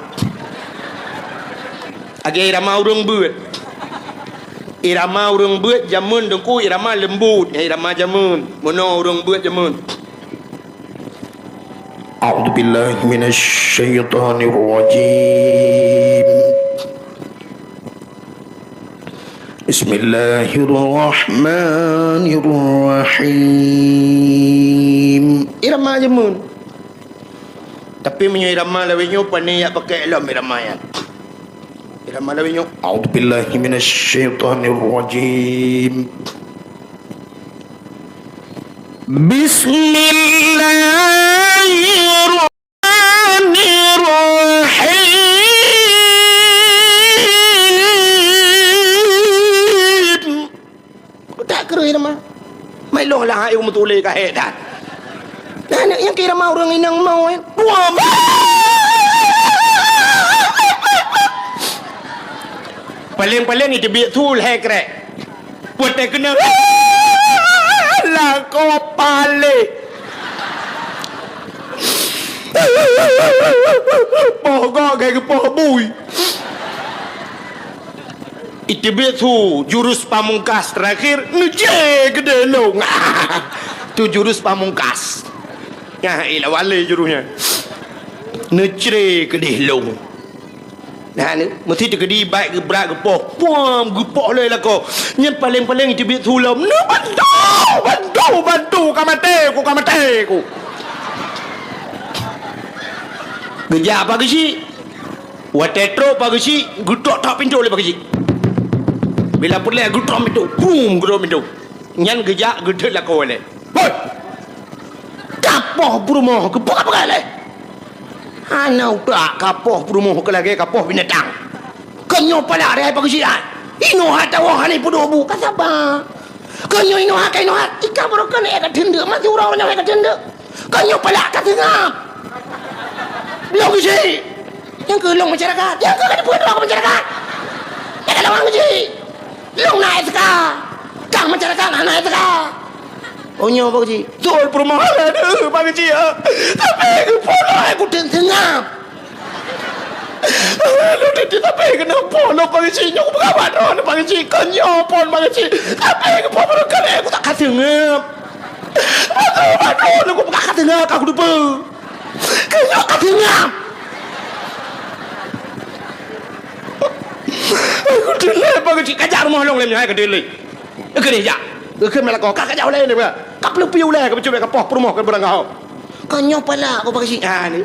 Lagée irama ureuëng beuet. Irama ureuëng beuet jameun teungku irama leumbut, irama jameun. Meunoe ureuëng beuet jameun. A'udzubillahi minasyaitonirrajim. Bismillahirrahmanirrahim. Irama jameun. Tapi meunyoe irama lawét nyoe, pane jak pakai lom irama nyan. Irama lawét nyoe, a'udzubillahi minasyaitonirrajim. Bismillahirrahmanirrahim. Utak kreueh irama. Mai lôn lah hai meutuléh ka hék that. Nah, nyang keu irama ureuëng inong moe, eh. Dua. Paléng-paléng iteubiet su lhée krek. Watée keunoe lakoe paléh. Poh gob geupoh bui. Iteubiet su jurus pamungkas terakhir, neucre keudeh lông. Tu jurus pamungkas. Nyan, eh, lawan lé jurus nyan. Neucre keudeh lông. Nah, ni, meusti teukeudi bak geubrat geupoh. Puam, geupoh lé lakoe. Nyan paléng-paléng iteubiet su lom. Neubantu, bantu, bantu, ka maté ku, ka maté ku. Geujak Pak Geuchik. Watée trok Pak Geuchik, geutok-tok pintoe lé Pak Geuchik. Bila peureulée geutok pintoe, brum, geutok pintoe. Nyan geujak geudeut lakoe lé. "Hoi! Kapoh peurumoh keupeue ka peugah lé?" "Hana utak kapoh peurumoh keu lagée kapoh binatang. Keu nyoe palak rihai Pak Geuchik ai. Inoe hata woe hana ipeuduek bu ka saba. Keu nyoe inoe haka inoe hat, ika baroe keuneuk ka teundeuk, masih uroe nyoe ka teundeuk." Ka nyoe palak ka seungab. Lôn Geuchik. Nyang keu lôn masyarakat. Nyang keu ka dipeue droe keu masyarakat. Nyang ka lôn Geuchik. Lôn na S K. Kang masyarakat hana S K. Oh, nyoe Pak Geuchik. Beutôi peurumoh lôn, Pak Geuchik, ya. Tapi geupeue ku teun seungab. Lôn teuti tapi keunoe po lôn Pak Geuchik. Nyoe kupeugah bak droeneuh Pak Geuchik. Ka nyoe po Pak Geuchik. Tapi geupeue baroe keuneuk ku tak ka seungab. Aduh, aduh, lôn kupeugah ka teungoh, ka kuteupeue. Keu nyoe ka teungoh. Aku teulée Pak Geuchik, ka jak rumoh lôn lé nyoe, hai, ka teulée. Keu nyoe jak. Keu meunan lakoe, ka, ka jak ulée nyoe, ka peuleupi ulée, ka peucubit ka poh peurumoh, ka beurangkaho. Ka nyoe palak ku Pak Geuchik. Ah, ni.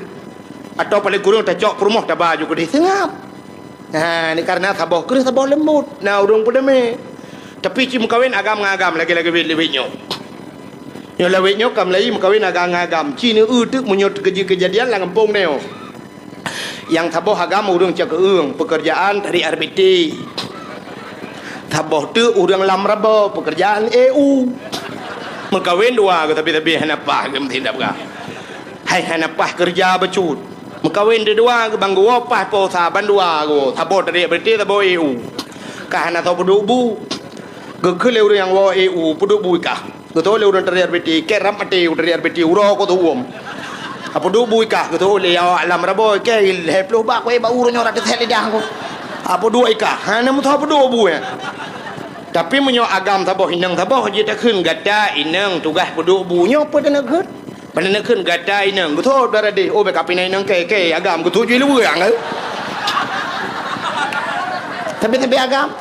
Atawa paléng kureueng tacok peurumoh taba ju keudeh seungab. Ha, nyan kareuna saboh kreueh saboh leumbot. Na ureuëng peudamé. Tapi ci meukawen agam ngon agam lagée-lagée wét-wét nyoe. Nyoe lawét nyoe ka mulai meukawen agam ngon agam. Ci neu-eu teuk meunyoe teukeujeuet keujadian lam gampông nyoe. Nyang saboh agam ureuëng cakeueng, peukeurjaan tarék R B T. Saboh teuk ureuëng lam rabo, peukeurjaan E U. Meukawen dua geuh, tapi-tapi hana paih geuh meusidab gah. Hai hana paih keureuja bacut. Meukawen di dua geuh, ban geuwoe paih po sa, ban dua geuh. Saboh tarék R B T, saboh E U. Ka hana soe peuduek bu. Geukheun lé ureuëng nyang woe E U, peuduek bu i kah. Geutôh lé ureuëng tarék R B T, kée rab maté ureuëng tarék R B T, uroe ko teuuem. Apa duek bu i kah, geutôh lé awak lam rabo, kée lhée ploh bak, kue bak ureuëng nyoe rata sét lidah ko. Apa duek i kah, hana meusoe peuduek bu, ya. Tapi meunyoe agam saboh inong saboh, jeuet takheun gata inong tugaih peuduek bu nyoe peue taneuk kheun? Peue taneuk kheun gata inong, geutôh dara deh, oh, bèk kapina inong kée, kée agam geutôh jui luweue, ya. Tapi, tapi agam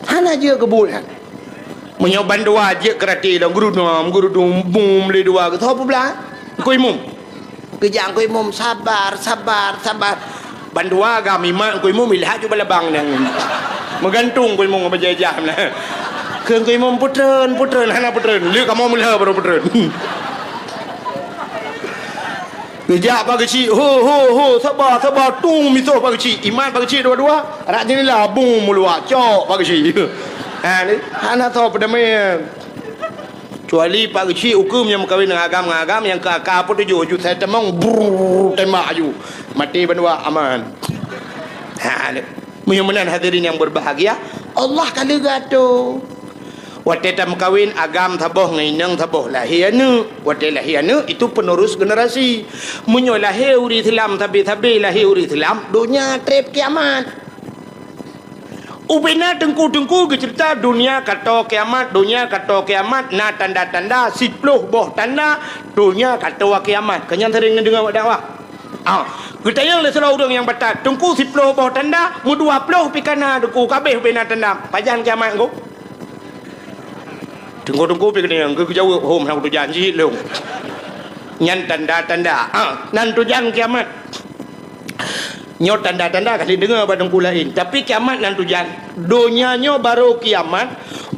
hana jeuet keu bu, ya. Meunyoe bandua jeuet keuraté lom, geurudum, geurudum, bum, lé dua, geusoe peublah. Teungku Imum. Geujak Teungku Imum, sabar, sabar, sabar. Bandua gam imat Teungku Imum, ilhak ju balabang nyan. Meugantung Teungku Imum ngon bajée jah na. Kheun Teungku Imum, "Peutreun, peutreun," hana peutreun. Lé kamoe meulheueh baru peutreun. Geujak Pak Geuchik, "Ho, ho, ho, saba, saba, tung misoh Pak Geuchik." Imat Pak Geuchik dua-dua, rak jeunela bung meuluak, cok Pak Geuchik. Ha, ni, hana soe peudamé. Kecuali Pak Geuchik ukeue nyang meukawen ngon agam, ngon agam nyang ka, ka apa tujoh, ju sai tamong, brrrr, tembak aju. Maté bandua aman. Ha, ni. Meunyoe meunan hadirin yang berbahagia, Allah ka leuga tu. Watée tameukawen agam saboh ngon inong saboh lahé aneuëk. Watée lahé aneuëk itu penerus generasi. Meunyoe lahé ureuëng Islam sabe-sabe lahé ureuëng Islam, donya treb kiamat. Ubena teungku-teungku geuceurita donya kato kiamat, donya kato kiamat na tanda-tanda siploh boh tanda donya kato kiamat. Keunyan sering neudeungoe bak dakwah. Ah, geutanyong lé sidroe ureuëng nyang batat, "Teungku siploh boh tanda, meudua ploh pih kana Teungku, kabeh ubena tanda. Pajan kiamat Teungku?" Teungku-teungku pih keudeh geujaweueb, "Hom, hana tujan jih lôn." Nyan tanda-tanda. Ah, nan tujan kiamat. Nyoe tanda-tanda ka lheueh deungoe bak teungku laén. Tapi kiamat nan tujan. Donya nyoe barô kiamat.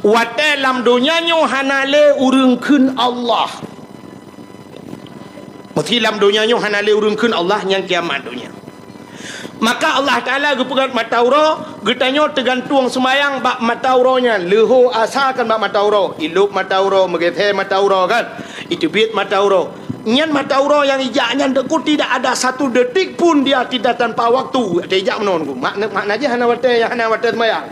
Watée lam donya nyoe hana lé ureuëng kheun Allah. Meusé lam donya nyoe hana lé ureuëng kheun Allah, nyan kiamat donya. Maka Allah Taala geupeugah mata uroe, geutanyoe teugantueng seumayang bak mata uroe nyan. Leuho asa kan bak mata uroe, ilop mata uroe, meugeusée mata uroe kan, iteubiet mata uroe. Nyan mata uroe nyang ijak nyan Teungku tidak ada satu detik pun dia tidak tanpa waktu. Watée ijak meunoe Teungku. Makna, makna jih hana watée, hana watée seumayang.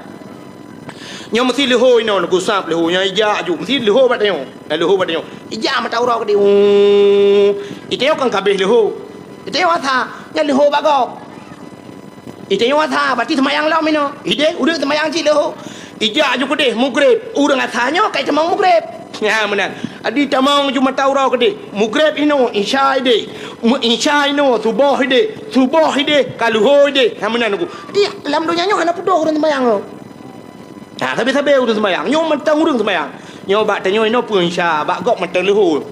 Nyoe meusé leuho inoe, neugusab leuho nyan ijak aju. Meusé leuho bak tanyoe. Nyan leuho bak tanyoe. Ijak mata uroe keudeh. Uu. Itanyoe kan kabeh leuho. Itanyoe asa, nyan leuho bak gob. Itanyoe asa, berarti seumayang lom inoe. Ideh, ureuëng seumayang cit leuho. Ijak aju keudeh, mugreb. Ureuëng asa nyoe ka itamong mugreb. Nyan meunan. Adi tamong aju mata uroe keudeh. Mugreb inoe, isya ideh. Mu-, isya inoe, suboh ideh. Suboh ideh, ka leuho ideh. Nyan meunan Teungku. Di lam donya nyoe hana peudoh ureuëng seumayang nyoe. Ha, sabe-sabe ureuëng seumayang. Nyoe mantong ureuëng seumayang. Nyoe bak tanyoe inoe peue isya, bak gob mantong leuho.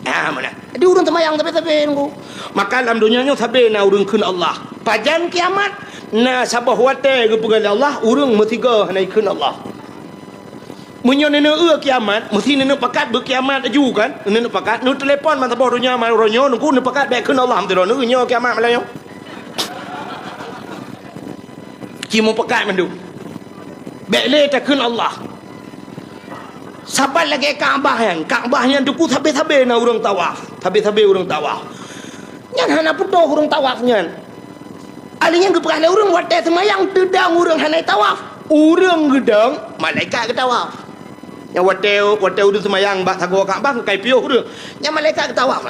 Ha, meunan. Jadi ureuëng seumayang sabe-sabe Teungku. Maka lam donya nyoe sabe na ureuëng kheun Allah. Pajan kiamat, na saboh watée geupeugah lé Allah, ureuëng meusigoe hana ikheun Allah. Meunyoe neuneuk eu kiamat, meusé neuneuk pakat beu kiamat aju kan? Neuneuk pakat, neutelepon masa boh donya, masa uroe nyoe, Teungku, neupakat bèk kheun Allah, meusidroe, neueu nyoe kiamat malam nyoe. Ci meupakat mandum. Bèk lé takheun Allah. Saban lagèe Ka'bah nyan. Ka'bah nyan Teungku sabe-sabe na ureueng tawaf. Sabe-sabe ureueng tawaf. Nyan hana putôh ureueng tawaf nyan. Alèh nyan geupeugah lé ureueng watèe seumayang teudong ureueng hana tawaf. Ureueng geudong, malaikat geutawaf. Nyan watèe, watèe ureueng seumayang bak sagoe Ka'bah, ka ipiôh ureueng. Nyan malaikat geutawaf.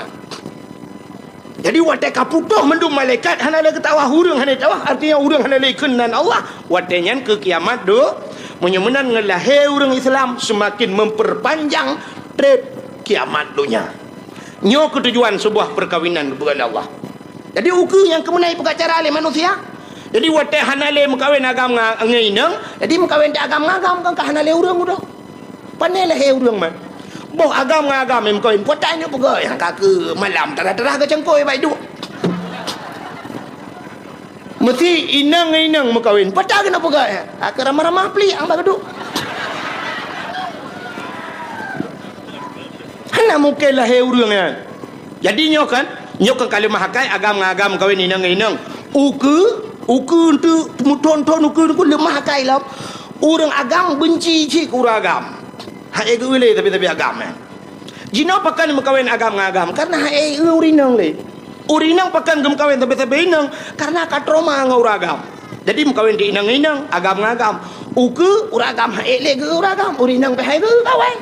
Jadi, watèe ka putôh mandum malaikat hana lé geutawaf, ureueng hana tawaf, artinya ureueng hana lé keunan Allah. Watèe nyan keu kiamat dô, meunyoe meunan ngon lahé ureueng Islam seumaken memperpanjang trép kiamat donya. Nyoe keutujuan seubuah peukawinan geupeugah lé Allah. Jadi, ukeue nyang keumeunai peugah cara lé manusia. Jadi, watèe hana lé meukawen agam nga-, ngon inong, jadi meukawen teuh agam ngon agam, kan ka hana lé ureueng udoe. Pane lahé ureueng man. Poh agam ngon agam meukawen, peue ata neuk peugah, nyang ka keu malam tarah-tarah geucangkôi bak iduek. Meusi inong ngon inong meukawen, peue ata keuneuk peugah, ka keu ramah-ramah pliek nyang bak geuduek. Hana mungken lahé ureuëng nyan. Jadi nyoe kan, nyoe kan ka leumah akai agam ngon agam meukawen, inong ngon inong. Ukeue, ukeue eunteuk meuthon-thon ukeue, ukeue leumah akai lom. Ureuëng agam beunci cit keu ureuëng agam. Hana geu-eu lé sabe-sabe agam nyan. Jinoe pakon meukawen agam ngon agam, kareuna hana geu-eu ureuëng inong lé. Ureuëng inong pakon geumeukawen sabe-sabe inong, kareuna ka trauma ngon ureuëng agam. Jadi meukawen di inong ngon inong, agam ngon agam. Ukeue ureuëng agam hana lé geu-eu ureuëng agam, ureuëng inong pih hana geu-eu kawen.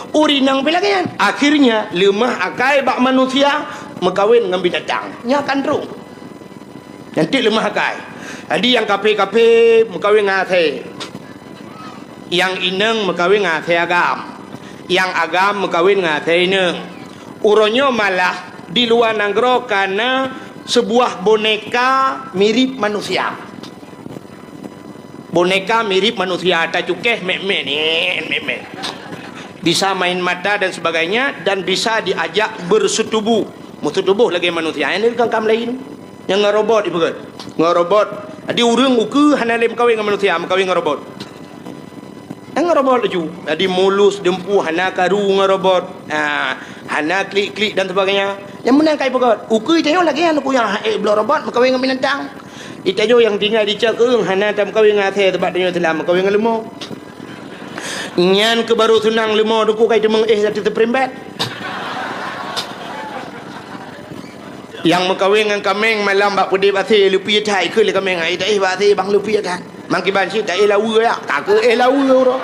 Ureuëng inong pih lagée nyan. Akhirnya leumah akai bak manusia meukawen ngon binatang. Nyan kan troh. Nyan cit leumah akai. Jadi nyang kaphé-kaphé meukawen ngon asèe. Nyang inong meukawen ngon asèe agam. Nyang agam meukawen ngon asèe inong. Uroe nyoe malah di luwa nanggroe ka na seubuah boneka mirip manusia. Boneka mirip manusia, tacukéh mét-mét, nyan, mét-mét. Bisa main mata dan sebagainya, dan bisa diajak berseutubuh. Meuseutubuh lagée manusia. Nyan kan kam laén. Nyang ngon robot ipeugét. Ngon robot. Jadi ureuëng ukeue hana lé meukawen ngon manusia, meukawen ngon robot. Ngon robot laju. Jadi mulus, dumpeue, hana karu ngon robot. Ha, hana klik-klik dan sebagainya. Nyang meunan ka ipeugét. Ukeue tanyoe lagée nyan, ukeue nyang hana ék bloe robot meukawen ngon binatang. Itanyoe nyang tinggai di cot keueueng hana tameukawen ngon asèe, sabab tanyoe Islam meukawen ngon leumo. Nyan keuh barô seunang leumo, teungku, ka iteumeung éh ateueh teuprimbet. Nyang meukawen ngon kaméng malam bak peudeh bak asèe, leupie that, ikheun lé kaméng, "Ai, taéh bak asèe bang, leupie that." Mangkiban cit taéh laweue, ya, ka keuh éh laweue uroe.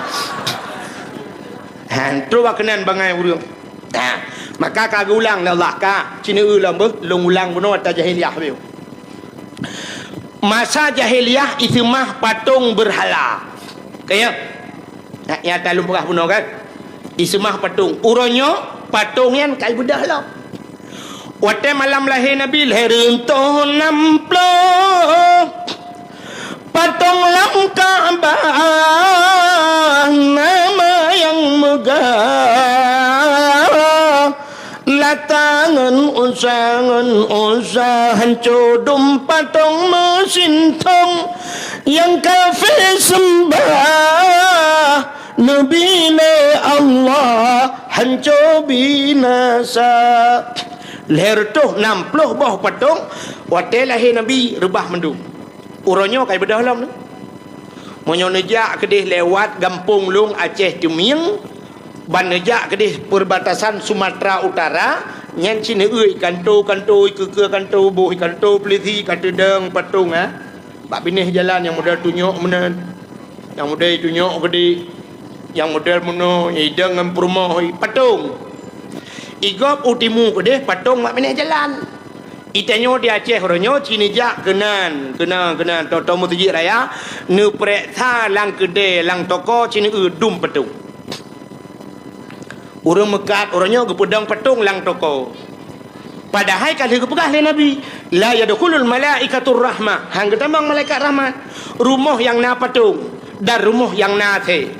Han, trok bak keunan bangai ureuëng. Nah, maka ka geuulang lé Allah, ka, ci neu-eu lom beuh, lôn ulang bunoe ata jahiliyah beuh. Masa jahiliyah iseumah patong beurhala. Ka ya? Nyan, nyan ata lôn peugah bunoe kan? Iseumah patong. Uroe nyoe patong nyan ka ibeudôh lom. Watée malam lahé Nabi, lhée reuntoh nam ploh. Patong lam Ka'bah nama nyang meugah. Lata ngon Uzza, ngon Uzza, hanco dum patong meusintong. Nyang kafé seumbah Nabi lé Allah hanco binasa. Lhée reutôh nam ploh boh patong watée lahé Nabi reubah mandum. Uroe nyoe ka ibeudôh lom nyoe. Meunyoe neujak keudeh lewat gampông lôn Aceh Teumieng, ban neujak keudeh perbatasan Sumatera Utara, nyan ci neu-eu kanto-kanto, ikeue-keue kanto, boh kanto peulisi ka teudong patong, ha. Bak binéh jalan nyang model tunyok meunan, nyang model tunyok geude, nyang model meunoe, nyang idong ngon peurumoh, patong. Igob u timu keudeh patong bak binéh jalan. Itanyoe di Aceh uroe nyoe ci neujak keunan, keunan, keunan, tô-tô meuseujid raya, neupeureksa lam keudè, lam toko ci neu-eu dum patong. Ureuëng meukat uroe nyoe geupeudong patong lam toko. Padahai ka lheueh geupeugah lé Nabi, "La yadkhulul malaikatur rahmah," han geutamong malaikat rahmat, rumoh nyang na patong dan rumoh nyang na asèe.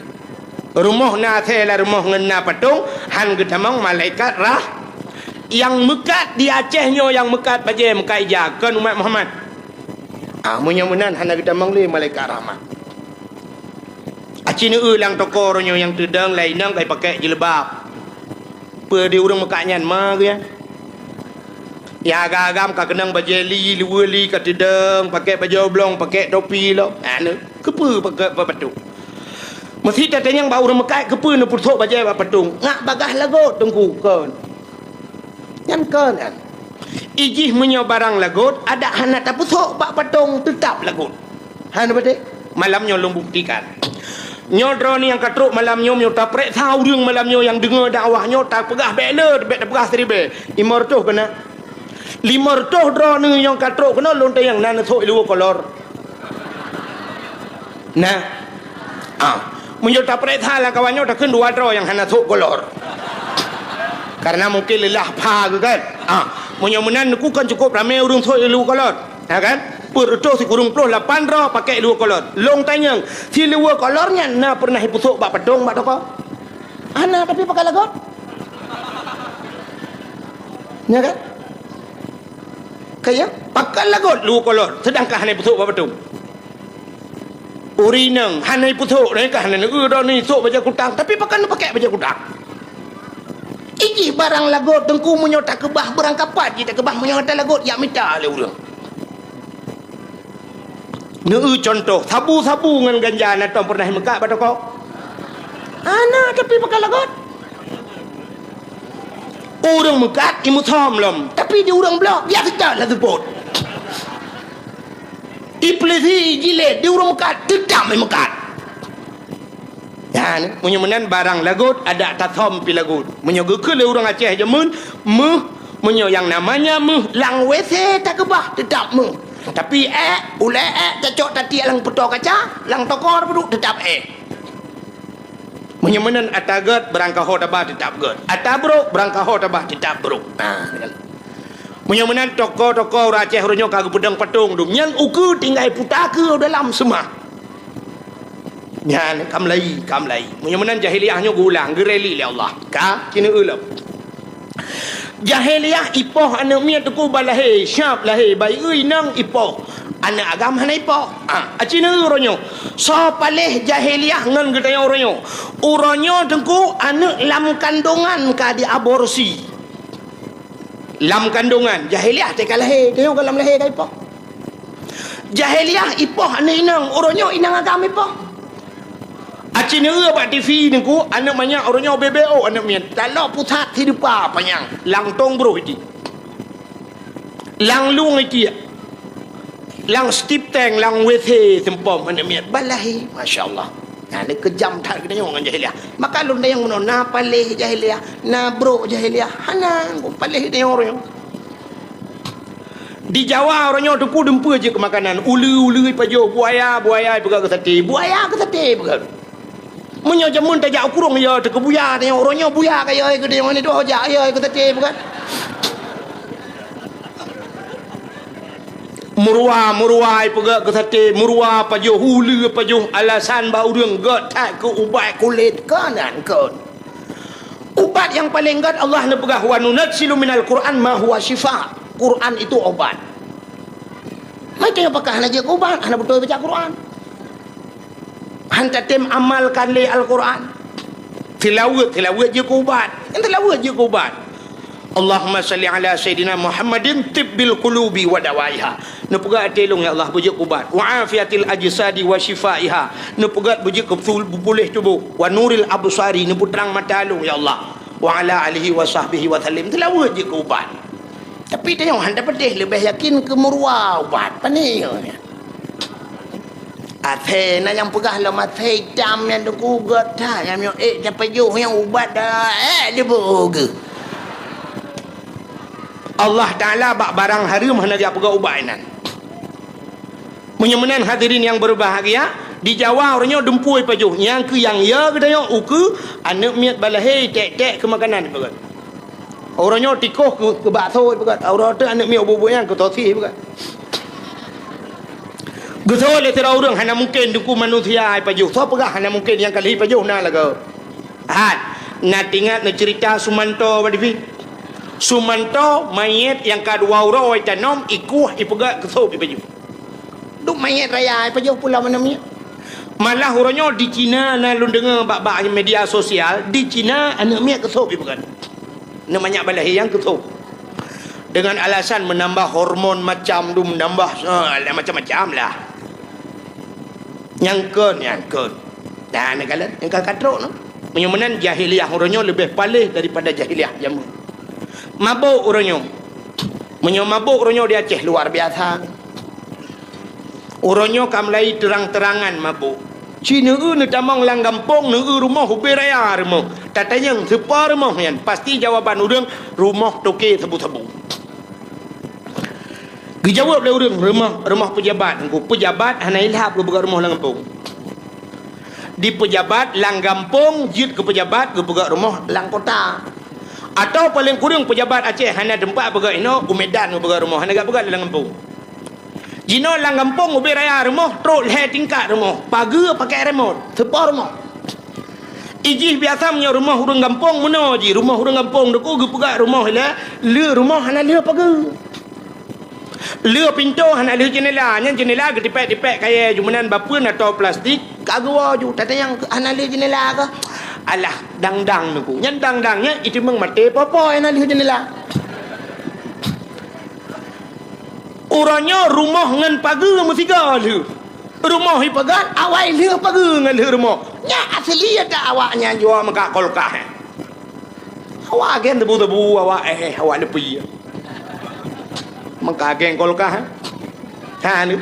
Rumoh na asèe lam rumoh ngon na patong, han geutamong malaikat rah-, nyang meukat di Aceh nyoe, nyang meukat bajèe, meukat ija, kon umat Muhammad. Ah, meunyoe meunan hana geutamong lé malaikat rahmat. Aci neu-eu lam toko uroe nyoe nyang teudong lam inong ka ipakèk jilbab. Peue di ureuëng meukat nyan ma geuh nyan? Nyang agam-agam ka keunong bajèe li, luweue li ka teudong, pakèk bajèe oblong, pakèk topi lom. Hana, keupeue pakèk bak patong? Meusi tatanyong bak ureuëng meukat, keupeue neupeusok bajèe bak patong? Ngat bagaih lagot, Teungku, kon. Nyan kon nyan. Ijih meunyoe barang lagot, adak hana tapeusok bak patong, teutab lagot. Hana beutôi? Malam nyoe lôn buktikan. Nyoe droeneuh nyang ka trok malam nyoe, meunyoe tapareksa ureuëng malam nyoe nyang deungoe dakwah nyoe, tapeugah bèk le, bèk tapeugah siribèe. Limong reutôh keunan. Limong reutôh droeneuh nyang ka trok keunoe lôn tanyong na neusok iluweue kolor. Nah. Ah, meunyoe tapareksa lam kawan nyoe takheun dua droe nyang hana sok kolor. Karena mungkin leulah pha geuh kan. Ah, meunyoe meunan neukheun cukôp ramé ureuëng sok iluweue kolor. Ha kan? Peuet reutôh sikureueng ploh lapan droe pakèk iluweue kolor. Lôn tanyong, siluweue kolor nyan na peureunah ipeusok bak patong bak toko? Hana, tapi pakèk lagot. Nya kan? Kaya, pakon lagot lu kolot, seudangkan hana ipeusok bak batung. Ureueng inong hana ipeusok, nyan ka hana neueu droeneuh isok bajèe kutang, tapi pakon neupakèk bajèe kutang. Ijih barang lagot, Teungku, meunyoe takeubah, beurangkapat jih takeubah, meunyoe gata lagot, jak mita lé ureueng. Neueu cuntoh, sabu-sabu ngon ganja na tom peureunah meukat bak toko? Hana, tapi pakon lagot. Ureueng meukat imeusom lom, tapi di ureueng bloe, biasa that laju seupôt. Ipeulisi jilét di ureueng meukat, teutap meukat. Nyan, meunyoe meunan barang lagot, adak tasom pih lagot. Meunyoe geukheun lé ureueng Aceh jameun, méuh, meunyoe nyang namanya méuh, lam W C takeubah, teutap méuh. Tapi ék, ulèe ék, tacok tatiek lam peutoe kaca, lam toko tapeuduek, teutap ék. Meunyoe meunan ata gèt, beurangkaho taba teutap gèt. Ata brôk, beurangkaho taba teutap brôk. Nah, kan. Meunyoe meunan toko-toko ureueng Aceh uroe nyoe ka geupeudong patong dum. Nyan ukeue tinggai puta keue dalam seumah. Nyan ka meulai, ka meulai. Meunyoe meunan jahiliyah nyoe geuulang, geureli lé Allah. Ka, ci neueu lom. Jahiliyah ipoh aneuk miet Teungku bak lahé, siap lahé, bayeue inong ipoh. Aneuk agam hana ipoh. Ah, aci neueu uroe nyoe. Soe paléh jahiliyah ngon geutanyoe uroe nyoe? Uroe nyoe Teungku aneuk lam kandongan ka diaborsi. Lam kandongan, jahiliyah teuka lahé, tanyoe ka lam lahé ka ipoh. Jahiliyah ipoh aneuk inong, uroe nyoe inong agam ipoh. Aci neueu bak T V Teungku, aneuk manyak uroe nyoe beubeue aneuk miet. Talok pusat sideupa panyang, lam tong broh iti. Lam lueng iti. Lam stip tank, lam W C seumpom aneuk miet. Balahi, masya Allah. Nah, ni keujam that geutanyoe ngon jahiliyah. Maka lôn tanyong bunoe, na paléh jahiliyah, na brôk jahiliyah. Hana, paléh tanyoe uroe nyoe. Di Jawa uroe nyoe Teungku dumpeue jeuet keu makanan. Uleue-uleue ipajoh, buaya, buaya ipeugöt keu saté. Buaya keu saté ipeugöt. Meunyoe jameun tajak u krueng, ya teuka buya, tanyoe uroe nyoe buya ka ya keu tanyoe ni doh jak ya keu saté ipeugöt. Meuruwa, meuruwa ipeugöt keu saté, meuruwa pajoh, uleue pajoh, alasan bak ureueng gèt that keu ubat kulét, keunan kon. Ubat nyang paleng gèt Allah neupeugah, "Wa nunazzilu minal Qur'an ma huwa syifa." Quran itu obat. Maka pakon hana jeuet keu ubat, hana beutôi baca Quran. Han tatem amalkan lé Al-Quran. Tilaweuet, tilaweuet jeuet keu ubat. Nyang tilaweuet jeuet keu ubat. Allahumma salli ala Sayyidina Muhammadin tibbil qulubi wa dawaiha. Neupeugah até lôn, ya Allah, beujeuet keu ubat. Wa afiatil ajsadi wa syifaiha. Neupeugah beujeuet keu betul, puléh tuboh. Wa nuril absari, neupeutrang mata lôn, ya Allah. Wa ala alihi wa sahbihi wa sallim. Tilaweuet jeuet keu ubat. Tapi tanyoe han tapeudeh, leubeh yakin keu meuruwa ubat. Pane nyoe? Asèe na nyang peugah lom asèe itam nyan Teungku gèt that, nyang miyueb ék tapajoh nyang ubat dah, ék dipeugah. Allah Taala bak barang hareuem hana geupeugah ubat inan. Meunyoe meunan hadirin nyang berbahagia, di Jawa uroe nyoe dumpeue ipajoh, nyang keu nyang ya geutanyoe ukeue aneuk miet balahé tek-tek keu makanan ipeugah. Uroe nyoe tikoh keu, keu bakso ipeugah, uroe teuk aneuk miet ubeut-ubeut nyan keu sosis ipeugah. Geuseuôt lé sidroe ureueng hana mungken Teungku manusia ipajoh. Soe peugah hana mungken nyang ka lheueh ipajoh na lagoe. Hat, na teuingat neuceurita Sumanto bak T V? Sumanto manyét nyang ka dua uroe itanom, ikueh, ipeugöt keu sôb ipajoh. Duek manyét raya ipajoh pulo aneuk miet. Malah uroe nyoe di Cina na lôn deungoe bak, bak media sosial, di Cina aneuk miet keu sôb ipeugöt. Aneuk manyak balahé nyang keu sôb. Dengan alasan menambah hormon macam tu, menambah, eh, macam-macam lah. Nyang kon, nyang kon. Nah, neukalon, nyang ka katrok tu. Meunyoe meunan jahiliyah uroe nyoe leubeh paléh daripada jahiliyah jameun. Mabök uroe nyoe. Meunyoe mabök uroe nyoe di Aceh luar biasa. Uroe nyoe ka mulai terang-terangan mabök. Ci neueu neutamong lam gampông, neueu rumoh ubé raya rumoh. Tatanyong sipa rumoh nyan, pasti jawaban ureueng rumoh toke sabu-sabu. Geujaweueb lé ureueng rumoh, rumoh peujabat. Engko peujabat hana ilhab geupeugöt rumoh lam gampông. Di peujabat lam gampông jeuet keu peujabat geupeugöt rumoh lam kota. Atawa paleng kureueng peujabat Aceh hana teumpat peugöt inoe, u Medan geupeugöt rumoh, hana geupeugöt lam gampông. Jinoe lam gampông ubé raya rumoh, trok lhèe tingkat rumoh, pageue pakèk remote, sipa rumoh. Ijih biasa meunyoe rumoh ureuëng gampông meunoe jih, rumoh ureuëng gampông teuku geupeugah rumoh ilée, le rumoh hana le pageue. Le pintoe hana le jeundela, nyan jeundela geutipék-tipék kayée ju meunan bapeue na tô plastik, ka geuwoe ju, tatanyong hana le jeundela kah? Alah, dang-dang teuku. Nyan dang-dang nyan iteumeung maté popo hana le jeundela. Uroe nyoe rumoh ngon pageue meusigoe lheueh. Rumoh ipeugah awai lheueh pageue ngon lheueh rumoh. Nyan asli ata awak nyan jua meuka kulkas. Awak agen tebu-tebu, awak eh, awak leupie. Meuka agen kulkas. Ha ni.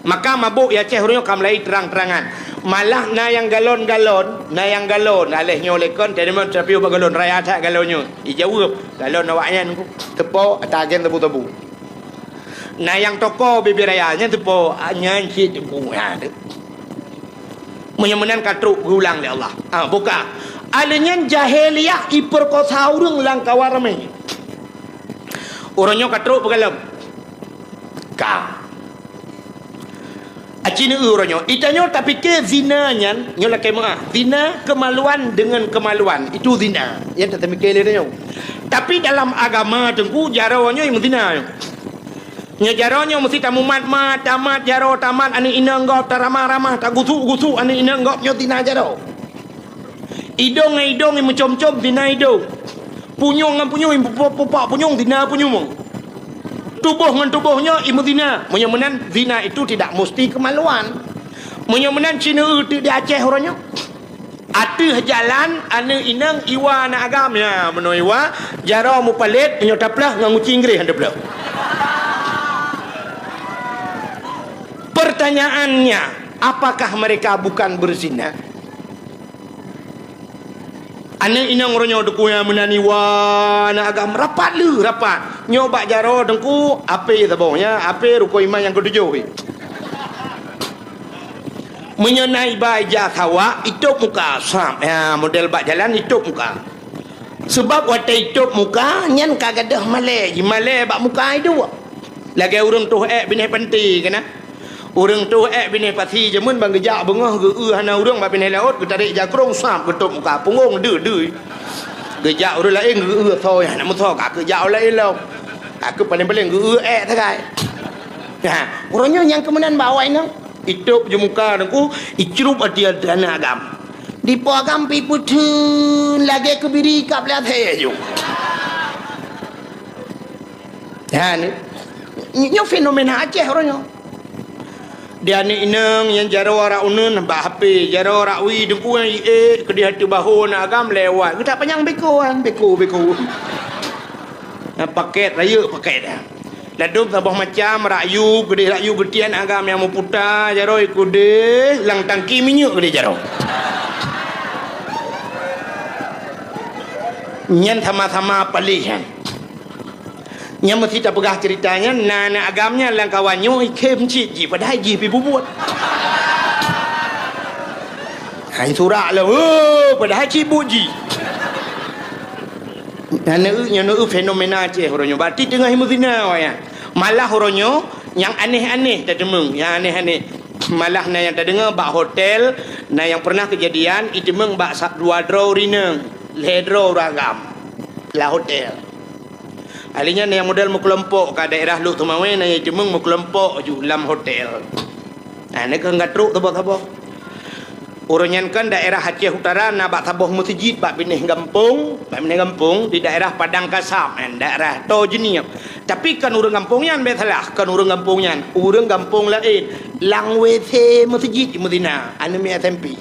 Maka mabök ya Aceh uroe nyoe ka mulai terang-terangan. Malah na nyang galon-galon, na nyang galon. Aléh nyoe lekon, tadi meuteupeu bak galon raya that galon nyoe. Ijaweueb, galon awak nyan ku. Teupeu ata agen tebu-tebu. Na nyang toko bibir raya nyan teupo, ah, nyan cit teuku, ha, tu. Meunyoe meunan ka trok geulang lé Allah. Ha, buka. Alèh nyan jahiliyah ipeurkosa ureuëng lam kawan ramé. Uroe nyoe ka trok peugalom. Ka. Aci neu uroe nyoe. Itanyoe tapike zina nyan, nyoe lakée meuah. Zina kemaluan dengan kemaluan. Itu zina. Nyan tatapike lé tanyoe. Tapi dalam agama teungku jaroe nyoe meuzina nyoe. Nyoe jaroe nyoe meusti tamumat-mat, tamat jaroe, tamat aneuk inong gob, taramah-ramah, tagusuk-gusuk aneuk inong gob nyoe zina jaroe. Idong ngon idong imeucom-com zina idong. Punyueng ngon punyueng imupok-pupok punyueng zina punyueng. Tuboh ngon tuboh nyoe imeuzina. Meunyoe meunan zina itu tidak musti kemaluan. Meunyoe meunan ci neu teuk di Aceh uroe nyoe. Ateueh jalan aneuk inong iwa aneuk agam, ya meunoe iwa, jaroe mupalét, nyoe taplah ngon guci Inggréh han taplah. Pertanyaannya, apakah mereka bukan berzina? Aneuk inong uroe nyoe teungku nyang meunan iwa aneuk agam rapat leuh rapat. Nyoe bak jaroe teungku, apé saboh nyan, apé rukon iman nyang keutujôh. Meunyoe na iba ija sawak, itôb muka, sab, ya, model bak jalan itôb muka. Sabab watée itôb muka, nyan ka gadôh malée, jimalée bak muka iduek. Lagée ureuëng toh ék binéh panté keunan. Ureuëng toh ék binéh pasi jameun ban geujak beungoh geu-eu hana ureuëng bak binéh laôt, geutarek jakrong sab geutôb muka punggong deuh-deuh. Geujak ureuëng laén geu-eu soe nyang hana meusoe ka keu jak ureuëng laén lom. Ka keu paléng-paléng geu-eu ék sagai. Nah, uroe nyoe nyang keumeunan bak awai nyoe. Itôb ju muka teungku, icrup ati aneuk agam. Dipo agam pi peutheun lagée keubiri kab lé até ju. Ha ni. Nyoe fenomena Aceh uroe nyoe. Di aneuk inong nyang jaroe arak uneun bak H P, jaroe arak wie teungku nyang iék keudeh ateueh bahô aneuk agam lewat. Geutak panyang beko an, beko, beko. Nah, paket, rayeuk paket dah. Ladôm saboh macam, rak yu, keudeh rak yu geutian agam nyang meuputa, jaroe keudeh, lam tangki minyeuk keudeh jaroe. Nyan sama-sama paléh nyan. Nyang meusti tapeugah ceurita nyan, na aneuk agam nyan lam kawan nyoe ikhém cit jih, padahai jih pi bubuet. Hai surak lom, oh, padahai cit buet jih. Nyan neu, nyan neu fenomena Aceh uroe nyoe. Berarti teungoh imeuzina awaknyan. Malah uroe nyoe nyang aneh-aneh tateumeung, nyang aneh-aneh. Malah na nyang tadeungoe bak hotel, na nyang pernah keujadian iteumeung bak sa-, dua droe ureueng inong, lhée droe ureueng agam lam hotel. Alèh nyan nyang model meukelompok ka daerah Lhokseumawe na nyang iteumeung meukelompok ju lam hotel. Nah, nyan keuh ka trok saboh-saboh. Uroe nyan kan daerah Aceh Utara na bak saboh meuseujid bak binéh gampông, bak binéh gampông di daerah Padang Kasab, nyan daerah Toh Jeunieb. Tapi kon ureueng gampông nyan, bèk salah, kon ureueng gampông nyan, ureueng gampông laén. Lam W C meuseujid imeuzina, aneuk miet S M P.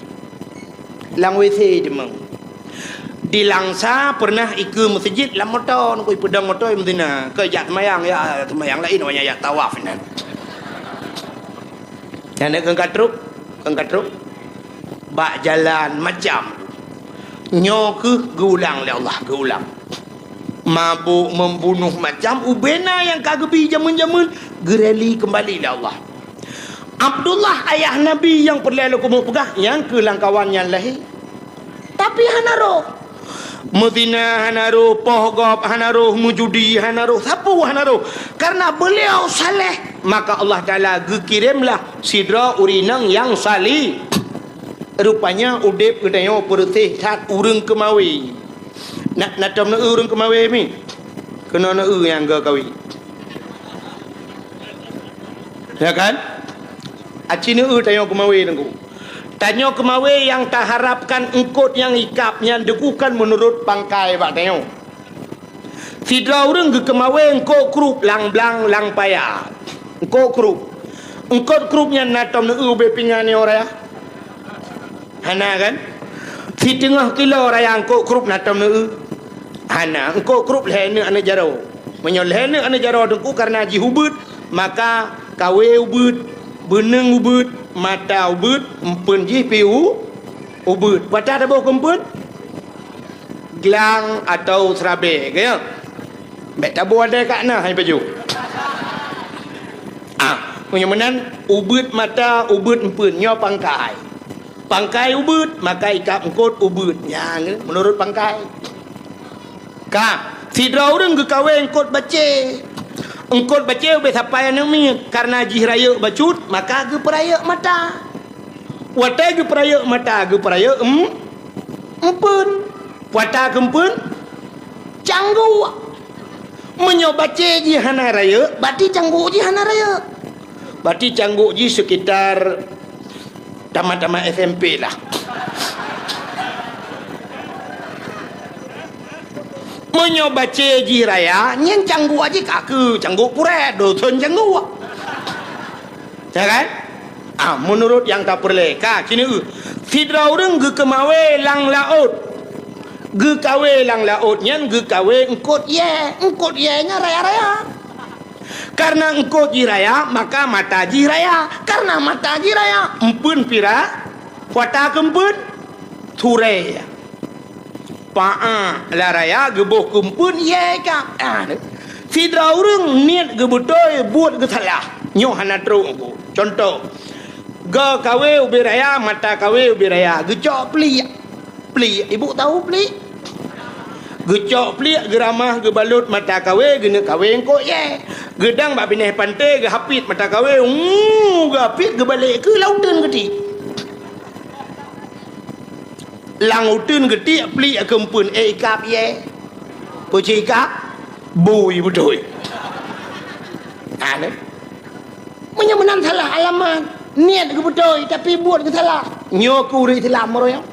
Lam W C iteumeung. Di Langsa pernah ikeue meuseujid lam moto, ngon ipeudong moto imeuzina. Keu jak seumayang, ya seumayang laén, awaknyan jak tawaf inan. Nyan keuh ka trok, keuh ka trok. Bak jalan macam. Nyoe keuh geuulang lé Allah, geuulang. Mabök, membunuh, macam ubena nyang ka geubi jameun-jameun, geureli keumbali lé Allah. Abdullah ayah Nabi nyang peureulée lôn keumeung peugah, nyang keu lam kawan nyan lahé. Tapi hana roh. Meuzina hana roh, poh gob hana roh, meujudi hana roh, sapeue hana roh. Karena beliau saleh, maka Allah Taala geukiremlah sidroe ureueng inong nyang sali-, Rupanya udeb geutanyoe peureuséh that ureuëng keumawé. Na, na tom neueu ureuëng keumawé mi? Keunoe neueu nyang geukawi. Ya kan? Aci neueu tanyoe keumawé teungku. Tanyoe keumawé nyang taharapkan eungkot nyang ikab nyan teungku kan meunurot pangkai bak tanyoe. Sidroe ureuëng geukeumawé eungkot krup lam blang lam paya. Eungkot krup. Eungkot krup nyan na tom neueu ubé pingan nyoe raya? Hana kan? Siteungoh kilo raya eungkot krup na tom neueu? Hana, eungkot krup lhée neuk aneuk jaroe. Meunyoe lhée neuk aneuk jaroe teungku kareuna jih ubeuet, maka kawé ubeuet, beuneueng ubeuet, mata ubeuet, eumpeuen jih pi u-, ubeuet. Pata taboh keu eumpeuen? Glang atau seurabée, ka ya? Bék taboh adai ka na hai pajoh. Ah, meunyoe meunan, ubeuet mata, ubeuet eumpeuen, nyoe pangkai. Pangkai ubeuet, maka ikab eungkot ubeuet. Nyan, meunurot pangkai. Ka, sidroe ureuëng geukawé eungkot bacé. Eungkot bacé ubé sapai aneuk miet, kareuna jih rayeuk bacut, maka geupeurayeuk mata. Watée geupeurayeuk mata, geupeurayeuk em-, eumpeuen. Pata keu eumpeuen, cangguk. Meunyoe bacé jih hana rayeuk, berarti cangguk jih hana rayeuk. Berarti cangguk jih sekitar tamat-tamat S M P lah. Meunyoe bacé jih raya, nyan cangguk jih ka keu cangguk purée, dosen cangguk. Ya kan? Ah, meunurot nyang tapeureulée, ka, keuneuk sidroe ureuëng geukeumawé lam laôt. Geukawé lam laôt nyan geukawé eungkot yée. Eungkot yée nyan raya-raya. Kareuna eungkot jih raya, maka mata jih raya. Kareuna mata jih raya, eumpeuen pira, pata keu eumpeuen, surée. Paa lam raya geuboh keu eumpeuen yée ka. Ah, sidroe ureuëng niet geubeutôi buet geusalah. Nyoe hana trok. Cuntoh, goe kawé ubé raya, mata kawé ubé raya, geucok pliek. Pliek, ibu tahu pliek? Geucok pliek, geuramah, geubalot mata kawé, geuneuk kawé eungkot yée. Geudang bak binéh panté, geuhapit mata kawé, uu, geuhapit, geubalek keu lam uteuen geutiek. Lam uteuen geutiek pliek keu eumpeuen, ék ikab yée? Peue cit ikab? Bui beutôi. Ha, nyan. Meunyoe meunan salah alamat, niet geubeutôi, tapi buet geusalah. Nyoe keu ureuëng Islam meureueng.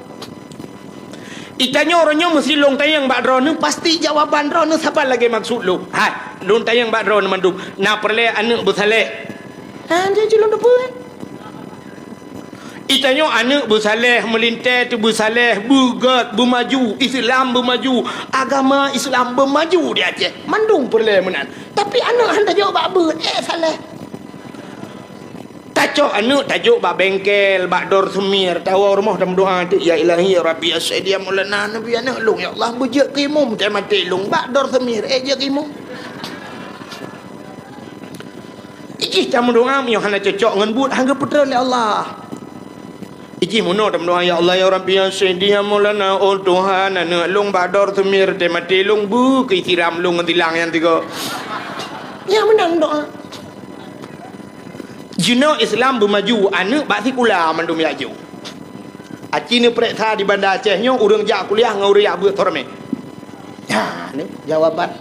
Itanyoe uroe nyoe meusi lôn tanyong bak droeneuh, pasti jawaban droeneuh saban lagée maksud lôn. Hai, lôn tanyong bak droeneuh mandum, na peureulée aneuk beusaléh? Ha, jih lôn teupeue. Itanyoe aneuk beusaléh, meulintée teubeusaléh, beugét, beumaju, Islam beumaju, agama Islam beumaju di Aceh. Mandum peureulée meunan. Tapi aneuk han tajok bak beuet, ék saléh. Tacok aneuk tajok bak bengkel, bak dor seumir, tawoe rumoh tameudoa teuk, "Ya Ilahi, ya Rabbi, ya Sayyidi, ya Maulana, Nabi aneuk lôn, ya Allah, beujeuet keu imum, teuh maté lôn, bak dor seumir, ék jeuet keu imum." Ijih tameudoa meunyoe hana cocok ngon buet, han geupeutreun lé Allah. Ijih meunoe tameudoa, "Ya Allah, ya Rabbi, ya Sayyidi, ya Maulana, oh Tuhan, aneuk lôn bak dor seumir, teuh maté lôn, beu keu siram lôn ngon silang nyang tiga." Nyan meunan doa. Jinoe Islam beumaju, aneuk bak sikula mandum jak jok. Aci neupeureksa di Banda Aceh nyoe ureuëng jak kuliah ngon ureuëng jak beuet soe ramé. Ha, ni jawaban.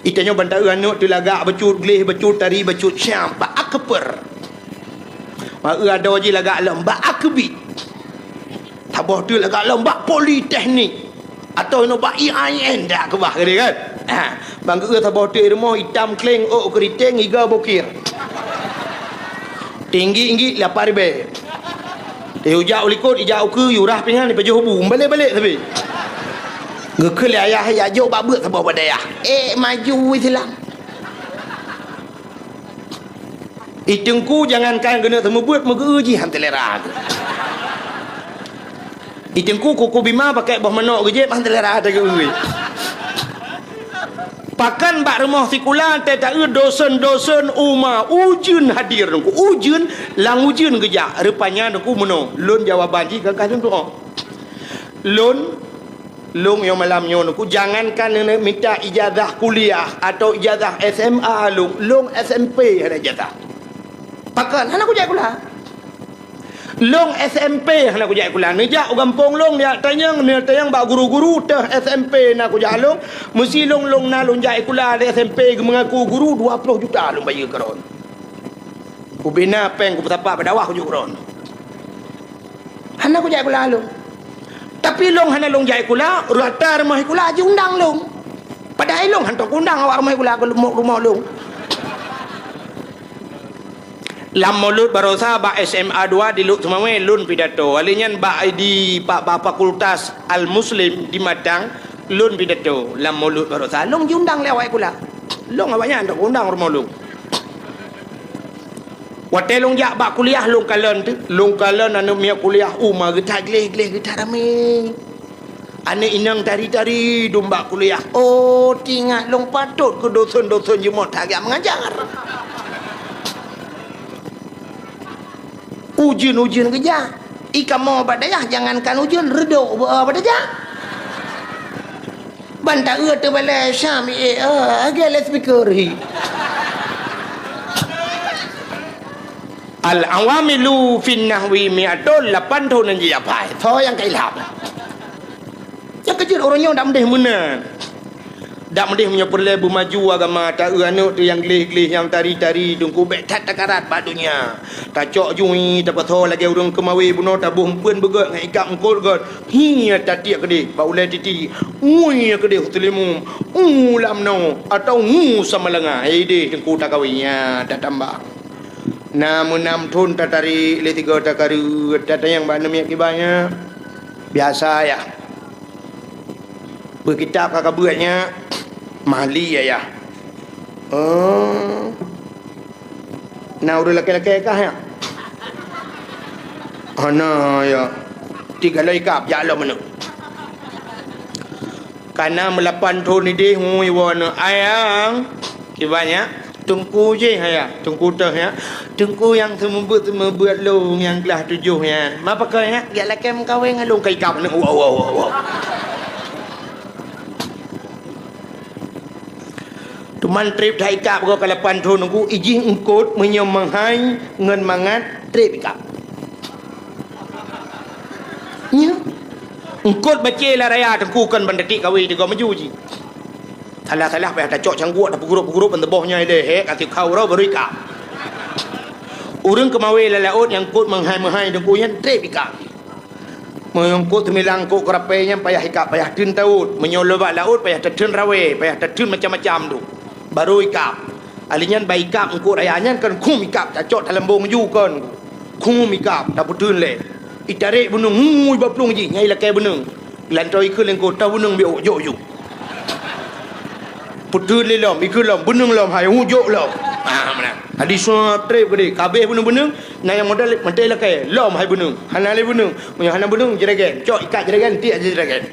Itanyoe ban taeu aneuk teulagak bacut, gleh bacut, tari bacut, siap bak akper. Bak eu adoe jih lagak lom bak akbit. Saboh teuk lagak lom bak politeknik. Atawa inoe bak I A I N dak keubah geude kan? Ha, ban geu saboh teuk rumoh itam kleng ôk keuriteng iga bokir. Tinggi-tinggi lapan ribèe. Teuh ijak u likot, ijak u keue, yurah pingan, ipajoh bu, balek-balek sabe. Geukheun lé ayah, "Jak jok bak beuet saboh bak dayah." Eh, maju Islam. I Teungku jangankan geuneuk seumeubeuet, meugeu jih han teulera. I Teungku kuku bima pakai boh manok geujép han teulera teugeue. Pakan bak rumoh sikula teuh taeu dosen-dosen uma ujeuen hadir Teungku. Ujeuen, lam ujeuen geujak. Rupanya Teungku meunoe. Lôn jawaban jih ka kah Teungku. Lôn Lôn nyoe malam nyoe Teungku, jangankan neuneuk mita ijazah kuliah atau ijazah S M A lôn, lôn S M P hana ijazah. Pakon hana kujak sikula. Lôn S M P hana kujak sikula. Neujak u gampông lôn, neujak tanyong, neujak tanyong bak guru-guru teuh S M P na kujak lôn. Meusi lôn, lôn na lôn jak sikula di S M P, geumeungaku guru, dua ploh juta lôn bayeue keu droen. Ubena péng kupeusapat bak dakwah kujak droen. Hana kujak sikula lôn. Tapi lôn hana lôn jak sikula, rata rumoh sikula jiundang lôn. Padahai lôn hantom kuundang awak rumoh sikula keu rumoh, rumoh lôn. Lam Maulud barosa bak S M A dua di Lhokseumawe lôn pidato. Alèh nyan bak di, bak, bak Fakultas Al-Muslim di Matang lôn pidato. Lam Maulud barosa lôn jiundang lé awak sikula. Lôn awaknyan hantom kuundang rumoh lôn. Watèe lôn jak bak kuliah lôn kalon teuh, lôn kalon aneuk miet kuliah uma geutat gleh-gleh geutat ramé. Aneuk inong tari-tari dum bak kuliah. Oh, teuingat lôn patot keu dosen-dosen jeuet that geujak meungajar. Ujeuen-ujeuen geujak. I kamoe bak dayah jangankan ujeuen, reudôk beu bak dayah. Ban taeu teubalai Syam, eh, eh, lagèe loudspeaker hi. Al-awamilu fin nahwi mi'atun, lapan thôn nyang jijak phai. Soe nyang ka ilham? Nyang keujeuet uroe nyoe dak meudeh meunan. Dak meudeh meunyoe peureulèe beumaju agama, taeu aneuk teuh nyang gleh-gleh, nyang tari-tari, teungku bèk that takarat bak donya. Tacok jui, tapasoe lagèe ureueng keumawe bunoe, taboh eumpeuen beugöt ngon ikab eungkôt göt. Hi tatiek keudeh bak ulèe titi. Ngui keudeh u Teulimu. U lam noe atau ngu sama langa. Ideh teungku takawe nyan tatamba. Na meunam thôn tatarék lé sigoe takareuet, tatanyong bak aneuk miet kiban nyan. Biasa yah. Peu kitab ka kabeuet nyan, Mahli yah. Oh. Na ureueng lakèe-lakèe kah nyan? Hana yah. Tiga loi kab jak lom aneuk. Kana meulapan thôn ideh ngui woe aneuk ayang. Kiban nyan, teungku jih ayah, teungku teuh nyan. Teungku nyang seumeubeuet-seumeubeuet lôn nyang glah tujoh nyan. Ma pakon nyan, jak lakèe meukawen ngon lôn ka ikab aneuk. Wow, wow, wow, wow. Teuma trép that ikab goe ka lapan thôn teungku, ijih eungkôt meunyoe meuhai ngon mangat trép ikab. Nyoe. Eungkôt bacé lam raya teungku kon ban tatiek kawen tiga maju jih. Salah-salah payah tacok cangguek, tapeugurup-gurup ban teuboh nyoe lé, hek, ka tiep kha uroe baru ikab. Ureueng keumawe lam laôt nyang eungkôt meuhai-meuhai teungku nyan trép ikab. Meunyoe eungkôt teumilang eungkôt keurapée nyan payah ikab, payah theun taôt. Meunyoe lôn bak laôt payah tatheun rawée, payah tatheun macam-macam tu. Baru ikab. Ahli nyan bak ikab eungkôt raya nyan kon khum ikab tacok talambong ju kon. Khum ikab tapeutheun lé. Itarek beuneueng, ngui bak plueng jih, nyai lakée beuneueng. Lantoe ikheun lé eungkôt, ta beuneueng biôk, jok ju. Peutheun lé lom, ikheun lom, beuneueng lom hai, hu jok lom. Ah, meunan. Hadi suap trép keudeh, ka abéh beuneueng-beuneueng, na nyang modal mantong lakée, lom hai beuneueng. Hana lé beuneueng, meunyoe hana beuneueng, jragen. Cok ikat jragen, tiek jragen.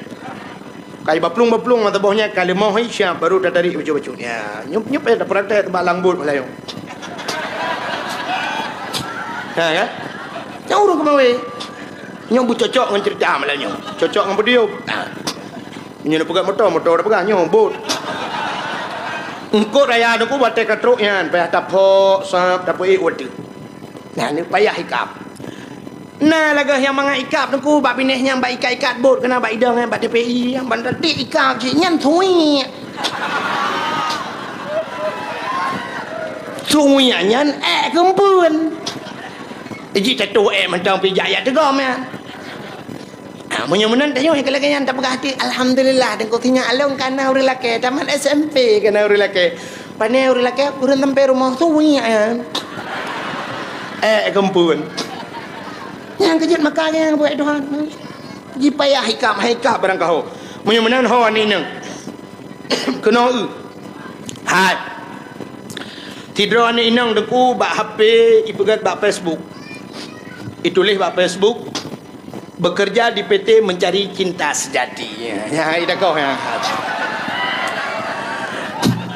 Kai baplueng-baplueng mata boh nyan, ka leumoh hai siap, baru tatarik bacut-bacut. Ya, nyup-nyup ya, tapraktek bak lang bot malam nyoe. Ha, kan? Nyang ureueng keumawe. Nyoe beucocok ngon cerita malam nyoe. Cocok ngon podium. Ha. Nyoe na peugah moto, moto na peugah nyoe bot. Eungkôt raya teungku batée ka trok nyan, payah tapok, sab, tapeuék watée. Nah, ni payah ikab. Na lagée nyang mangat ikab teungku bak binéh nyang bak ikat-ikat bot keunan bak idong nyan bak T P I, ban teutik ikab cit nyan suwiek. Suwiek nyan ék keumpeuen. Jih tatuh ék mantong pih jak jak teugom nyan. Ah, meunyoe meunan tanyoe nyang lagée nyan tapeugah até, alhamdulillah, teungku sinyak lôn kana ureueng lakée, tamat S M P kana ureueng lakée. Pane ureueng lakée, ureueng sampai rumoh suwiek nyan. Ék keumpeuen. Nyang keujeuet maka nyang buet Tuhan. Jipayah ikab, hai ikab barang kaho. Meunyoe meunan ho aneuk inong. Keunoe eu. Hai. Sidroe aneuk inong teungku bak H P ipeugét bak Facebook. Ituléh bak Facebook. Bekerja di P T mencari cinta sejati. Ya, ya, ida koh, ya.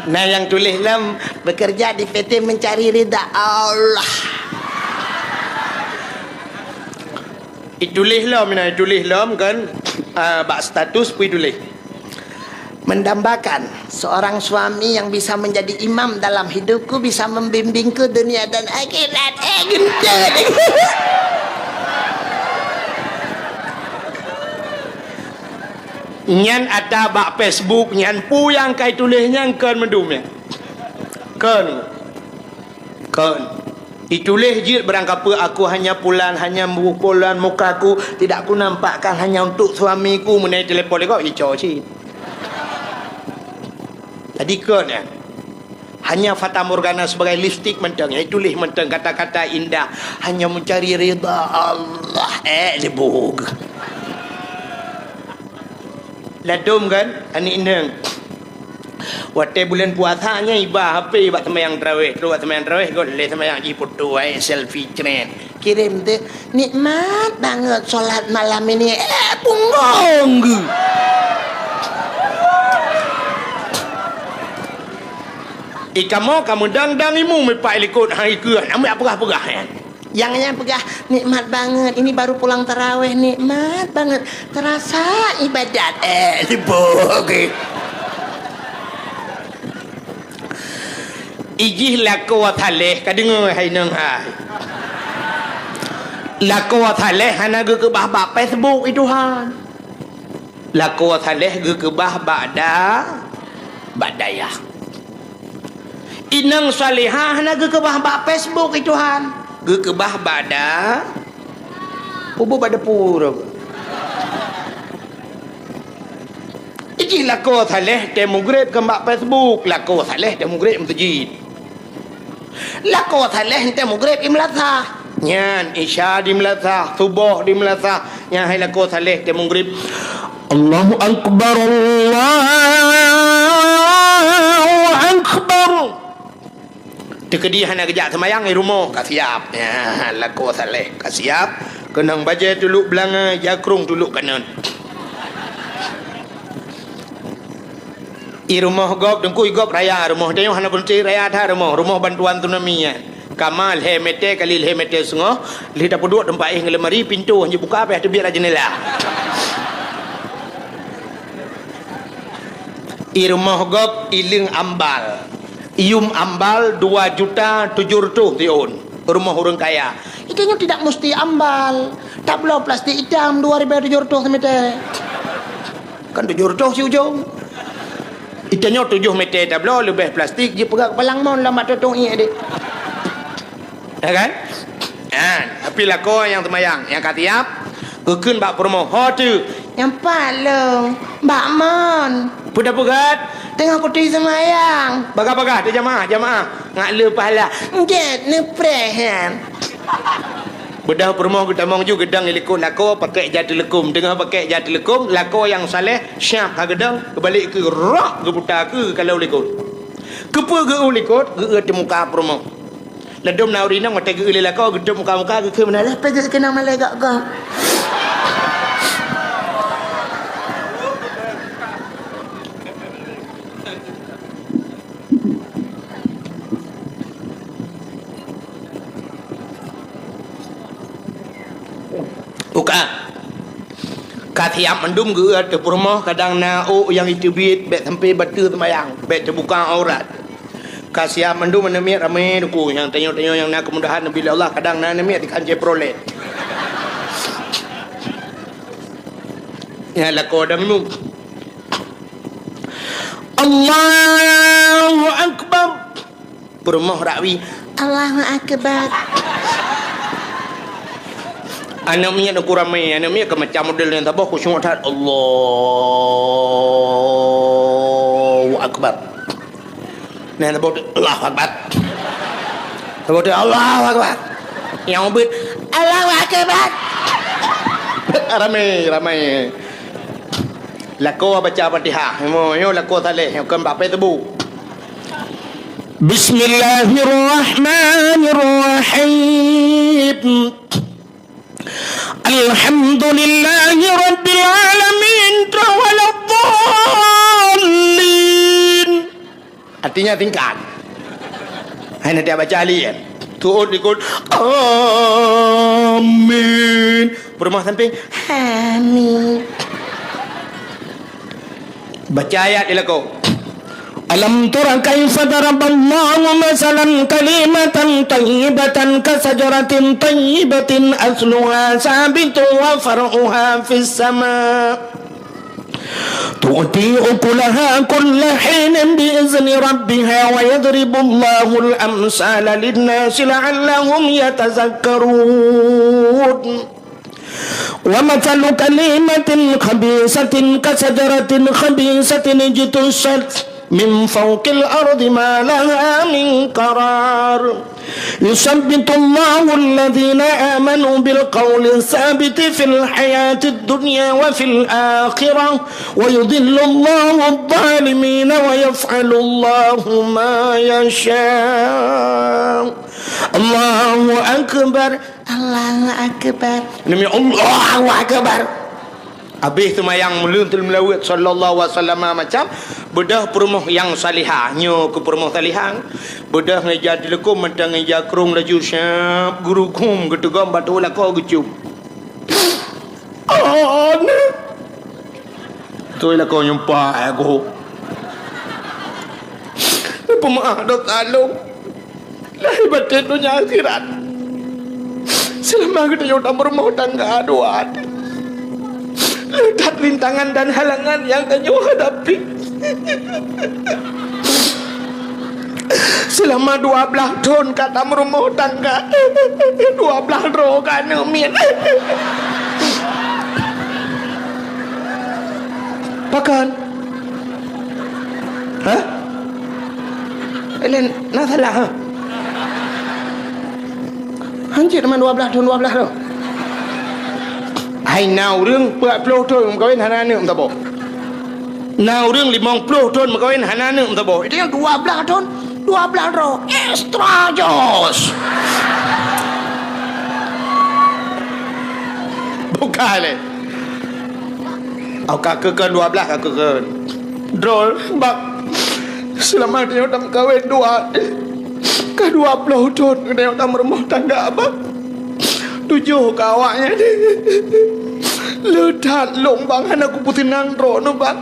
Nah, nyang tuléh lom, bekerja di P T mencari ridha Allah. Ituléh lom, nah, ituléh lom kan, ah, bak status pun ituléh. Mendambakan seorang suami yang bisa menjadi imam dalam hidupku, bisa membimbingku dunia dan akhirat. Eh, gendut. Nyan ata bak Facebook nyan, peue nyang ka ituléh nyan kon mandum nyan. Kon. Kon. Ituléh jeuet barangkapeue, "Aku hanya pulan, hanya bu-, pulan mukaku, tidak ku nampakkan hanya untuk suamiku," meunai telepon lé gob, ico cit. Jadi kon nyan. Hanya fatamorgana sebagai lipstik mantong, nyang ituléh mantong kata-kata indah, hanya mencari ridha Allah. Eh, lebug. Ladom kan, aneuk inong. Watèe buleuen puasa nyan iba H P bak seumayang taraweh, trok bak seumayang taraweh, göt lé seumayang jiputo, eh, selfie cret. Kirém teuh, "Nikmat banget sholat malam ini." Eh, punggong geuh. Ikamoe ka meudang-dang imeum ipak likot hai keuh, namiet peugah-peugah nyan. Nyang nyan peugah, "Nikmat banget, ini baru pulang taraweh, nikmat banget. Terasa ibadat." Eh, libur geuh. Ijih lakoe saleh, ka deungoe hai inong hai. Lakoe saleh hana geukeubah bak Facebook, i Tuhan. Lakoe saleh geukeubah bak da-, bak dayah. Inong salehah hana geukeubah bak Facebook, i Tuhan. Geukeubah bak da-, pubu bak depu. Ijih lakoe saleh teuh mugreb kon bak Facebook, lakoe saleh teuh mugreb meuseujid. Lakoe saleh teuh mugreb i meulasah. Nyan isya di meulasah, suboh di meulasah. Nyan hai lakoe saleh teuh mugreb. Allahu Akbar, Allahu Akbar. Teukeudi hana geujak seumayang, i rumoh ka siap. Ya, lakoe saleh ka siap. Keunong bajèe tulok beulangai, jakrong tulok kanot. I rumoh gob, teungku, i gob raya rumoh. Tanyoe hana beureuti raya that rumoh. Rumoh bantuan tsunami nyan. Kama lhèe mètè kali lhèe mètè seungoh, lheueh tapeuduek teumpat éh ngon lemari, pintoe han jibuka, payah teubiet lam jeundela. I rumoh gob, i leung ambal. Yuem ambal dua juta tujoh reutôh siôn. Rumoh ureueng kaya. I tanyoe tidak musti ambal. Tabloe plastik itam dua ribèe tujoh reutôh simètè. Kan tujoh reutôh si ujong. I tanyoe tujoh mètè tabloe, leubeh plastik jipeugah keupalang mon lam ateueh tong ié deh. Ya kan? Ha, tapi lakoe nyang seumayang, nyang ka siap, geukheun bak peurumoh, "Ho teuh?" "Nyang pat lôn, bak mon." "Peue tapeugah?" "Teungoh kuturi seumayang." "Bagah-bagah, teu jamaah, jamaah. Ngat le pahala." "Gèt neupreh nyan." Beudôh peurumoh geutamong ju geudong i likot lakoe pakèk ja teuleukom. Teungoh pakèk ja teuleukom, lakoe nyang saleh siap ka geudong, geubalek keu rok geuputa keu kalau likot. Keupeue geu-eu likot, geu-eu teuh muka peurumoh. Ladôm na ureueng inong watèe geu-eu lé lakoe, geutôp muka-muka, geukheun meunan, "Lah, peuet jeuet keunong malèe gok-gok." Uka. Ka siap mandum geu-eu ateueh peurumoh, kadang na ôk nyang jiteubiet, bèk sampoe bateue seumayang, bèk teubuka aurat. Ka siap mandum aneuk miet ramé teungku, nyang tanyoe-tanyoe nyang na keumudahan neubi lé Allah, kadang na aneuk miet ikan Chevrolet. Nyan lakoe dang nyoe. Allahu Akbar. Peurumoh rakwi, "Allahu Akbar." Aneuk miet uku ramé, aneuk miet ka macam model nyang saboh khusyuk that. Allahu Akbar. Nah, saboh tu, "Allahu Akbar." Saboh tu, "Allahu Akbar." Nyang ubit, "Allahu Akbar." Ramé, ramé. Lakoe baca Fatihah. Nyoe, nyoe lakoe saleh, nyoe kon bak Facebook. Bismillahirrahmanirrahim. Alhamdulillahi rabbil alamin. Waladdallin. Artinya singkat. Hai nanti baca alien. Tuut likot. Amin. Peurumoh samping. Amin. Baca ayat di lakoe. Alam tara kaifa daraballahu masalan kalimatan thayyibatan kasajaratin thayyibatin asluha sabitun wa far'uha fis sama. تؤتي أكلها كل حين بإذن ربها ويضرب الله الأمثال للناس لعلهم يتذكرون. ومثل كلمة خبيثة كشجرة خبيثة اجتثت من فوق الأرض ما لها من قرار. يثبت الله الذين آمنوا بالقول الثابت في الحياة الدنيا وفي الآخرة ويضل الله الظالمين ويفعل الله ما يشاء. الله أكبر. Allahu Akbar. Demi Allahu Akbar. Habéh seumayang meuleuet salawat sallallahu alaihi wasallam macam, beudôh peurumoh nyang salihah, nyoe keu peurumoh salihah. Beudôh ngon ija teuleukom mantong ngon ija krông laju siab geurukom geuteugom bak teuh lakoe geucium. Oh, nah. Teuh lakoe nyumpah aku. Peumeu'ah dosa lôn. Lahé batén donya akhirat. Seulama geutanyoe tameurumoh tangga dua, le that rintangan dan halangan nyang tanyoe hadapi. Seulama dua blaih thon ka tameurumoh tangga, dua blaih droe ka aneuk miet. Pakon? Hah? Laén na salah, ha? Hanjeuet teuma dua blaih thon, dua blaih thon. Hai na ureuëng peuet ploh thon meukawen hana aneuk meusaboh. Na ureuëng limong ploh thon meukawen hana aneuk meusaboh. Itu nyang dua blaih thon, dua blaih droe. Extra jos. Bukan, eh. Au ka keu kon dua blaih ka keu kon. Droe, bang. Seulama tanyoe tameukawen dua, ka dua ploh thon tanyoe tameurumoh tangga, bang. Tujoh keu awaknyan. Le that lôn, bang, hana kupeuseunang droeneuh, bang.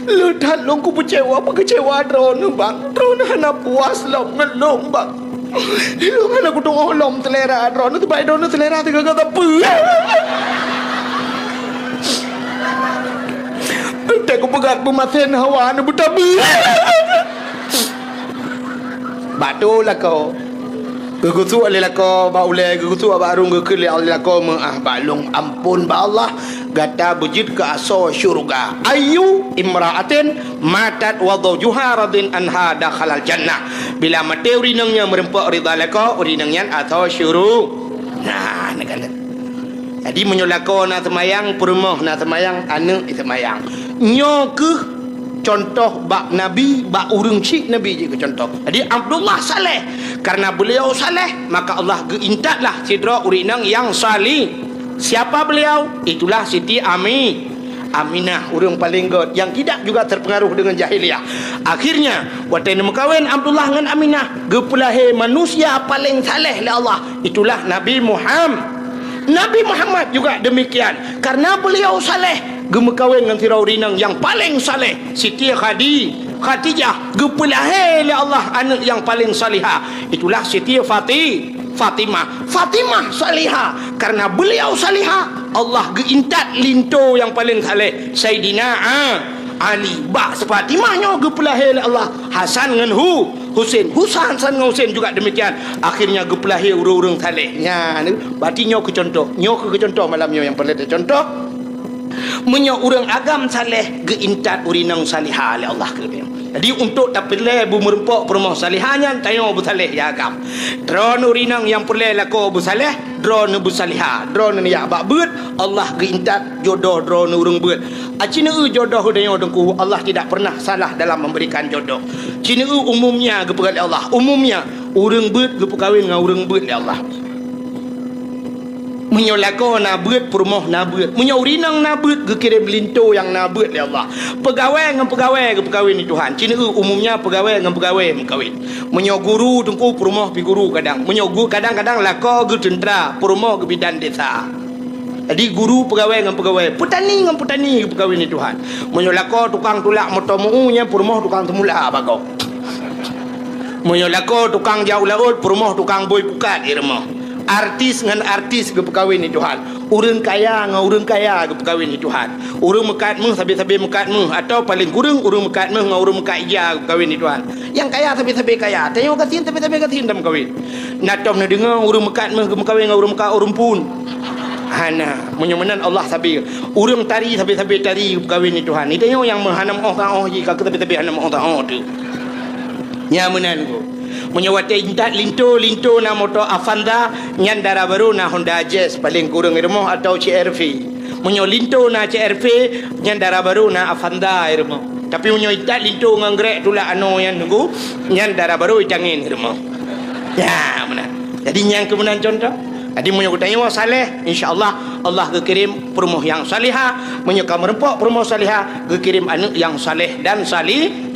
Le that lôn kupeucewa, peukeucewa droeneuh, bang. Droeneuh hana puas lom ngon lôn, bang. Ilôn hana kutu'oh lom seulera droeneuh, teuma droeneuh seulera teuga-ga sapeue. Entah kupeugah peumasen hawa neubeutabi. Bak tu lakoe. Geugeusuek lé lakoe bak ulée, geugeusuek bak arung, geukheun lé lakoe meu'ah bak lôn, ampôn bak Allah. Gata beujeuet keu asoe syeuruga. Ayyu imra'atin matat wa zawjuha radin anha dakhalal jannah. Bila maté ureuëng inong nyang meureumpok ridha lakoe, ureuëng inong nyan asoe syuru-, nah, neukalon. Jadi, meunyoe lakoe na seumayang, peurumoh na seumayang, aneuk seumayang. Nyoe kheueh contoh bak Nabi, bak ureuëng chik Nabi jeuet keu contoh. Jadi, Abdullah saleh. Karena beliau saleh, maka Allah geuintatlah sidroe ureuëng inong nyang saleh. Siapa beliau? Itulah Siti Ami-, Aminah, ureuëng paleng göt yang tidak juga terpengaruh dengan jahiliyah. Akhirnya, watée neumeukawen Abdullah ngon Aminah, geupeulahé manusia paleng saleh lé Allah. Itulah Nabi Muham-, Nabi Muhammad juga demikian. Karena beliau saleh, geumeukawen ngon sidroe ureuëng inong nyang paleng saleh, Siti Khadi-, Khadijah, geupeulahé lé Allah aneuk nyang paleng salihah. Itulah Siti Fati-, Fatimah. Fatimah salihah. Karena beliau salihah, Allah geuintat linto nyang paleng saleh, Saidina A-, Ali. Bak Fatimah nyoe geupeulahé lé Allah Hasan ngon Hu-, Husen. Husa-, Hasan ngon Husen juga demikian. Akhirnya geupeulahé ureuëng-ureuëng saleh. Nyan, berarti nyoe keu contoh. Nyoe keu contoh malam nyoe nyang peureulée teucontoh. Meunyoe ureuëng agam saleh, geuintat ureuëng inong salihah lé Allah keu geutanyoe. Jadi, untuk tapeureulée beumeureumpok peurumoh salihah nyan, tanyoe beusaleh ya agam. Droeneuh ureuëng inong nyang peureulée lakoe beusaleh, droeneuh beusalihah, droeneuh jak bak beuet, Allah geuintat jodoh droeneuh ureuëng beuet. Aci neueu jodoh geutanyoe Teungku, Allah tidak pernah salah dalam memberikan jodoh. Ci neueu umumnya geupeugah lé Allah, umumnya ureuëng beuet geupeukawen ngon ureuëng beuet lé Allah. Meunyoe lakoe na beuet, peurumoh na beuet. Meunyoe ureuëng inong na beuet, geukirém linto nyang na beuet lé Allah. Peugawée ngon peugawée geupeukawen lé Tuhan. Ci neueu umumnya peugawée ngon peugawée meukawen. Meunyoe guru Teungku, peurumoh pih guru kadang. Meunyoe gu-, kadang-kadang lakoe geuteuntra, peurumoh geubidan desa. Jadi guru peugawée ngon peugawée, peutani ngon peutani geupeukawen lé Tuhan. Meunyoe lakoe tukang tulak moto meu-u, nyan peurumoh tukang teumula bak gob. Meunyoe lakoe tukang jak u laôt, peurumoh tukang bôi pukat di rumoh. Artis ngon artis geupeukawen lé Tuhan. Ureuëng kaya ngon ureuëng kaya geupeukawen di Tuhan. Ureuëng meukat méuh sabe-sabe meukat méuh, atawa paleng kureueng ureuëng meukat méuh ngon ureuëng meukat ija geupeukawen di Tuhan. Nyang kaya sabe-sabe kaya, tanyoe gasien sabe-sabe gasien tameukawen. Na tom neudeungoe ureuëng meukat méuh geumeukawen ngon ureuëng meukat ureuëng phon? Hana. Meunyoe meunan Allah sabe. Ureuëng tari sabe-sabe tari geupeukawen di Tuhan. Tanyoe nyang meuhana meuoh saoh jih ka keu sabe-sabe hana meuoh saoh teuh. Nya meunan ku. Meunyoe watée intat linto, linto na moto Avanza, nyan dara barô na Honda Jazz, paleng kureueng i rumoh, atawa C R V. Meunyoe linto na C R V, nyan dara barô na Avanza i rumoh. Tapi meunyoe intat linto ngon grek tulak anoe nyan nunggu, nyan dara barô itangen i rumoh. Ya, meunan. Jadi nyang keu meunan contoh. Jadi meunyoe geutanyoe saleh, insya Allah Allah geukirém peurumoh nyang salihah. Meunyoe ka meurumpok peurumoh salihah, geukirém aneuëk nyang saleh dan salih